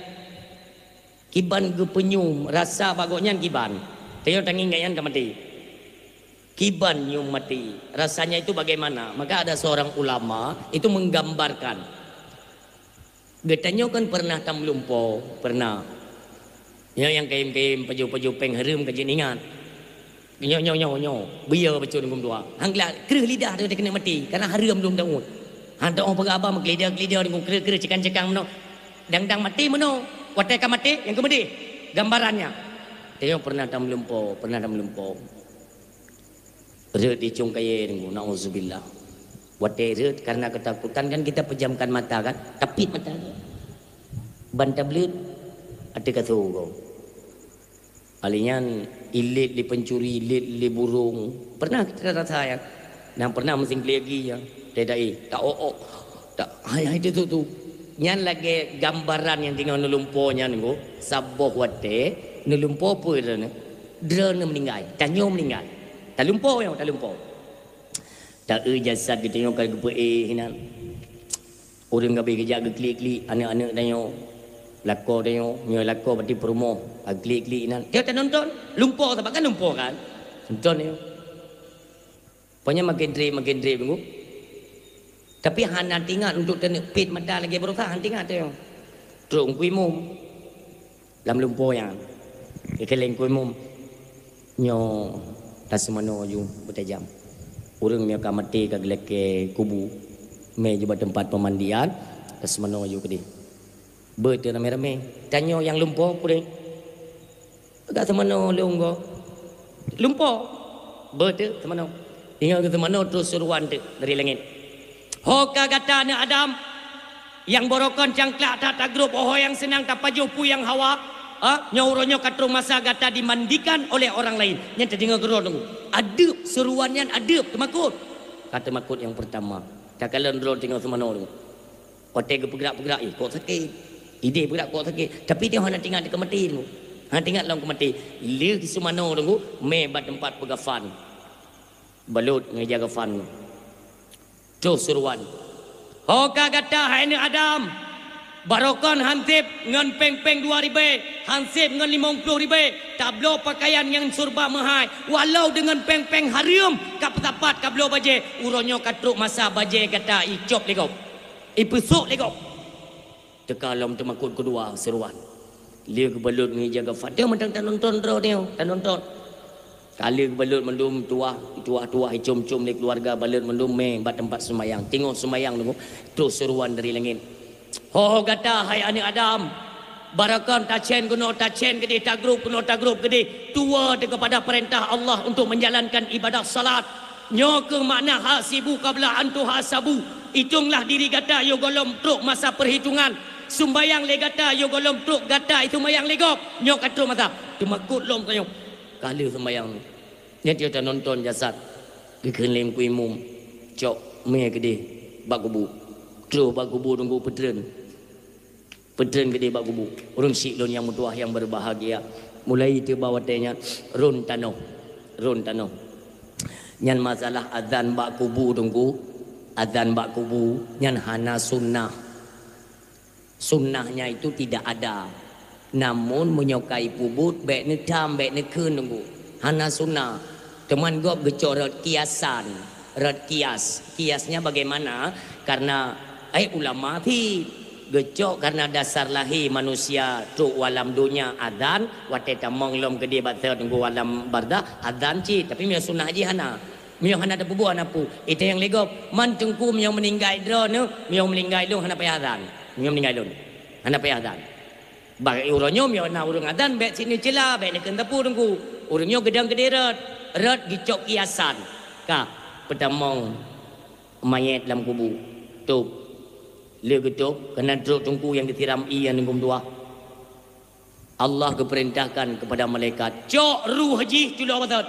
Kiban geupeunyum rasa bak gobnyan kiban. Tanyoe tangieng gobnyan ka maté. Kiban nyum maté. Rasanya itu bagaimana? Maka ada seorang ulama itu menggambarkan. Geutanyoe kan pernah tameulumpo, pernah. Nyoe nyang kayém-kayém pajoh-pajoh péng hareuem ka jeuet ingat. Nyoe, nyoe, nyoe, nyoe. Beuyo bacut Teungku meutuah. Han gleh kreueh lidah teuh keuneuk maté, karena hareuem lom daun. Han tuoh peugah haba meukeulida-keulida Teungku, kreueh-kreueh cekang-cekang meunoe. Dang-dang maté meunoe. Watée ka maté, nyang keumeudeh. Gambarannya. Tanyoe pernah tameulumpo, pernah tameulumpo. Rhot di cong kayée Teungku, naudzubillah. Watèe rhët karena ketakutan kan kita pejamkan mata kan, tapit mata. Ban tableuet ateueh kasô goe. Alèh nyan ilét lé pencuri, ilét lé burông. Pernah kita rasa ya? Nyang pernah meusingkli lagi ya? Tidak eh, tak oh oh, tak hai hai tu tu tu. Nyan lagèe gambaran nyang teungoh neulumpo nyan nyoe. Saboh watèe neulumpo peue droeneuh? Droeneuh meuninggai, tanyoe meuninggai. Talumpo nyoe, talumpo. Ta-eu jasad geutanyoe ka geupeuéh inan. Ureueng ka abéh geujak geuklik-klik aneuk-aneuk tanyoe, lakoe tanyoe, nyoe lakoe bati peurumoh, ka geuklik-klik inan. Tanyoe tanonton, lumpoe saban kan lumpoe kan. Nonton tanyoe. Pokoknya makin trép, makin trép nunggu. Tapi hana teuingat untuk taneuk pet mata lagèe baroesa, hana teuingat tanyoe. Trok ngon Teungku Imum. Lam lumpoe nyan. Geukheun lé Teungku Imum, nyoe taseumanoe ju beutajam. Ureueng meunyoe ka maté ka geulakèe kubu, mé ju bak teumpat peumandian, taseumanoe ju keudéh. Beuteuk ramé-ramé. Tanyoe nyang lumpoe peue? Ka seumanoe lôn goe. Lumpoe. Beuteuk seumanoe. Ingat keu seumanoe trok seuruan teuk dari langèt. Ho ka gata aneuk Adam, nyang barokon cangklak that tagrôp, ho nyang seunang tapajoh peue nyang hawa, ha? Nyoe uroe nyoe ka trok masa gata dimandikan oleh orang lain. Nyan tadeungoe keudroe teungku. Adeueb, seuruan nyan adeueb, teumakot. Ka teumakot nyang peurtama. Takalon droe teungoh seumanoe teungku. Watèe geupeugrak-peugrak, eh, kok sakét. Idéh peugrak kok sakét. Tapi dia hana teuingat keu maté teungku. Hana teuingat lom keu maté. Lé seumanoe teungku, mé bak teumpat peugafan. Balot ngon ija gafan. Troh seuruan. Ho ka gata hai aneuk Adam, barokon hanseb ngon péng-péng dua ribèe, hanseb ngon limong ploh ribèe, tabloe peukayan nyang seureuba meuhai, walau deungon péng-péng hareuem ka peusapat kabloe bajèe, uroe nyoe ka trok masa bajèe gata icop lé gob, ipeusok lé gob. Teuka lom teumakot keudua seuruan. Lé geubalot ngon ija gafan. Tanyoe mantong tanonton droe nyoe, tanonton. Ka lé geubalot mandum tuah, tuah-tuah icom-com lé keuluwarga, balot mandum mé bak teumpat seumayang. Teungoh seumayang teungku, troh seuruan dari langèt. Ho, ho gata hai aneuk Adam, barokon tacen keunoe tacen keudéh, tagrôp keunoe tagrôp keudéh, tuwoe teuh keupada peurintah Allah untuk menjalankan ibadah salat. Nyoe keuh makna hasibu qabla an tuhasabu. Itonglah diri gata yoh gohlom trok masa peuhitongan. Sumbayang lé gata yoh gohlom trok gata isumbayang lé gob. Nyoe ka trok masa. Teumakot lom tanyoe. Ka lheueh sumbayang. Nyan tanyoe tanonton jasad. Geukheun lé Teungku Imum. Cok mé keudéh bak kubu. Troh bak kubu teungku peutreun. Peutreun keudéh bak kubu. Ureueng syik lôn nyang meutuwah nyang berbahagia. Mulai teuma watèe nyan rôn tanoh. Rôn tanoh. Nyan masalah azan bak kubu teungku. Azan bak kubu nyan hana sunnah. Sunnahnya itu tidak ada. Namun meunyoe ka ipeubuet bèk neutam, bèk neukheun teungku. Hana sunnah. Teuma gob geucok rot kiasan. Rot kias. Kiasnya bagaimana? Karena, eh, ulama cit geucok karena dasar lahé manusia trok u alam donya azan, watèe tamong lom keudéh bak teungku alam barzakh azan cit, tapi meunyoe sunnah jih hana. Meunyoe hana tapeubuet hana peue, ita nyang lé gob, man teungku meunyoe meuninggai droeneuh, meunyoe meuninggai lôn hana payah azan. Meunyoe meuninggai lôn, hana payah azan. Bak uroe nyoe meunyoe na ureueng azan bèk cit neucela, bèk neukheun sapeue teungku. Ureueng nyoe geudong keudéh rot, rot geucok kiasan. Ka peutamong manyét lam kubu. Tôb. Lé geutôb, keunan trok teungku nyang geusiram ié ngon geumeudua. Allah geupeurintahkan keupada malaikat, "Cok ruh jih culok batot.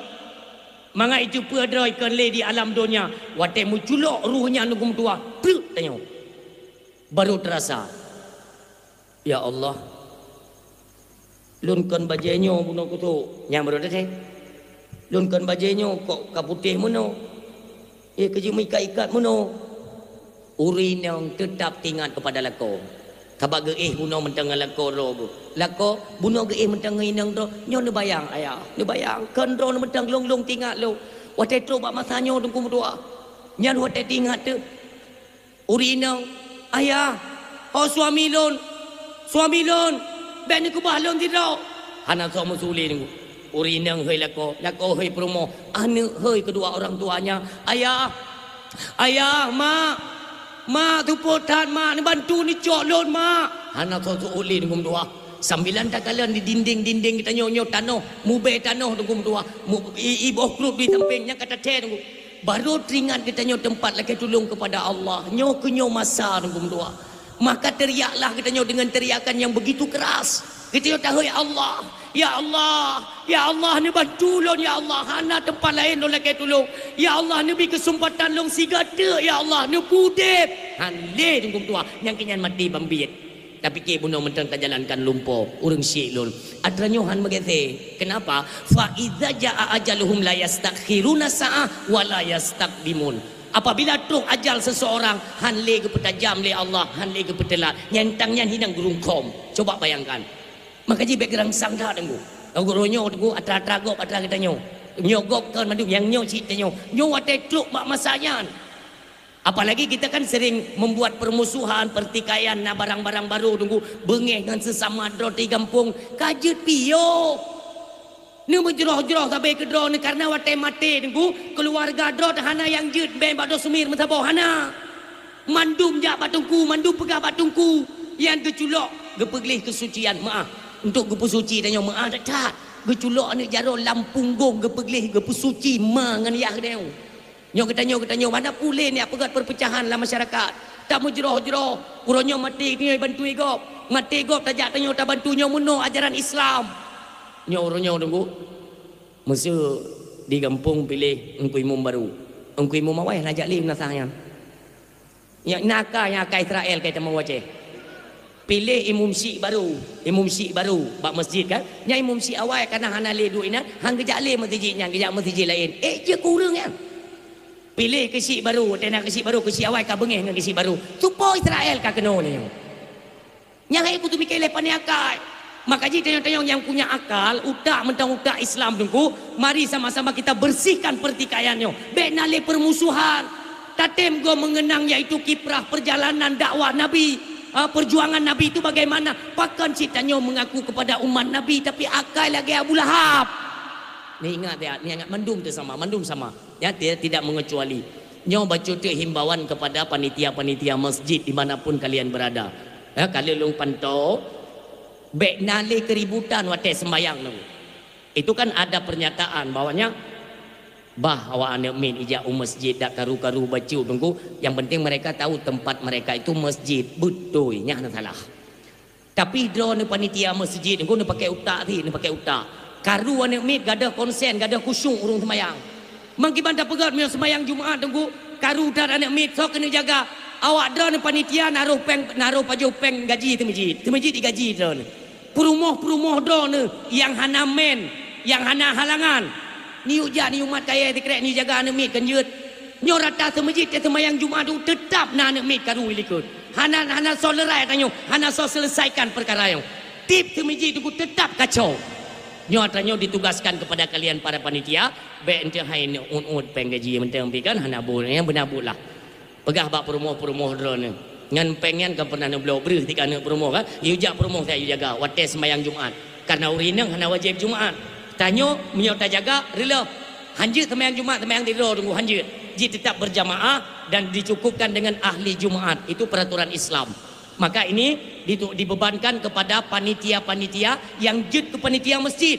Mangat jiteupeue droe kon lé di alam donya, watèe meuculok ruh nyan ngon geumeudua." Treuk tanyoe. Baru teurasa. Ya Allah, lôn kon bajèe nyoe bunoe kutôk, nyang meureudet he. Lôn kon bajèe nyoe kok ka putéh meunoe. Eh, keujeuet meuikat-ikat meunoe. Ureueng inong teutab teuingat keupada lakoe. Sabab geuéh bunoe mantong ngon lakoe droe geuh. Lakoe, bunoe geuéh mantong ngon inong droe. Nyoe neubayang, ayah. Neubayang, kon droe mantong lôn-lôn teuingat lôn. Watèe trok bak masa nyoe teungku meutuwah. Nyan watèe teuingat teuh. Ureueng inong, "Ayah, ho suami lôn, suami lôn, bèk neukeubah lôn sidroe." Hana soe meusu lé teungku. Ureueng inong hôi lakoe, lakoe hôi peurumoh, aneuk hôi keudua orang tuanya, "Ayah, ayah, mak, mak, seupôt that mak, neubantu neucok lôn mak." Hana soe seuôt lé teungku meutuwah. Sambilan takalon di dinding-dinding geutanyoe nyoe tanoh, mubèe tanoh teungku meutuwah, mu-, i-, iboh kruet di sampéng nyang ka tathèe teungku. Barô teuingat geutanyoe teumpat lakée tulông keupada Allah. Nyoe keuh nyoe masa, Teungku meutuah. Maka teriaklah geutanyoe deungon teriakan nyang beugitu keras. Geutanyoe tahôi, "Ya Allah, ya Allah, ya Allah, neubantu lôn, ya Allah. Hana teumpat laén lôn lakée tulông. Ya Allah, neubi keuseumpatan lôn sigoe teuk, ya Allah, neupeudeb." Han lé, Teungku meutuah, nyang keu nyan maté ban biet. Tapike bunoe mantong tajalankan lumpoe, ureuëng syiek lôn. Atra nyoe han meugaséh. Kenapa? "Fa idza jaa ajaluhum la yastakhiruna sa'ah wa la yastaqdimun." Apabila trok ajal seseorang, han lé geupeutajam lé Allah, han lé geupeuteulat. Nyang tang nyan hinan geurungkhom. Coba bayangkan. Maka jih bék geurangsang that, Teungku. Teungku, uroe nyoe, Teungku, atra-atra gob, atra geutanyoe. Nyoe gob kon mandum, nyang nyoe cit tanyoe. Nyoe watée trok bak masa nyan. Apalagi kita kan sering membuat permusuhan, pertikaian, na barang-barang barô, Teungku, beungéh ngon sesama droe di gampông, ka jeuet piôh. Neumeujroh-jroh sabe keudroe neu, karena watée maté, Teungku, keuluwarga droe hana nyang jeuet bée bak droe seumir meusaboh, hana. Mandum jak bak Teungku, mandum peugah bak Teungku, nyang geuculok geupeugleh keusucian, meuáh. Untuk geupeusuci tanyoe meuáh that-that. Geuculok aneuëk jaroe lam punggong geupeugleh geupeusuci ma ngon yah geutanyoe. Nyoe geutanyoe, geutanyoe, hana puléh nyan peugét perpecahan lam masyarakat. Tameujroh-jroh, uroe nyoe maté nyoe bantu gob. Maté gob tajak tanyoe tabantu nyoe meunoe ajaran Islam. Nyoe uroe nyoe, Teungku. Meuseu di gampông piléh Teungku Imum barô. Teungku Imum awai hana jak lé meunasah nyan. Nyan na ka, nyan ka Israel ka teumawacée. Piléh imum syiek barô, imum syiek barô bak masjid kan? Nyan imum syiek awai kana hana lé duek inan, han geujak lé meuseujid nyan, geujak meuseujid laén. Ék jeuet keu ureuëng nyan. Piléh keu syiek barô, watée na keu syiek barô, keu syiek awai ka beungéh ngon keu syiek barô. Tupo Israel ka keunoe lé nyoe. Nyang hai kuteumike lé pane akai. Maka jih tanyoe-tanyoe nyang punya akal, utak mantong utak Islam Teungku, mari sama-sama kita bersihkan pertikaian nyoe. Bék na lé permusuhan. Tatem goe meungeunang yaitu kiprah perjalanan dakwah Nabi. Ha, perjuangan Nabi itu bagaimana? Pakon cit tanyoe mengaku kepada umat Nabi tapi akai lagée Abu Lahab. Ni ingat ya, ni ingat mandum tu sama, mandum sama. Ya, tidak, tidak mengecuali. Nyoe bacut teuk himbauan kepada panitia-panitia masjid di mana pun kalian berada. Ya, kalau lôn pantau, bék na lé keributan watée sembahyang tu. Itu kan ada pernyataan bahwanya, bah awak aneuëk miet ijak u masjid dak karu-karu bacut Teungku, yang penting mereka tahu tempat mereka itu masjid. Beutôi, nyan hana salah. Tapi droeneuh panitia masjid Teungku, neupakai utak sih, neupakai utak. Karu aneuëk miet gadoh konsen, gadoh khusyuk ureuëng sembahyang. Meukiban tapeugét meunyoe sembahyang Jumat Teungku, karu that aneuëk miet, soe keuneuk jaga? Awak droeneuh panitia naroh péng, naroh pajoh péng gaji teumijit. Teumijit digaji droeneuh. Peurumoh-peurumoh droeneuh nyang hana men, nyang hana halangan. Neuyue jak, neuyue mat kayée sikrek, neuyue jaga aneuëk miet kan jeuet. Nyoe rata seumijit teuh seumayang Jumat tu teutap na aneuëk miet karu likot. Hana, hana soe leurai tanyoe, hana soe seuleusaikan peukara nyoe. Tieb seumijit tu teutap kacau. Nyoe tanyoe ditugaskan kepada kalian para panitia, bék enteuk hai neuk uet-uet péng gaji mantong pi kan hana buet, nyang beuna buet lah. Peugah bak peurumoh-peurumoh droeneuh, ngon péng nyan ka pernah neubloe breuh tika aneuëk peurumoh kan? Yue jak peurumoh siat yue jaga watée seumayang Jumat. Karena ureuëng inong hana wajéb Jumat. Tanyoe meunyoe tajaga reuloh, hanjeuet seumayang Jumat, seumayang sidroe Teungku, hanjeuet. Jih teutap berjamaah dan dicukupkan dengan ahli Jumat. Itu peraturan Islam. Maka ini ditu-, dibebankan kepada panitia-panitia yang jeuet keu panitia masjid.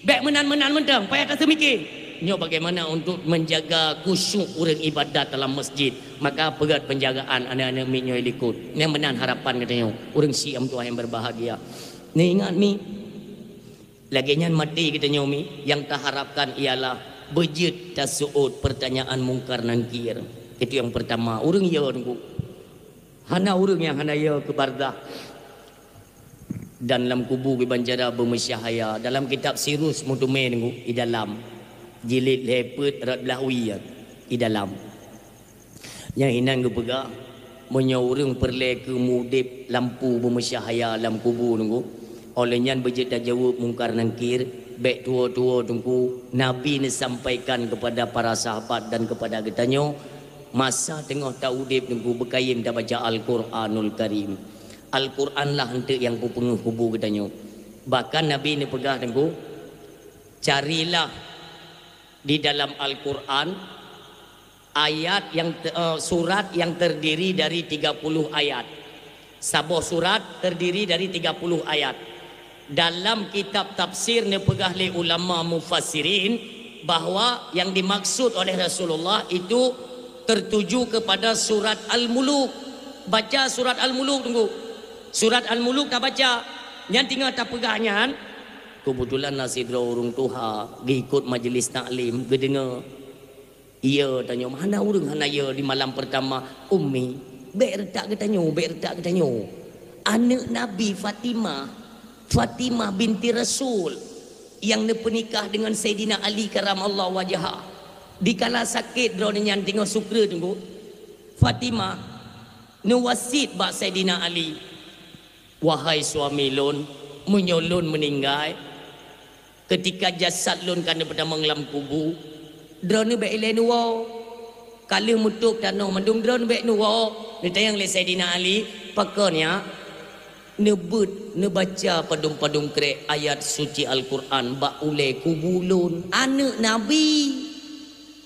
Bék meunan-meunan mantong, payah taseumike. Nyoe bagaimana untuk menjaga khusyuk ureuëng ibadat dalam masjid. Maka peugét penjagaan aneuëk-aneuëk miet nyoe likot. Nyang meunan harapan geutanyoe, ureuëng syiek meutuah nyang berbahagia. Neuingat mi, lagée nyan maté geutanyoe mi, nyang taharapkan ialah beujeuet taseuôt pertanyaan Mungkar Nangkir. Itu yang pertama, ureuëng yo Teungku. Hana ureuëng nyang hana yo keu barzakh. Dan lam kubu kiban cara beumeusahaya. Dalam kitab Sirus meuteumé Teungku, di dalam jilid lhée peuet rot blaih wie, di dalam. Nyang inan geupeugah, meunyoe ureuëng peureulée keu mudeb lampu beumeusahaya lam kubu Teungku, óh lheueh nyan beujeuet tajaweueb Mungkar Nangkir, bék tuwo-tuwo Teungku, Nabi neusampaikan kepada para sahabat dan kepada geutanyoe, masa teungoh taudeb Teungku beukayém tabaca Al-Qur'anul Karim. Al-Qur'an lah eunteuk nyang peupeungeuh kubu geutanyoe. Bahkan Nabi neupeugah Teungku, carilah di dalam Al-Qur'an ayat yang te-, eh, surat yang terdiri dari tiga puluh ayat. Saboh surat terdiri dari tiga puluh ayat. Dalam kitab tafsir neupeugah lé ulama mufassirin, Bahwa yang dimaksud oleh Rasulullah itu tertuju kepada surat Al-Muluk. Baca surat Al-Muluk, Teungku. Surat Al-Muluk tabaca. Nyan teungoh tapeugah nyan, keubeutulan na sidroe ureuëng tuha geuikot majlis taklim, geudeungoe. Iya, tanyoe, hana ureuëng hana iya di malam pertama, "Ummi, bék reutak geutanyoe, bék reutak geutanyoe. Aneuëk Nabi Fatimah, Fatimah binti Rasul, nyang neupeunikah deungon Saidina Ali karamallahu wajha. Dikala sakét droeneuh nyan teungoh sukre, Teungku, Fatimah neuwasiet bak Saidina Ali, 'Wahai suami lôn, meunyoe lôn meuninggai, keutika jasad lôn ka neupeutamong lam kubu, droeneuh bék ilée neuwoe. Ka lheueh meutôb tanoh mandum, droeneuh bék neuwoe.'" Neutanyong lé Saidina Ali, "Pakon nyak?" "Neubeuet neubaca padum-padum krek ayat suci Al-Qur'an bak ulée kubu lôn." Aneuëk Nabi!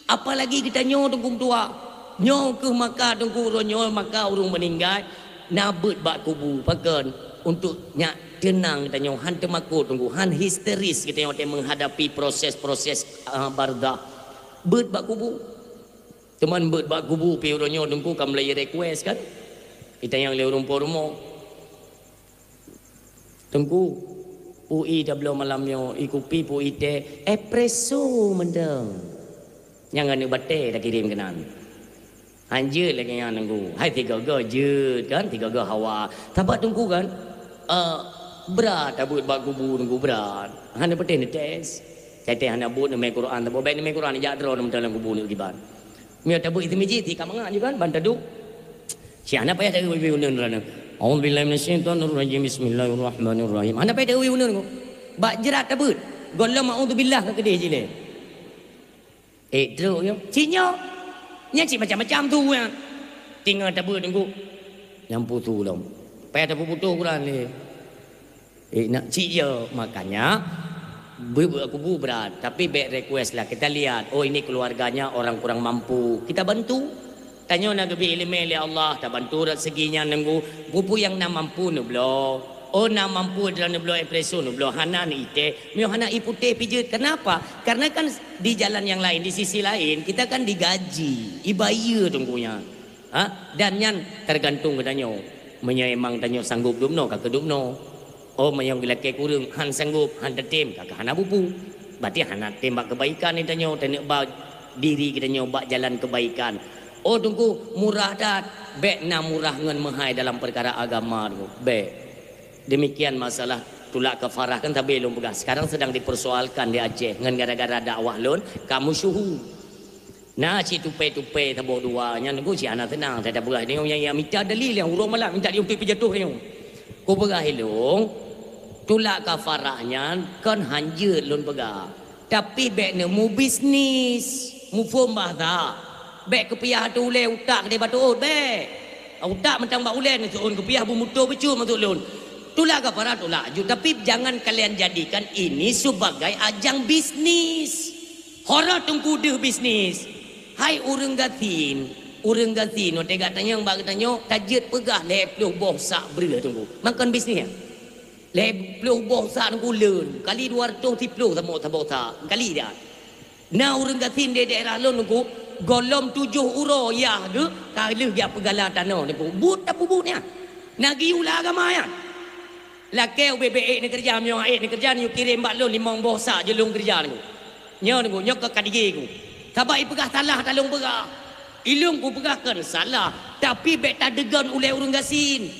Apalagi geutanyoe, Teungku meutuah. Nyoe kheueh maka, Teungku, uroe nyoe maka ureuëng meuninggai, na beuet bak kubu. Pakon? Untuk nyak teunang geutanyoe, han teumakot, Teungku, han histeris geutanyoe watée menghadapi proses-proses, ah, barzakh. Beuet bak kubu. Teuma beuet bak kubu pih uroe nyoe, Teungku, ka mulai request kan? Geutanyoe lé ureuëng po rumoh. "Teungku, peue ié tabloe malam nyoe, ié kupi, peue ié teh?" "Espresso mantong." Nyang aneuëk batée takirém keunan. Han jeuet lagée nyan, Teungku. Hai, sigoe-goe jeuet kan, sigoe-goe hawa. Sabab, Teungku, kan, eh, brat tabeuet bak kubu, Teungku, brat. Hana patéh neutés. Watée hana buet neumé Quran, saboh bék neumé Quran, jak droe mantong lam kubu neukiban. Meunyoe tabeuet i teumiji, ti ka mangat ju kan, ban taduek. Cit hana payah taeu uneun droeneuh. "A'udzubillahi minasyaitonirrajim. Bismillahirrahmanirrahim." Hana payah taeu uneun. Bak jrat tabeuet. Gohlom a'udzubillah ka keudeh jih lé. Eh, trok nyoe. Cit nyoe. Nyan cit macam-macam tu nyan. Teungoh tabeuet, Teungku. Nyang pusu lom. Payah tapeuputoh Quran lé. Eh, nak cit ya, makanya beuet bak kubu brat, tapi bék request lah. Kita lihat, oh, ini keluarganya orang kurang mampu, kita bantu. Tanyoe na geubri iéleumé lé Allah, tabantu rot segi nyan, Teungku. Peue-peue nyang na mampu neubloe. Oh, na mampu droe neubloe espresso neubloe, hana neuié teh. Meunyoe hana ié putéh pih jeuet. Kenapa? Karena kan di jalan yang lain, di sisi lain, kita kan digaji, ibayeue, Teungku, nyan. Ha? Dan nyan teugantung geutanyoe. Meunyoe emang tanyoe sanggob dubnoe, ka keudubnoe. Oh, meunyoe geulakée kureueng, han sanggob, han teutem, ka, ka hana bubu. Berarti hana tem bak keubaikan geutanyoe, taneuk ba diri geutanyoe bak jalan keubaikan. Oh, Teungku, murah that. Bék na murah ngon meuhai dalam peukara agama, Teungku. Bék. Demikian masalah tulak kafarah, kan sabe lôn peugah. Sekarang sedang dipersoalkan di Aceh ngon gara-gara dakwah lôn, ka meusyeuhu. Na cit tupe-tupe saboh dua, nyan Teungku cit hana seunang, that tapeugah nyoe nyang, nyang mita dalil nyang uroe malam minta diuntui peujatoh nyoe. Kupeugah ilong, tulak kafarah nyan kon han jeuet lôn peugah. Tapi bék neumubisnis, muphom bahasa. Bék keupiah ateueh ulée utak keudeh bateuôt, bék. Utak mantong bak ulée neuseuôn keupiah beumutôh bacut maksud lôn. Tulak kafarah tulak aju, tapi jangan kalian jadikan ini sebagai ajang bisnis. Ho rot Teungku deuh bisnis. Hai ureuëng gasien, ureuëng gasien, watée gata nyang bak geutanyoe tajeuet peugah lhée ploh boh sak breueh Teungku. Makon bisnis nyan. Lhée ploh boh sak Teungku leuen, kali dua ratus siploh saboh, saboh sak, kali dah. Na ureuëng gasien di daerah lôn Teungku, gohlom tujoh uroe yah geuh ka lheueh jak peugala tanoh Teungku. Buet tapeubuet nyan. Na geuyue lam agama nyan. Lakée ubé-bé ék neukeureuja, meunyoe han ék neukeureuja, neuyue kirém bak lôn limong boh sak jeuet lôn keureuja Teungku. Nyoe Teungku, nyoe ka, ka digée ku. Sabab ipeugah salah ka lôn peugah. Ilong kupeugah kon salah, tapi bék tadeugon ulée ureuëng gasien.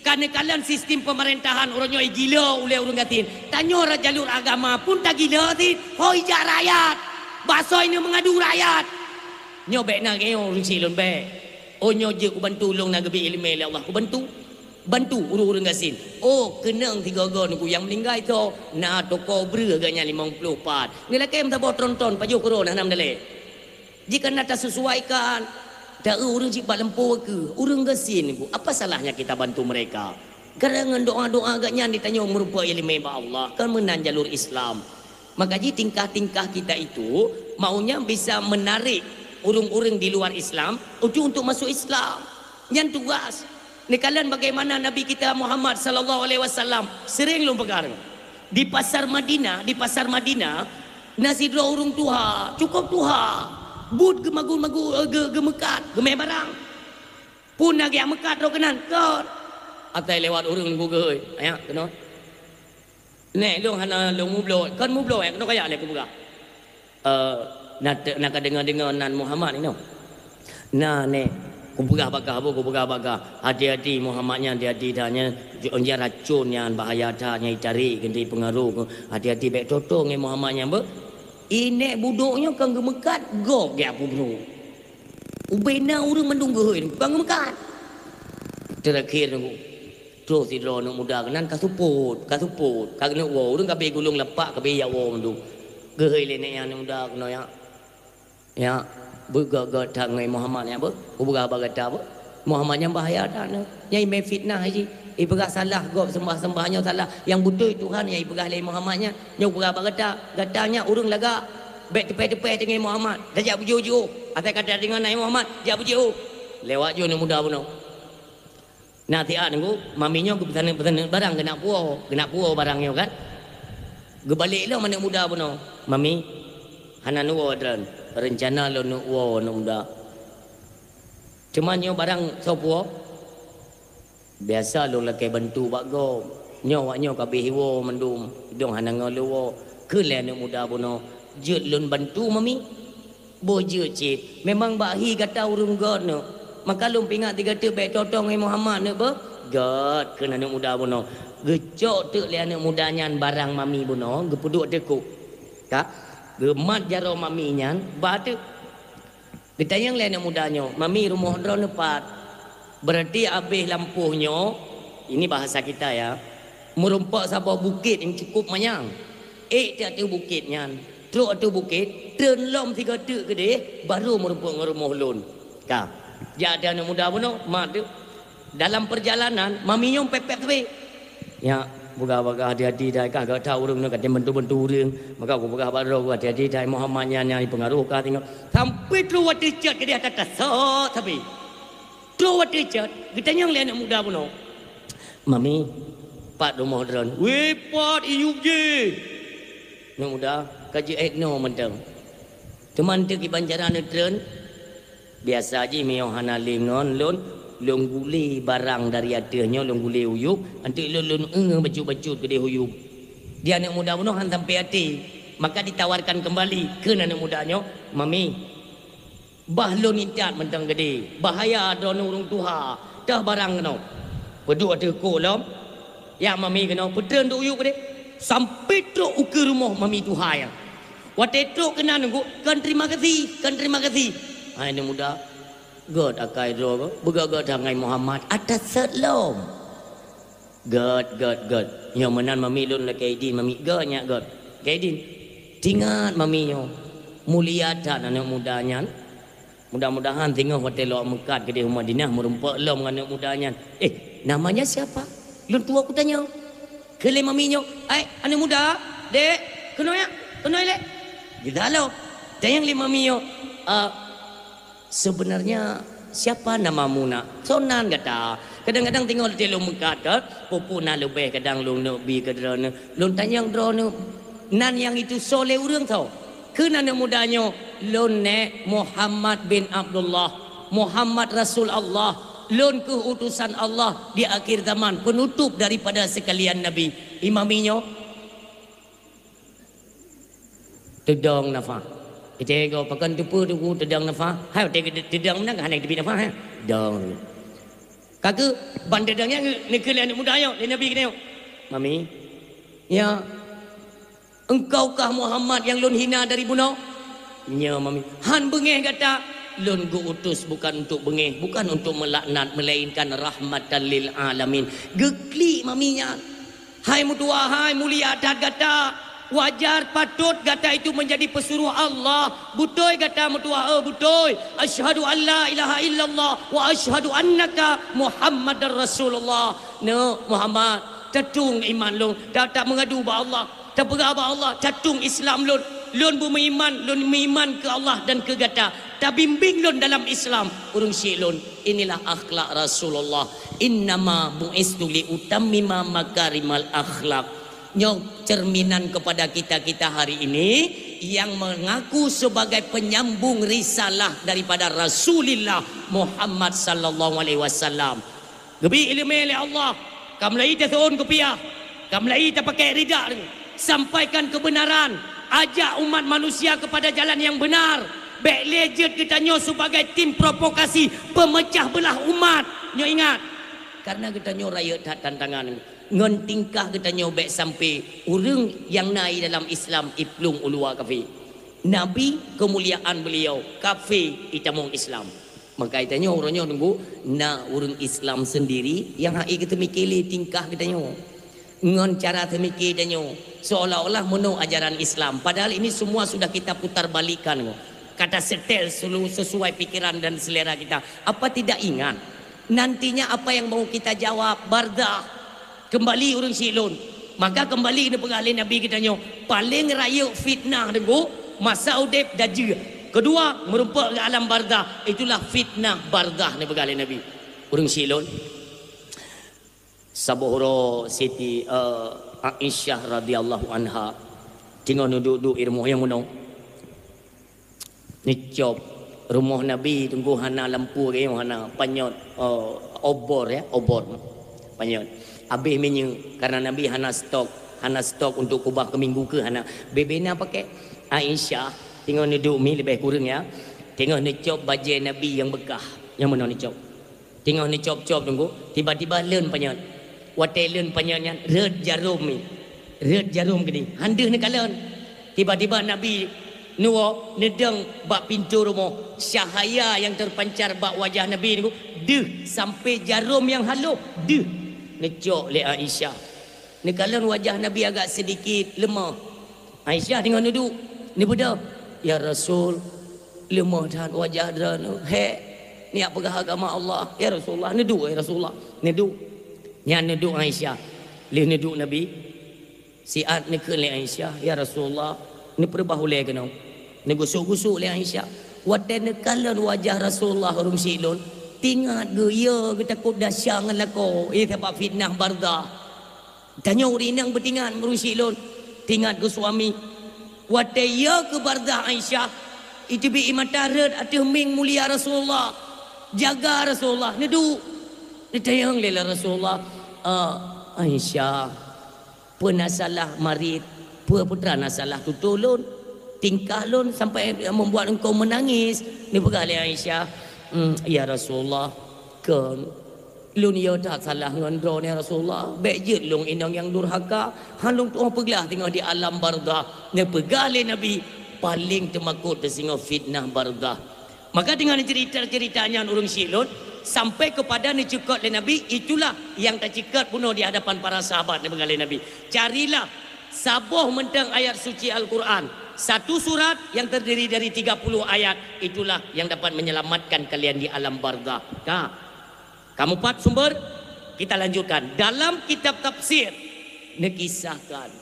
Ka neukalon sistem peumeurintah uroe nyoe gila ulée ureuëng gasien. Tanyoe rot jalur agama pun tagila cit, ho ijak rakyat. Basoe ineuk meungadu rakyat. Nyoe bék na geuh ureuëng syiek lôn bék. Oh, nyoe jeuet kubantu, lôn na geubri iéleumé lé Allah, kubantu. Bantu ureuëng-ureuëng gasien. Oh, keunong sigoe-goe Teungku nyang meuninggai tho, na toko breueh geuh nyan limong ploh pat. Geulakée meusaboh tronton pajoh keudroe na nam dalé. Jika na taseusuaikan, ta-eu ureuëng cit bak lampôh keu ureuëng gasien Teungku. Apa salahnya kita bantu mereka? Karena ngon doa-doa geuh nyan di tanyoe meurumpok iéleumé bak Allah, kan meunan jalur Islam. Maka jih tingkah-tingkah kita itu maunya bisa menarik ureuëng-ureuëng di luar Islam untuk, untuk masuk Islam. Nyan tugas. Neukalon bagaimana Nabi kita Muhammad sallallahu alaihi wasallam sering lôn peugah di pasar Madinah, di pasar Madinah, Na sidroe ureuëng tuha, cukôp tuha, buet geumagun-magun, eh, geu-, geumeukat, geumé barang. Phon na geumeukat droe keunan, kot. Asai lewat ureuëng gugeuh, aya keunoe. Nèk, lôn hana lôn mubloe, kon mubloe, keunoe kajak lé kupeugah. Eh, na te-, na ka deungoe-deungoe nan Muhammad inoe. Na nèk, kupeugah bak kah, boh, kupeugah bak kah. Hati-hati Muhammad nyan, hati-hati that nyan, jan racôn nyan, bahaya that nyan, itarek keuntri peungaroh. Hati-hati, bèk toto ngon Muhammad nyan, boh. Inèk budok nyoe kon geumeukat, gob geuh apui brôk. Ubena ureuëng mandum geuhôi, kon geumeukat. Terakhir nunggu. Troh sidroe aneuk muda keunan ka seupôt, ka seupôt, ka keuneuk woe. Ureuëng ka abéh gulong lapak, ka abéh jak woe mandum. Geuhôi lé nèk nyan aneuk muda keunoe nyan. Nyan, beugét-gét that ngon Muhammad nyan, beuh. Kupeugah bak gata, beuh. Muhammad nyan bahaya that nyoe. Nyan imé fitnah jih. Ipeugah salah gob seumbah-seumbah nyoe salah. Nyang beutôi Tuhan nyang ipeugah lé Muhammad nyan. Nyoe kupeugah bak gata, gata nyan ureuëng lagak. Bèk teupèh-teupèh teungoh Muhammad. Tajak beujiôh-jiôh. Asai ka tadeungoe nan Muhammad, jak beujiôh. Lewat jih aneuk muda bunoe. Na siat nunggu, mami nyoe geupeusaneut-peusaneut barang keunak puwoe, keunak puwoe barang nyoe kan. Geubalek lom aneuk muda bunoe, "Mami, hana neuwoe droen, reuncana lôn neuk woe aneuk muda. Teuma nyoe barang soe puwoe?" "Biasa lôn lakèe bantu bak gob. Nyoe awak nyoe ka abéh iwoe mandum, dong hana ngon lôn woe." Kheun lé aneuk muda bunoe, "Jeuet lôn bantu, Mami?" "Boh jeuet cit, memang bak hi gata ureuëng gét nyoe. Maka lôn peuingat sigoe teuk bèk toto ngon Muhammad nyoe beuh." "Gét," kheun aneuk muda bunoe. Geucok teuk lé aneuk muda nyan barang mami bunoe, geupeuduek teuk kôk. Ka, geumat jaroe mami nyan, ba teuk. Geutanyong lé aneuk muda nyoe, "Mami, rumoh droeneuh pat?" Berarti abéh lampôh nyoe, ini bahasa kita ya, meurumpok saboh bukét nyang cukup manyang. Ék teuk ateueh bukét nyan, trok ateueh bukét, treun lom sigoe teuk keudeh, barô meurumpok ngon rumoh lôn. Ka. Jak ateueh aneuk muda bunoe, mat teuk. Dalam perjalanan, mami nyoe pép-pép sabé. Nyak, peugah bak kah hati-hati dai kah, gata ureuëng nyoe ka tem bantu-bantu ureuëng. Maka kupeugah bak droe, hati-hati dai Muhammad nyan nyang jipeungaroh kah singoh. Sampai trok watèe cot keudeh ata tasot sabé. Trok watèe cot, geutanyong lé aneuk muda bunoe, "Mami, pat rumoh droen?" "Wéh, pat iyup jih." "Aneuk muda, ka jeuet noe mantong. Teuma eunteuk kiban cara neutreun?" "Biasa jih meunyoe hana lé ngon lôn, lôn gulé barang dari ateueh nyoe, lôn gulé u yup, eunteuk lôn, lôn eu bacut-bacut keudeh u yup." Di aneuk muda bunoe han sampai até, maka ditawarkan kembali kheun aneuk muda nyoe, "Mami, bah lôn intat mantong keudeh, bahaya droeneuh ureuëng tuha, teuh barang keunoe." Peuduek ateueh kôk lom, jak mami keunoe, peutreun duek u yup keudeh, sampai trok ukeue rumoh mami tuha nyan. Watèe trok keunan nunggu, "Kon terima kasih, kon terima kasih." Hai aneuk muda, gét akai droe, beugét-gét that ngon Muhammad, ata sot lom. "Gét, gét, gét. Nyoe meunan mami lôn lakèe idin, mami." "Gét nyak gét." Lakèe idin. Teuingat mami nyoe. Mulia that aneuk muda nyan. Mudah-mudahan singoh watèe lôn meukat keudeh u Madinah meurumpok lom ngon aneuk muda nyan. "Eh, namanya siapa? Lôn tuwoe kutanyong." Kheun lé mami nyoe, "Ai, aneuk muda, dek, keunoe nyak, keunoe lé." Geutanyong lé mami nyoe, "Ah, sebenarnya siapa namamu nak? Soe nan gata?" Kadang-kadang singoh watèe lôn meukat kan, peue-peue na leubeh kadang lôn neuk bi keu droeneuh. Lôn tanyong droeneuh, "Nan nyang itu soe lé ureuëng soe?" Kheun aneuk muda nyoe, "Lôn nèk Muhammad bin Abdullah, Muhammad Rasul Allah, lôn kheueh utusan Allah di akhir zaman, penutup daripada sekalian nabi." Imami nyoe teudong nafah. Ite go pakon teupeu teungku teudong nafah. Hai, watèe teudong meunan hana teubiet nafah, hai. Dong. Ka keuh ban teudong nyan neukheun lé aneuk muda nyoe, lé nabi geutanyoe, "Mami, ya, engkau kah Muhammad yang lôn hina dari bunoe?" "Nyo, mami." "Han beungéh gata, lôn geu-utus bukan untuk beungéh, bukan untuk melaknat, melainkan rahmatan lil alamin." Geuklik mami nyan. Hai meutuah, hai mulia that gata. Wajar, patôt gata itu menjadi pesuruh Allah. Beutôi gata meutuah, eh, beutôi. Asyhadu an la ilaha illallah wa asyhadu annaka Muhammadar Rasulullah. Neuk Muhammad, tatung iman lôn, ta, ta meungadu bak Allah, tapeugah bak Allah, tatung Islam lôn. Lôn beumeuiman, lôn meuiman keu Allah dan keu gata. Tabimbing lôn dalam Islam, ureuëng syik lôn. Inilah akhlak Rasulullah. "Innama bu'istu li utammima makarimal akhlak." Nyoe cerminan kepada kita-kita hari ini, yang mengaku sebagai penyambung risalah daripada Rasulullah Muhammad sallallahu alaihi wasallam. Geubri ileumèe lé Allah, ka meulahi taseuôn kupiah, ka meulahi tapakèk ridak, sampaikan kebenaran, ajak umat manusia kepada jalan yang benar. Bèk lé jeuet geutanyoe sebagai tim provokasi, pemecah belah umat. Nyoe ingat, karena geutanyoe rayeuk that tantangan. Ngon tingkah geutanyoe bèk sampai ureueng nyang na i dalam Islam iplueng u luwa kafé. Nabi, keumuliaan beliau, kafé itamong Islam. Maka geutanyoe uroe nyoe teungku, na ureueng Islam seundiri nyang han ék geuteumikir lé tingkah geutanyoe. Ngon cara teumikir tanyoe, seolah-olah meunoe ajaran Islam. Padahal ini semua sudah kita putar balikkan. Ka tasetel selu-, sesuai pikiran dan selera kita. Apa tidak ingat? Nantinya apa yang mau kita jawab? Barzakh. Keumbali ureueng syiek lôn. Maka keumbali neupeugah lé Nabi geutanyoe, paleng rayeuk fitnah teungku, masa udeb dajeue. Keudua, meurumpok lam alam barzakh, itulah fitnah barzakh neupeugah lé Nabi. Ureueng syiek lôn. Saboh uroe Siti, eh, Aisyah radhiyallahu anha teungoh neuduek-duek i rumoh nyang meunoe. Neucop rumoh Nabi teungku hana lampu, hana panyöt, eh, obor ya, obor. Panyöt. Habéh minyeuk karena Nabi hana stok, hana stok untuk kubah keu minggu keu hana. Bebe na pakai. Aisyah teungoh neuduek mi leubeh kureueng ya. Teungoh neucop bajèe Nabi nyang beukah. Nyang meunoe neucop. Teungoh neucop-cop teungku, tiba-tiba leuen panyöt. Watèe leuen panyöt nyan rhöt jarom nyan. Rhöt jarom keudéh. Han deuh neukalon. Tiba-tiba Nabi neuwoe neudong bak pintoe rumoh, cahaya nyang teupancar bak wajah Nabi teungku deuh sampai jarom nyang halôh deuh. Neucok lé Aisyah. Neukalon wajah Nabi agak sedikit leumah. Aisyah teungoh neuduek, neubeudôh, "Ya Rasul, leumah that wajah droeneuh, hék neujak peugah agama Allah. Ya Rasulullah, neuduek, ya Rasulullah, neuduek." Nyan neuduek Aisyah. Lheueh neuduek Nabi, siat neukheun lé Aisyah, "Ya Rasulullah, neupeureubah ulèe keunoe." Neugusuk-gusuk lé Aisyah. Watèe neukalon wajah Rasulullah ureueng syiek lôn, teuingat geuh, ya geutakot desya ngon lakoe, eh, sabab fitnah barzakh. Tanyoe ureueng inong beutingat ureueng syiek lôn, teuingat keu suami. Watèe yö keu barzakh Aisyah, iteubiet ié mata rhöt ateueh mieng mulia Rasulullah. Jaga Rasulullah, neuduek. Neutanyong lé Rasulullah, "Ah, Aisyah, peue na salah marit? Peue putra na salah tutoe lôn? Tingkah lôn sampai membuat engkau menangis?" Neupeugah lé Aisyah, "Hmm, ya Rasulullah, kon." Lôn yö that salah ngon droeneuh ya Rasulullah. Bèk jeuet lôn inong nyang durhaka, han lôn tu'oh peuglah teungoh di alam barzakh. Neupeugah lé Nabi, paleng teumakot teuh singoh fitnah barzakh. Maka dengan cerita-cerita nyan ureueng syiek lôn, sampai kepada neuceukot lé Nabi, itulah yang teuceukot bunoe di hadapan para sahabat neupeugah lé Nabi. Carilah saboh mantong ayat suci Al-Quran, satu surat yang terdiri dari tiga puluh ayat, itulah yang dapat menyelamatkan kalian di alam barzakh. Ka. Kamoe pat sumber? Kita lanjutkan. Dalam kitab tafsir neukisahkan,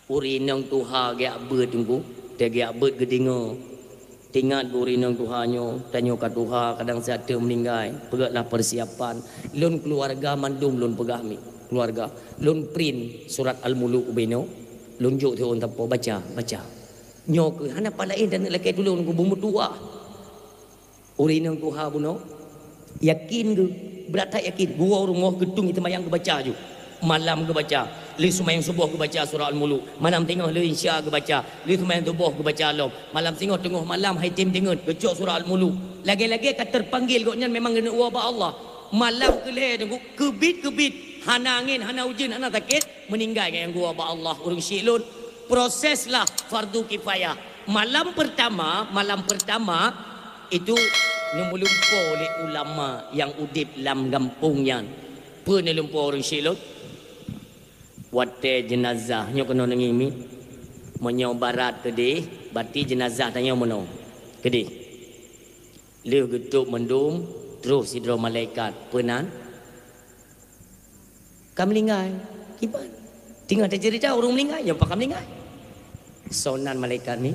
ureueng inong tuha geujak beuet teungku, watèe geujak beuet geudeungö. Teuingat ureueng inong tuha nyoe, tanyoe ka tuha, kadang siat teuk meuninggai. Peugötlah persiapan. Lôn keuluwarga mandum lôn peugah mi, keuluwarga. Lôn print surat Al-Muluk ubé nyoe, lôn jok siôn tapo, baca, baca. Nyoe keuh hana pat laén dan lakèe tulông keu beumeutuwah. Ureueng inong tuha bunoe, yakin geuh, brat that yakin. Geuwoe rumoh geutung seumayang geubaca ju. Malam geubaca, lheueh seumayang suboh geubaca surah Al-Muluk. Malam teungoh lheueh Isya geubaca, lheueh seumayang suboh geubaca lom. Malam singoh teungoh malam hai tem deungon geucok surah Al-Muluk. Lagèe-lagèe ka teupanggil gobnyan memang geuneuk woe bak Allah. Malam keu lhèe teungku, keubiet-keubiet, hana angén, hana ujeuen, hana sakét, meuninggai nyang geuwoe bak Allah ureueng syiek lôn. Proses lah fardu kifayah. Malam pertama, malam pertama itu neumeulumpoe lé ulama nyang udeb lam gampông nyan. Peue neulumpoe ureueng syiek lôn? Watèe jeunazah nyoe keunoe neungieng mi. Meunyoe barat keudeh, berarti jeunazah tanyoe meunoe keudeh. Lheueh geutôb mandum, troh sidroe malaikat. Peue nan? Ka meuninggai. Kiban? Teungoh taceurita ureueng meuninggai, nyoe pakon meuninggai. Soe nan malaikat ni?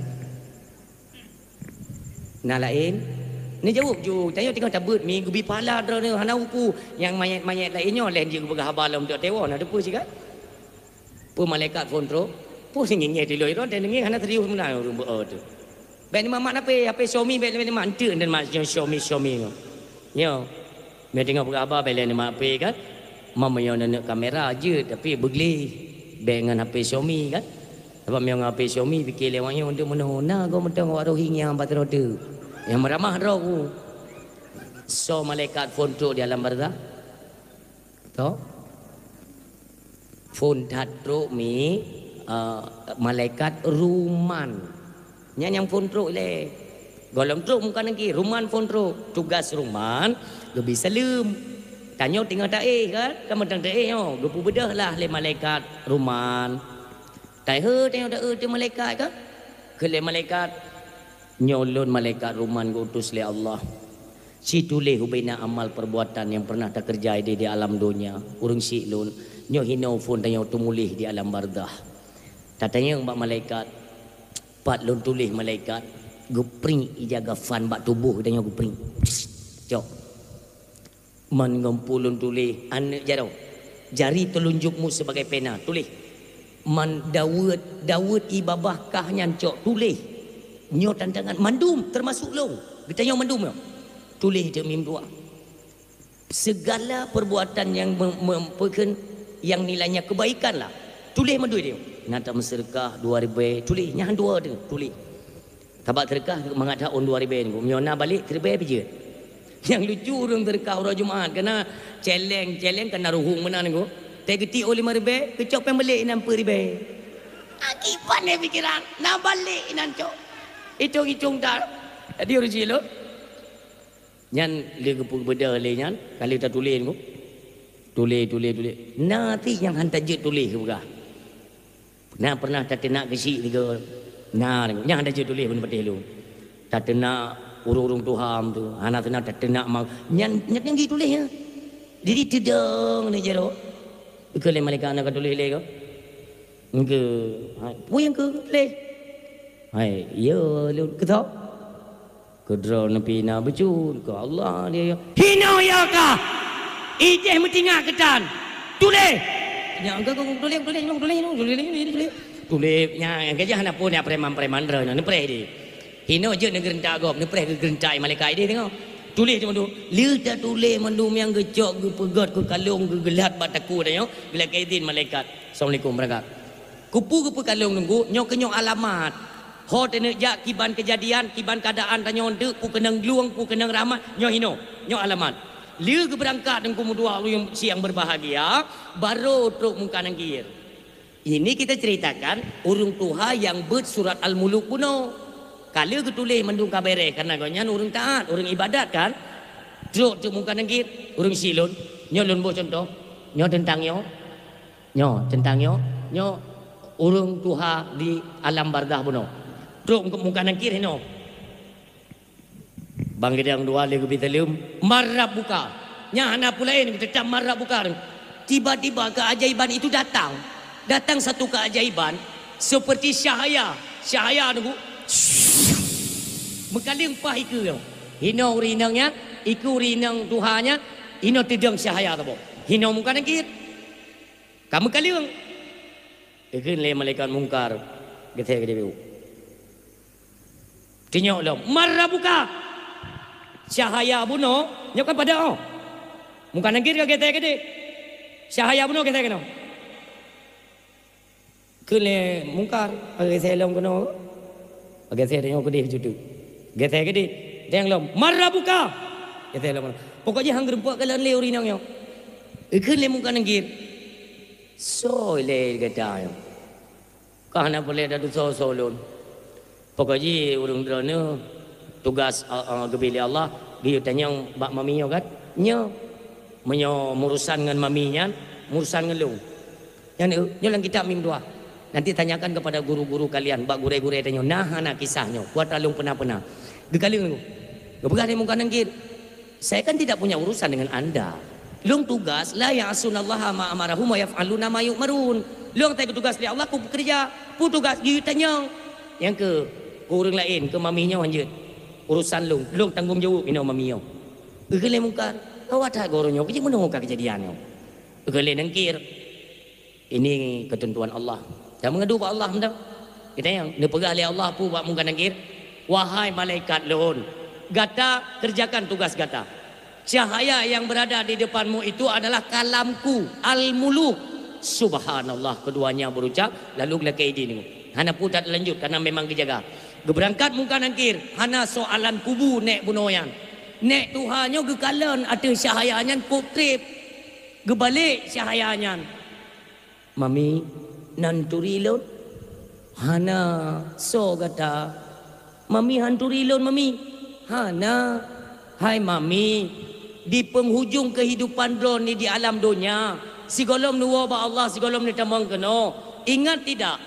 Na laén? Neujaweueb ju, tanyoe teungoh tabeuet mi geubi pahala droeneuh hana upu. Nyang manyét-manyét laén nyoe lheueh jeuet geupeugah haba lom teuk tewoe, na teupeue sigat? Peue malaikat phôn troh? Peue ngieng-ngieng di luwa droe, dan ngieng hana serius meunan ureuëng beuo tu. Bék neumat-mat H P, H P Xiaomi bék neumat, anteuk dan mat Xiaomi, Xiaomi nyoe. Nyoe. Meunyoe teungoh peugah haba bék lé neumat H P kan. Meunyoe neuneuk kamera jeuet tapi beugleh. Bék ngon H P Xiaomi kan. Sabab meunyoe ngon H P Xiaomi pike lé awak nyoe untuk meunoe na gob mantong awak roh ingat bak troe tu. Nyang meuramah droe ku. Soe malaikat phon trok di alam barzakh? Toh? Phon that trok mi, eh, malaikat Ruman. Nyan nyang phon trok ilée. Gohlom trok Mungkar Nakir, Ruman phon trok. Tugas Ruman, geubri saleuem. Tanyoe teungoh taéh kan? Kan mantong taéh nyoe. Geupeubeudôh lah lé malaikat Ruman. Taéh tanyoe taéh teuh malaikat kan? Kheun lé malaikat, "Nyoe lôn malaikat Ruman geuutus lé Allah. Situléh ubena amal perbuatan nyang pernah takeureuja di, di alam donya. Ureuëng syiek lôn, nyoe hinoe phon tanyoe teumuléh di alam barzakh." Tatanyong bak malaikat, "Pat lôn tuléh malaikat?" Geupriek ija gavan bak tuboh tanyoe geupriek. Cok. Man ngon peue lôn tuléh aneuëk jaroe. Jari telunjukmu sebagai pena, tuléh. Man daweuet, daweuet ié babah kah nyan cok, tuléh. Nyoe tantangan mandum, teumasok lôn. Geutanyoe mandum nyoe. Tuléh teuk mim dua. Segala perbuatan yang mem-, mem-, peukheun, yang nilainya kebaikan lah. Tuléh mandum dia. Na tameuseudeukah dua ribée, tuléh. Nyan dua tu, tuléh. Sabab seudeukah mangat that ôn dua ribée nyoe. Meunyoe na balek, siribée pih jeuet. Nyang lucu ureuëng seudeukah uroe Jumat, keunan celeng-celeng keunan ruhueng meunan nyoe. Teuh geuti ôn lima ribée, keucok péng balek inan peuet ribée. Akibat nyan pikiran, na balek inan cok. Itong-itong that. Jadi ureuëng jih lôn. Nyan lé geupeubeudôh lé nyan, ka lheueh tatuléh nyoe. Tuléh, tuléh, tuléh. Na cit nyang han tajeuet tuléh geupeugah. Na pernah tateunak geusyik sigoe? Na, nyang hana jeuet tuléh bak patéh lôn. Tateunak ureuëng-ureuëng tuha tu, hana seunang tateunak ma-, nyan, nyan, nyan geutuléh nyan. Jadi teudong ni jaroe. Keu lé malaikat na ka tuléh lé ko. Engke, hai, peue nyang keu tuléh? Hai, ya lôn keutau. Keudroe neupi na beucut, keu Allah dia ya. Hinoe ya kah? Ideh meutingak keutan. Tuléh! Nyang ka tuléh, tuléh, tuléh, tuléh, tuléh, tuléh, tuléh. Tuléh, nyang gajah na pun ya preman-preman droe nyoe, neupreh di. Hinoe jeuet neugeureuntak gob, neupreh geugeureuntah malaikat ideh teungoh. Tuléh teuma tu. Lheueh tatuléh mandum nyang geucok geupeugöt keu kalong geugeulat bak takue tanyoe, geulakée idin malaikat. Assalamualaikum, beurangkat. Keupeue geupeukalon teungku, nyoe keunyoe alamat. Ho taneuk jak kiban keujadian, kiban keuadaan tanyoe eunteuk, peue keunong glueng, peue keunong rahmat, nyoe hinoe, nyoe alamat. Lheueh geubeurangkat teungku meudua ureuëng siang beurbahagia, barô trok Mungkar Nakir. Ini kita ceritakan ureuëng tuha nyang beuet surat Al-Muluk bunoe. Ka lheueh geutuléh mandum ka bèrèh, kareuna gobnyan ureuëng taat, ureuëng ibadat kan. Trok teuk Mungkar Nakir, ureuëng syiek lôn, nyoe lôn boh cuntoh. Nyoe teuntang nyoe. Nyoe, teuntang nyoe, nyoe ureuëng tuha di alam barzakh bunoe. Trok Mungkar Nakir hinoe. Bang Geudang dua lé geubi saleuem, "Man rabbuka?" Nyan hana peue laén, teutap "Man rabbuka." Tiba-tiba keajaiban itu datang. Datang satu keajaiban seperti cahaya. Cahaya teungku. Meukaleueng paih ikeue nyoe. Hinoe ureuëng inong nyan, ikeue ureuëng inong tuha nyan, hinoe teudong cahaya saboh. Hinoe Mungkar Nakir. Ka meukaleueng. Geukheun lé malaikat Mungkar, geusée keudeh. Tanyong lom, "Man rabbuka?" Cahaya bunoe, nyoe kan padang oh. Mungkar Nakir ka geusée keudeh. Cahaya bunoe geusée keunoe. Kheun lé Mungkar, geusée lom keunoe. Geusée tanyoe keudeh situ. Geusée keudeh. Tanyong lom, "Man rabbuka?" Geusée lom. Pokok jih han geureumpok kalon lé ureuëng inong nyoe. Geukheun lé Mungkar Nakir, "Soe lé gata nyoe?" Ka hana peureulée tatusoe-soe lôn. Pokok jih ureuëng droeneuh tugas, a, a, geubri lé Allah, geuyue tanyong bak mami nyoe kan? Nyoe. Meunyoe meurusan ngon mami nyan, meurusan ngon lôn. Nyan, eu, nyoe lam kitab mim dua. Nanti tanyakan kepada guru-guru kalian, bak gurée-gurée tanyoe. Na hana kisah nyoe, kuat lôn peuna-peuna. Geukaleueng lôn. Geupeugah lé Mungkar Nakir, "Saya kan tidak punya urusan dengan anda. Lôn tugas, la ya'sunallaha ma amarahum wa yaf'aluna ma yu'marun. Lôn asai geutugas lé Allah, kupeukeureja. Peue tugas geuyue tanyong. Nyang keu, keu ureuëng laén, keu mami nyoe hanjeuet. Urusan lôn, lôn tanggong jaweueb inoe mami nyoe." Geukheun lé Mungkar, "Awak that guru nyoe, keujieb meunoe ka keujadian nyoe?" Geukheun lé Nakir, "Ini ketentuan Allah. Dan mengadu bak Allah mantong. Geutanyong, neupeugah lé Allah peue bak Mungkar Nakir, "Wahai malaikat lôn, gata kerjakan tugas gata. Cahaya yang berada di depanmu itu adalah kalamku, Al-Muluk." Subhanallah, keduanya berucap, lalu geulakée idin. Hana peue that lanjut, karena memang geujaga. Geubeurangkat Mungkar Nakir, hana soalan kubu nék bunoe nyan. Nék tuha nyoe geukalon ateueh cahaya nyan kôb treb. Geubalek cahaya nyan. "Mami, na neuturi lôn?" "Hana, soe gata?" "Mami, hana neuturi lôn, Mami?" "Hana." "Hai Mami, di penghujung kehidupan droeneuh di alam donya, sigohlom neuwoe bak Allah, sigohlom neutamong keunoe, ingat tidak?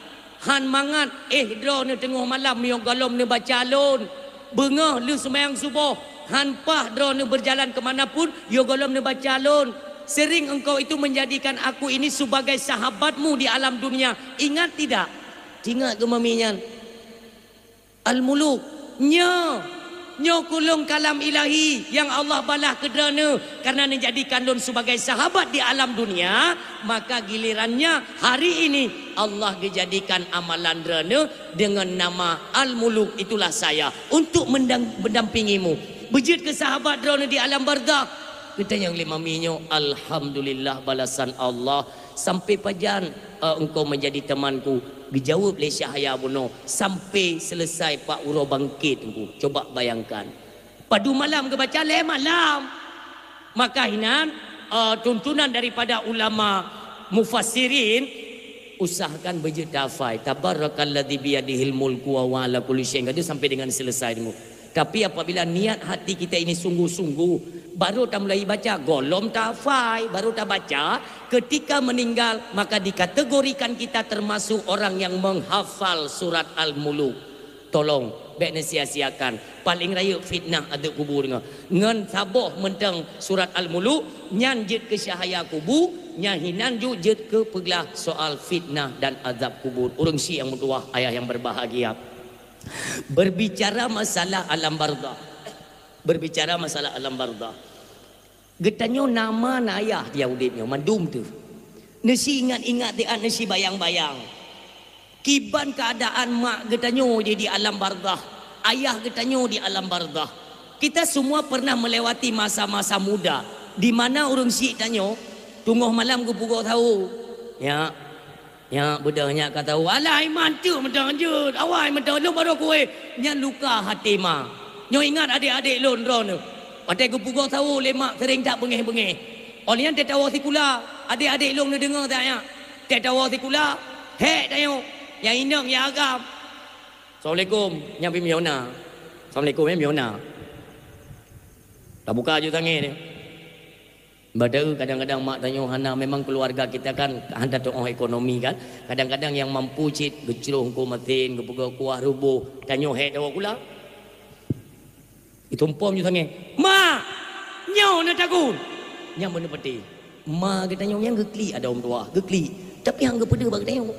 Han mangat éh droeneuh teungoh malam meunyoe gohlom neubaca lôn. Beungoh lheueh seumayang suboh, han paih droeneuh beujalan keumanapun, yoh gohlom neubaca lôn. Sering engkau itu menjadikan aku ini sebagai sahabatmu di alam dunia. Ingat tidak?" Teuingat keu Mami nyan. Al-Muluk, nyoe, nyoe kulôn kalam ilahi nyang Allah balaih keu droeneuh karena neujadikan lôn sebagai sahabat di alam dunia, maka gilirannya hari ini Allah geujadikan amalan droeneuh dengan nama Al-Muluk, itulah saya, untuk mendang-, mendampingimu. Beujeuet keu sahabat droeneuh di alam barzakh. Geutanyong lé Mami nyoe, "Alhamdulillah balasan Allah. Sampai pajan, eh, engkau menjadi temanku?" Geujaweueb lé cahaya bunoe, "Sampai selesai bak uroe bangkét, Teungku." Coba bayangkan. Padum malam geubaca? Lhée malam. Maka hinan, eh, tuntunan daripada ulama mufassirin, usahakan beujeuet tahafai, "Tabarakalladzi biyadihil mulku wa huwa ala kulli syai'in qadir," sampai dengan selesai, Teungku. Tapi apabila niat hati kita ini sungguh-sungguh, baru tamulai baca, gohlom tahafai, baru tabaca, ketika meninggal, maka dikategorikan kita termasuk orang yang menghafal surat Al-Muluk. Tolong, bék neusia-siakan. Paléng rayeuk fitnah azeub kubur nyoe. Ngon saboh mantong surat Al-Muluk, nyan jeuet keu cahaya kubu, nyan hinan ju jeuet keu peuglah soal fitnah dan azab kubur. Ureuëng syiek nyang meutuwah, ayah yang berbahagia. Berbicara masalah alam barzakh. Berbicara masalah alam barzakh. Geutanyoe na ma na ayah di udeb nyoe, mandum teuh. Neusi ingat-ingat siat, neusi bayang-bayang. Kiban keuadaan mak geutanyoe di, di alam barzakh, ayah geutanyoe di alam barzakh. Kita semua pernah melewati masa-masa muda di mana ureuëng syiek tanyoe teungoh malam geupeugoe sawo. Ya, Nyak beudôh nyak ka tahu, alah iman teuk mantong jeuet, awai mantong lôn baroe kueh. Nyan luka até ma. Nyoe ingat adék-adék lôn droeneuh. Watée geupeugoe sawo lé mak sering that beungéh-beungéh. Óh lheueh nyan teuh tawoe sikula, adék-adék lôn neudeungoe that nyak. Teuh tawoe sikula, hék tanyoe, nyang inong nyang agam. Assalamualaikum, nyan pih Miona. Assalamualaikum, eh, Miona. Tabuka aju tangée dia. Padahai kadang-kadang mak tanyoe hana, memang keluarga kita kan hana teuoh ekonomi kan. Kadang-kadang nyang mampu cit geucroh eungkôt masin, geupeugoe kuah ruboh, tanyoe hék tawoe kula. Itumpom ju sangé, "Ma! Nyoe na tagun!" Nyang beuneupatéh. Ma geutanyoe nyang geuklik ada ureuëng tuha, geuklik. Tapi han geupeudeuh bak geutanyoe.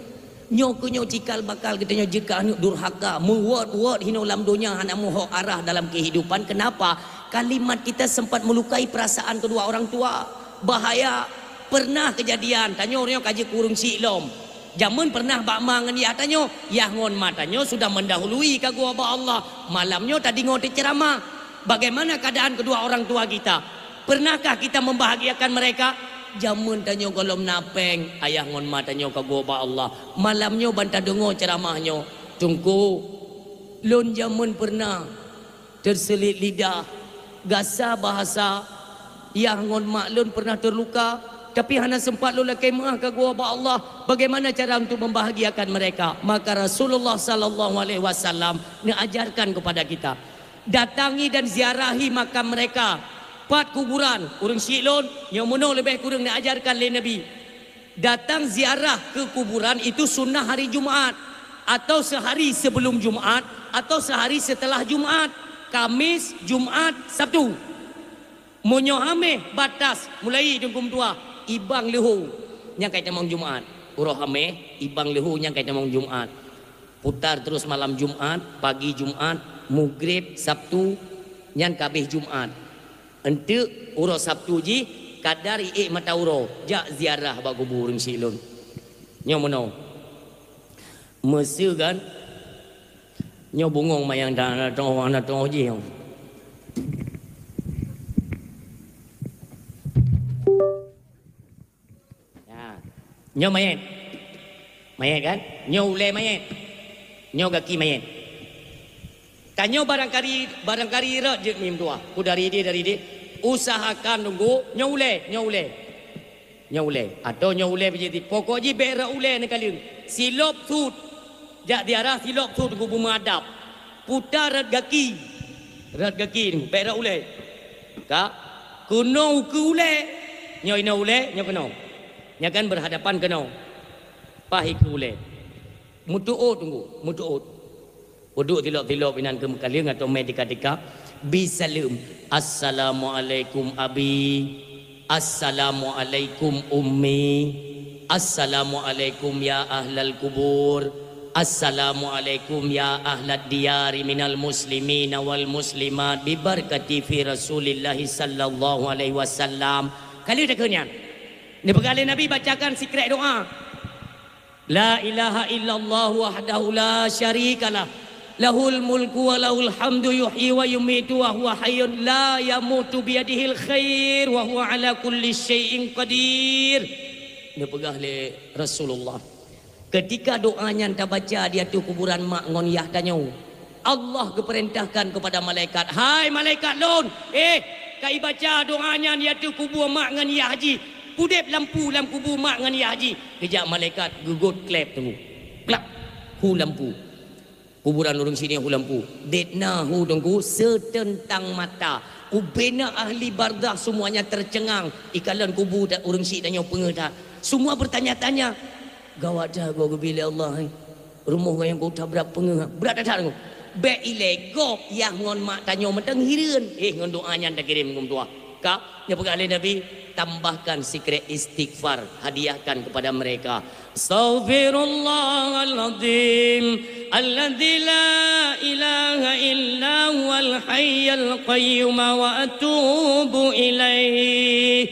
Nyoe keuh nyoe cikal bakal geutanyoe jeuet keu aneuëk durhaka, meuwot-wot hinoe lam donya hana meuhok arah dalam kehidupan. Kenapa? Kalimat kita sempat melukai perasaan kedua orang tua. Bahaya. Pernah kejadian, tanyoe nyoe ka jeuet keu ureuëng syiek lom. Jameun pernah bak ma ngon yah tanyoe, yah ngon ma tanyoe sudah mendahului ka geuwoe bak Allah. Malam nyoe tadeungoe teuceramah. Bagaimana keadaan kedua orang tua kita? Pernahkah kita membahagiakan mereka? Jameun tanyoe gohlom na péng, ayah ngon ma tanyoe ka geuwoe bak Allah. Malam nyoe ban tadeungoe ceuramah nyoe. Teungku, lôn jameun pernah teuseulit lidah, gasa bahasa, yah ngon mak lôn pernah terluka, tapi hana sempat lôn lakée meuáh ka geuwoe bak Allah. Bagaimana cara untuk membahagiakan mereka? Maka Rasulullah sallallahu alaihi wasallam neuajarkan kepada kita. Datangi dan ziarahi makam mereka. Pat kuburan ureuëng syiek lôn, nyoe meunoe leubeh kureueng neuajarkan lé Nabi. Datang ziarah ke kuburan itu sunnah hari Jumaat, atau sehari sebelum Jumaat, atau sehari setelah Jumaat, Kamis, Jumaat, Sabtu. Meunyoe hameh batas mulai di huköm dua, ibang leuho nyang ka itamong Jumaat. Uroe hameh, ibang leuho nyang ka itamong Jumaat. Putar terus malam Jumaat, pagi Jumaat, Maghrib, Sabtu, nyan ka abéh Jumaat. Enteuk uroe Sabtu jih, kadar iék mata uroe, jak ziarah bak kubu ureuëng syiek lôn. Nyoe meunoe. Meuseu kan? Nyoe bungong mayang dah na teuh, na teuh jih. Ya. Nyoe mayét. Mayét kan? Nyoe ulée mayét. Nyoe gaki mayét. Tanyoe barangkali, barangkali rot jeuet mim tuah. Ku dari idéh, dari idéh. Usahakan nunggu nyoe ulée, nyoe ulée. Nyoe ulée. Atau nyoe ulée bijéh ti. Pokok jih bék rot ulée neukaleueng. Silop sut. Jak ziarah silop sut nunggu beumeuadab. Puta rot gaki. Rot gaki nunggu. Bék rot ulée. Ka? Keunoe ukeue ulée. Nyoe inoe ulée, nyoe keunoe. Nyan kan berhadapan keunoe. Paih ukeue ulée. Meutuôt teungku, meutuôt. Peuduek tilop-tilop inan keu meukaleueng atau mé tika-tika, bi saleuem, "Assalamualaikum abi, assalamualaikum ummi, assalamualaikum ya ahlal kubur, assalamualaikum ya ahlad diyari minal muslimina wal muslimat, bi barakati fi Rasulillahi sallallahu alaihi wasallam." Ka lheueh takheun nyan. Neupeugah lé Nabi, bacakan sikrek doa. La ilaha illallah wahdahu la syarikalah. Lahul mulku wa lahul hamdu yuhyi wa yumitu wa huwa hayyun la yamutu biyadihil khair wa huwa ala kulli syai'in qadir. Neupeugah lé Rasulullah, ketika doa nyan tabaca di ateueh kuburan mak ngon yah tanyoe, Allah geupeurintahkan keupada malaikat, "Hai malaikat lôn, eh, ka ibaca doa nyan di ateueh kubu mak ngon yah jih, pudeb lampu lam kubu mak ngon yah jih." Geujak malaikat geugot klep teungku. Klak! Hu lampu. Kuburan ureuëng syiek nyan hu lampu. Debna hu teungku seuteuntang mata. Ubena ahli barzakh semuanya tercengang. Ikalon kubu ureuëng syiek tanyoe peungeuh that. Semua bertanya-tanya. Gawat that gob geubi lé Allah, eh. Rumoh gayong geuh that brat peungeuh, brat that-that. Bék ilée gob yah ngon mak tanyoe mantong hireuen, eh, ngon doa nyan takirém ngon doa. Ka, neupeugah lé Nabi, tambahkan sikrek istighfar, hadiahkan kepada mereka. Astaghfirullahaladzim, alladzi la ilaha illa huwal hayyul qayyum wa atubu ilaih.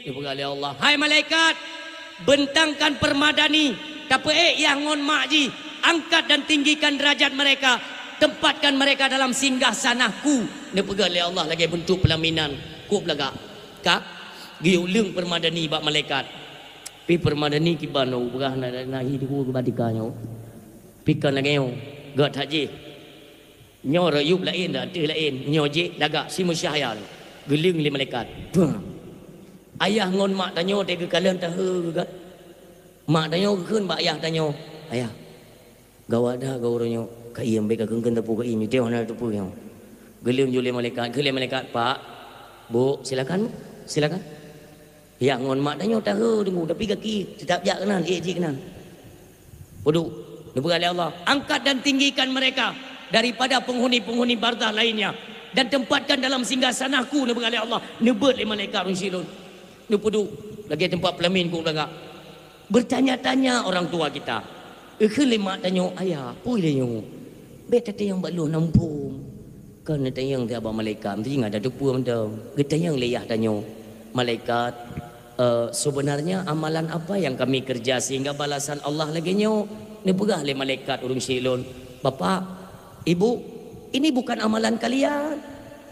Neupeugah lé Allah, "Hai malaikat, bentangkan permadani, tapeuék yah ngon mak jih, angkat dan tinggikan derajat mereka, tempatkan mereka dalam singgah sanah-Ku." Neupeugah lé Allah lagée beuntuk peulaminan, kok beulagak. Ka, geuyue leueng permadani bak malaikat. Pi permadani kiban nyoe, peugah na, na, na hi teungku keu batika nyoe. Pi kon lagée nyoe, gét that jih. Nyoe rot yueb laén, rot ateueh laén. Nyoe jih lagak si meusyahya. Geuleueng lé malaikat. Bang! Ayah ngon mak tanyoe teuh geukalon tahe geugat. Mak tanyoe geukheun bak ayah tanyoe, "Ayah, gawat that gob uroe nyoe, ka iem bék ka keungkeuen teupeu ka iem, itée hana teupeu nyoe." Geuleueng ju lé malaikat, kheun lé malaikat, "Pak, Bu, silakan, Bu, silakan." Yah ngon mak tanyoe tahe teungku, tapi gaki teutap jak keunan, ék jih keunan. Peuduek, neupeugah lé Allah, "Angkat dan tinggikan mereka daripada penghuni-penghuni barzakh lainnya, dan tempatkan dalam singgah sanah-Ku," neupeugah lé Allah, neubeuet lé malaikat ureuëng syiek lôn. Neupeuduek lagée teumpat peulamin kok beulagak. Bertanya-tanya orang tua kita. Geukheun lé mak tanyoe, "Ayah, peue lé nyoe? Bék tatanyong bak lôn, na muphom." Kon neutanyong teuh bak malaikat, meusti ingat tateupeue mantong. Geutanyong lé yah tanyoe, "Malaikat, eh, sebenarnya amalan apa yang kami kerja sehingga balasan Allah lagée nyoe?" Neupeugah lé malaikat ureuëng syiek lôn, "Bapak, Ibu, ini bukan amalan kalian.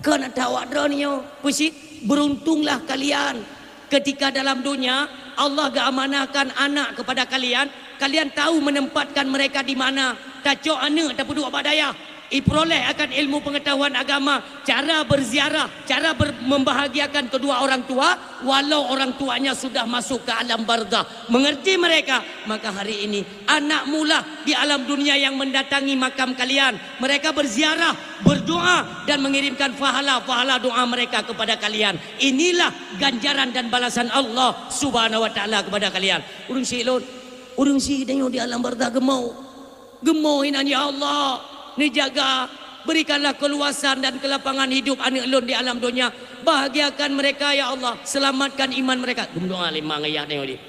Kon ata awak droeneuh nyoe. Peusit, beruntunglah kalian ketika dalam dunia Allah geuamanahkan anak kepada kalian, kalian tahu menempatkan mereka di mana. Tacok aneuëk tapeuduek bak dayah, ipeuroleh akan ilmu pengetahuan agama, cara berziarah, cara ber-, membahagiakan kedua orang tua, walau orang tuanya sudah masuk ke alam barzakh. Mengerti mereka, maka hari ini anakmulah di alam dunia yang mendatangi makam kalian. Mereka berziarah, berdoa, dan mengirimkan pahala-pahala doa mereka kepada kalian. Inilah ganjaran dan balasan Allah Subhanahu wa Taala kepada kalian." Ureuëng syiek lôn, ureuëng syiek tanyoe di alam barzakh geumoe. Geumoe inan, "Ya Allah, neujaga, berikanlah keluasan dan kelapangan hidup aneuëk lôn di alam dunia. Bahagiakan mereka, ya Allah, selamatkan iman mereka." Geumeudoa lé mak ngon yah tanyoe jih.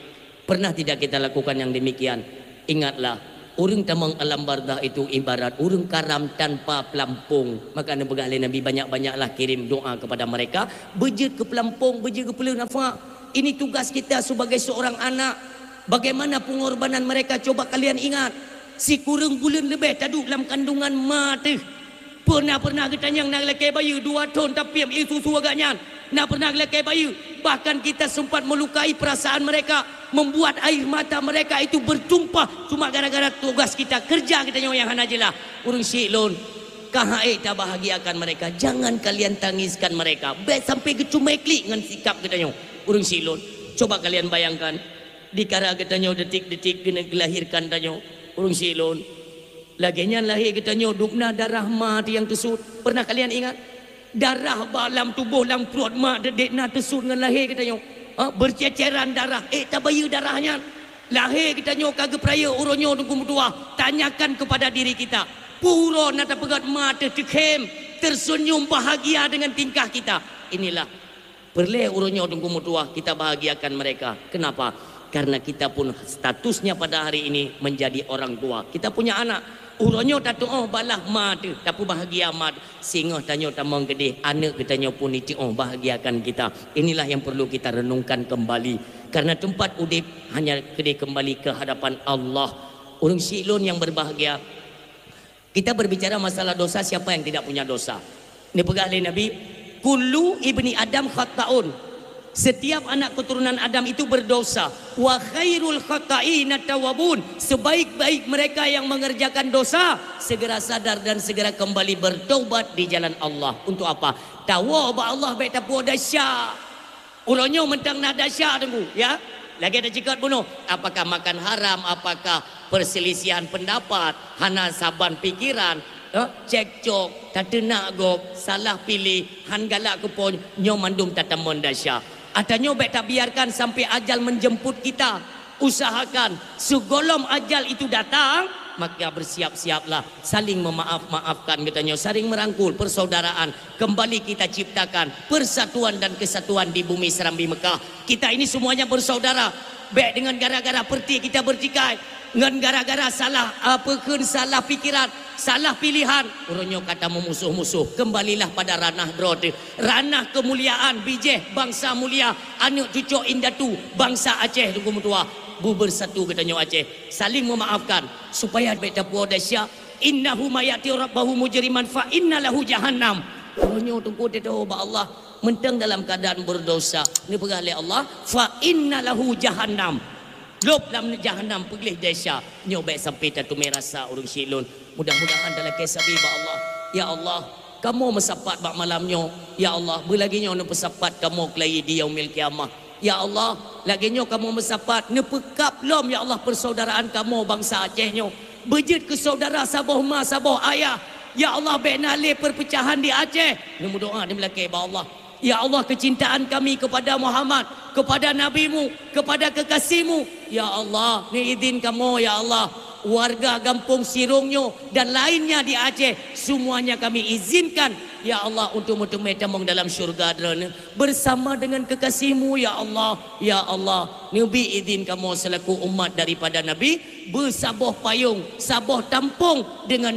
Pernah tidak kita lakukan yang demikian? Ingatlah, ureuëng tamong alam barzakh itu ibarat ureuëng karam tanpa pelampung. Maka neupeugah lé Nabi, "Banyak-banyaklah kirim doa kepada mereka, beujeuet keu pelampung, beujeuet keu peuleueh nafak." Ini tugas kita sebagai seorang anak. Bagaimana pengorbanan mereka, coba kalian ingat. Sikureueng buleuen leubeh taduek lam kandungan ma teuh. Pernah-pernah geutanyong na lakée bayeue dua thon tapiep ié susu agak nyan. Na pernah lakée bayeue, bahkan kita sempat melukai perasaan mereka, membuat air mata mereka itu bertumpah cuma gara-gara tugas kita, kerja geutanyoe nyang hana jeulaih. Ureuëng syik lôn, ka han ék tabahagiakan mereka, jangan kalian tangiskan mereka. Bék sampai geucumé klik ngon sikap geutanyoe. Ureuëng syik lôn, coba kalian bayangkan, di kara geutanyoe detik-detik keuneuk geulahirkan tanyoe. Ureuëng syik lôn, lagée nyan lahé geutanyoe dubna darah ma teuh nyang teusut. Pernah kalian ingat? Darah ba lam tuboh, lam pruet ma teuh dek na teusut ngon lahé geutanyoe. Ha, berceceran darah, ék tabayeue darah nyan. Lahé geutanyoe ka geupeurayeuk uroe nyoe Teungku meutuah, tanyakan kepada diri kita, peue uroe na tapeugét ma teuh teukhém, tersenyum bahagia dengan tingkah kita. Inilah peureulée uroe nyoe Teungku meutuah kita bahagiakan mereka. Kenapa? Karena kita pun statusnya pada hari ini menjadi orang tua. Kita punya anak. Uroe nyoe tatuoh balah ma teuh, tapeubahagia ma teuh. Singoh tanyoe tamong keudeh, aneuëk geutanyoe pun ituoh bahagiakan kita. Inilah yang perlu kita renungkan kembali. Karena tempat udeb hanya keudeh kembali ke hadapan Allah. Ureuëng syik lôn nyang berbahagia, kita berbicara masalah dosa, siapa yang tidak punya dosa? Neupeugah lé Nabi, "Kullu ibni Adam khattaun." Setiap anak keturunan Adam itu berdosa. "Wa khairul khatta'ina tawwabun." Sebaik-baik mereka yang mengerjakan dosa, segera sadar dan segera kembali bertaubat di jalan Allah. Untuk apa? Tawoe bak Allah bék tapuwoe desya. Uroe nyoe mantong na desya Teungku, ya. Lagée taceukat bunoe, apakah makan haram, apakah perselisihan pendapat, hana saban pikiran, eh, cekcok, tateunak gob, salah piléh, han galak keu Po, nyoe mandum tatamong desya. Ata nyoe bék tabiarkan sampai ajal menjemput kita. Usahakan sigohlom ajal itu datang, maka bersiap-siaplah. Saling memaaf-maafkan geutanyoe, saling merangkul persaudaraan. Kembali kita ciptakan persatuan dan kesatuan di bumi Serambi Mekah. Kita ini semuanya bersaudara. Bék dengan gara-gara peuretik kita bertikai. Ngon gara-gara salah, apa kheun, salah pikiran, salah pilihan, uroe nyoe ka tameumusoh-musoh. Kembalilah pada ranah droe teuh, ranah kemuliaan, bijéh bansa mulia, aneuëk cucok indatu bansa Aceh Teungku meutuah. Beubersatu geutanyoe Aceh, saling memaafkan supaya bék tapuwoe desya. "Innahu may ya'ti rabbahu mujriman fa inna lahu jahannam." Uroe nyoe Teungku teutoe bak Allah, mantong dalam keadaan berdosa. Neupeugah lé Allah, "Fa inna lahu jahannam." Lôb lam jahannam peugleh desya. Nyoe bék sampai tateumé rasa ureuëng syik lôn. Mudah-mudahan talakée sabe bak Allah. Ya Allah, kamoe meusapat bak malam nyoe. Ya Allah, beulagée nyoe neupeusapat kamoe keulayi di Yaumil Qiyamah. Ya Allah, lagée nyoe kamoe meusapat, neupeukab lom, ya Allah, persaudaraan kamoe bansa Aceh nyoe. Beujeuet keu saudara saboh ma, saboh ayah. Ya Allah, bék na lé perpecahan di Aceh. Neumeudoá, neumeulakée bak Allah. Ya Allah, kecintaan kami kepada Muhammad, kepada Nabi-Mu, kepada kekasih-Mu. Ya Allah, neuizin kamoe, ya Allah, warga gampông Sirong nyoe dan lainnya di Aceh, semuanya kami izinkan, ya Allah, untuk meuteumé tamong dalam syurga Droeneuh bersama dengan kekasih-Mu, ya Allah. Ya Allah, neubi izin kamoe selaku umat daripada Nabi, beusaboh payong, saboh tampông dengan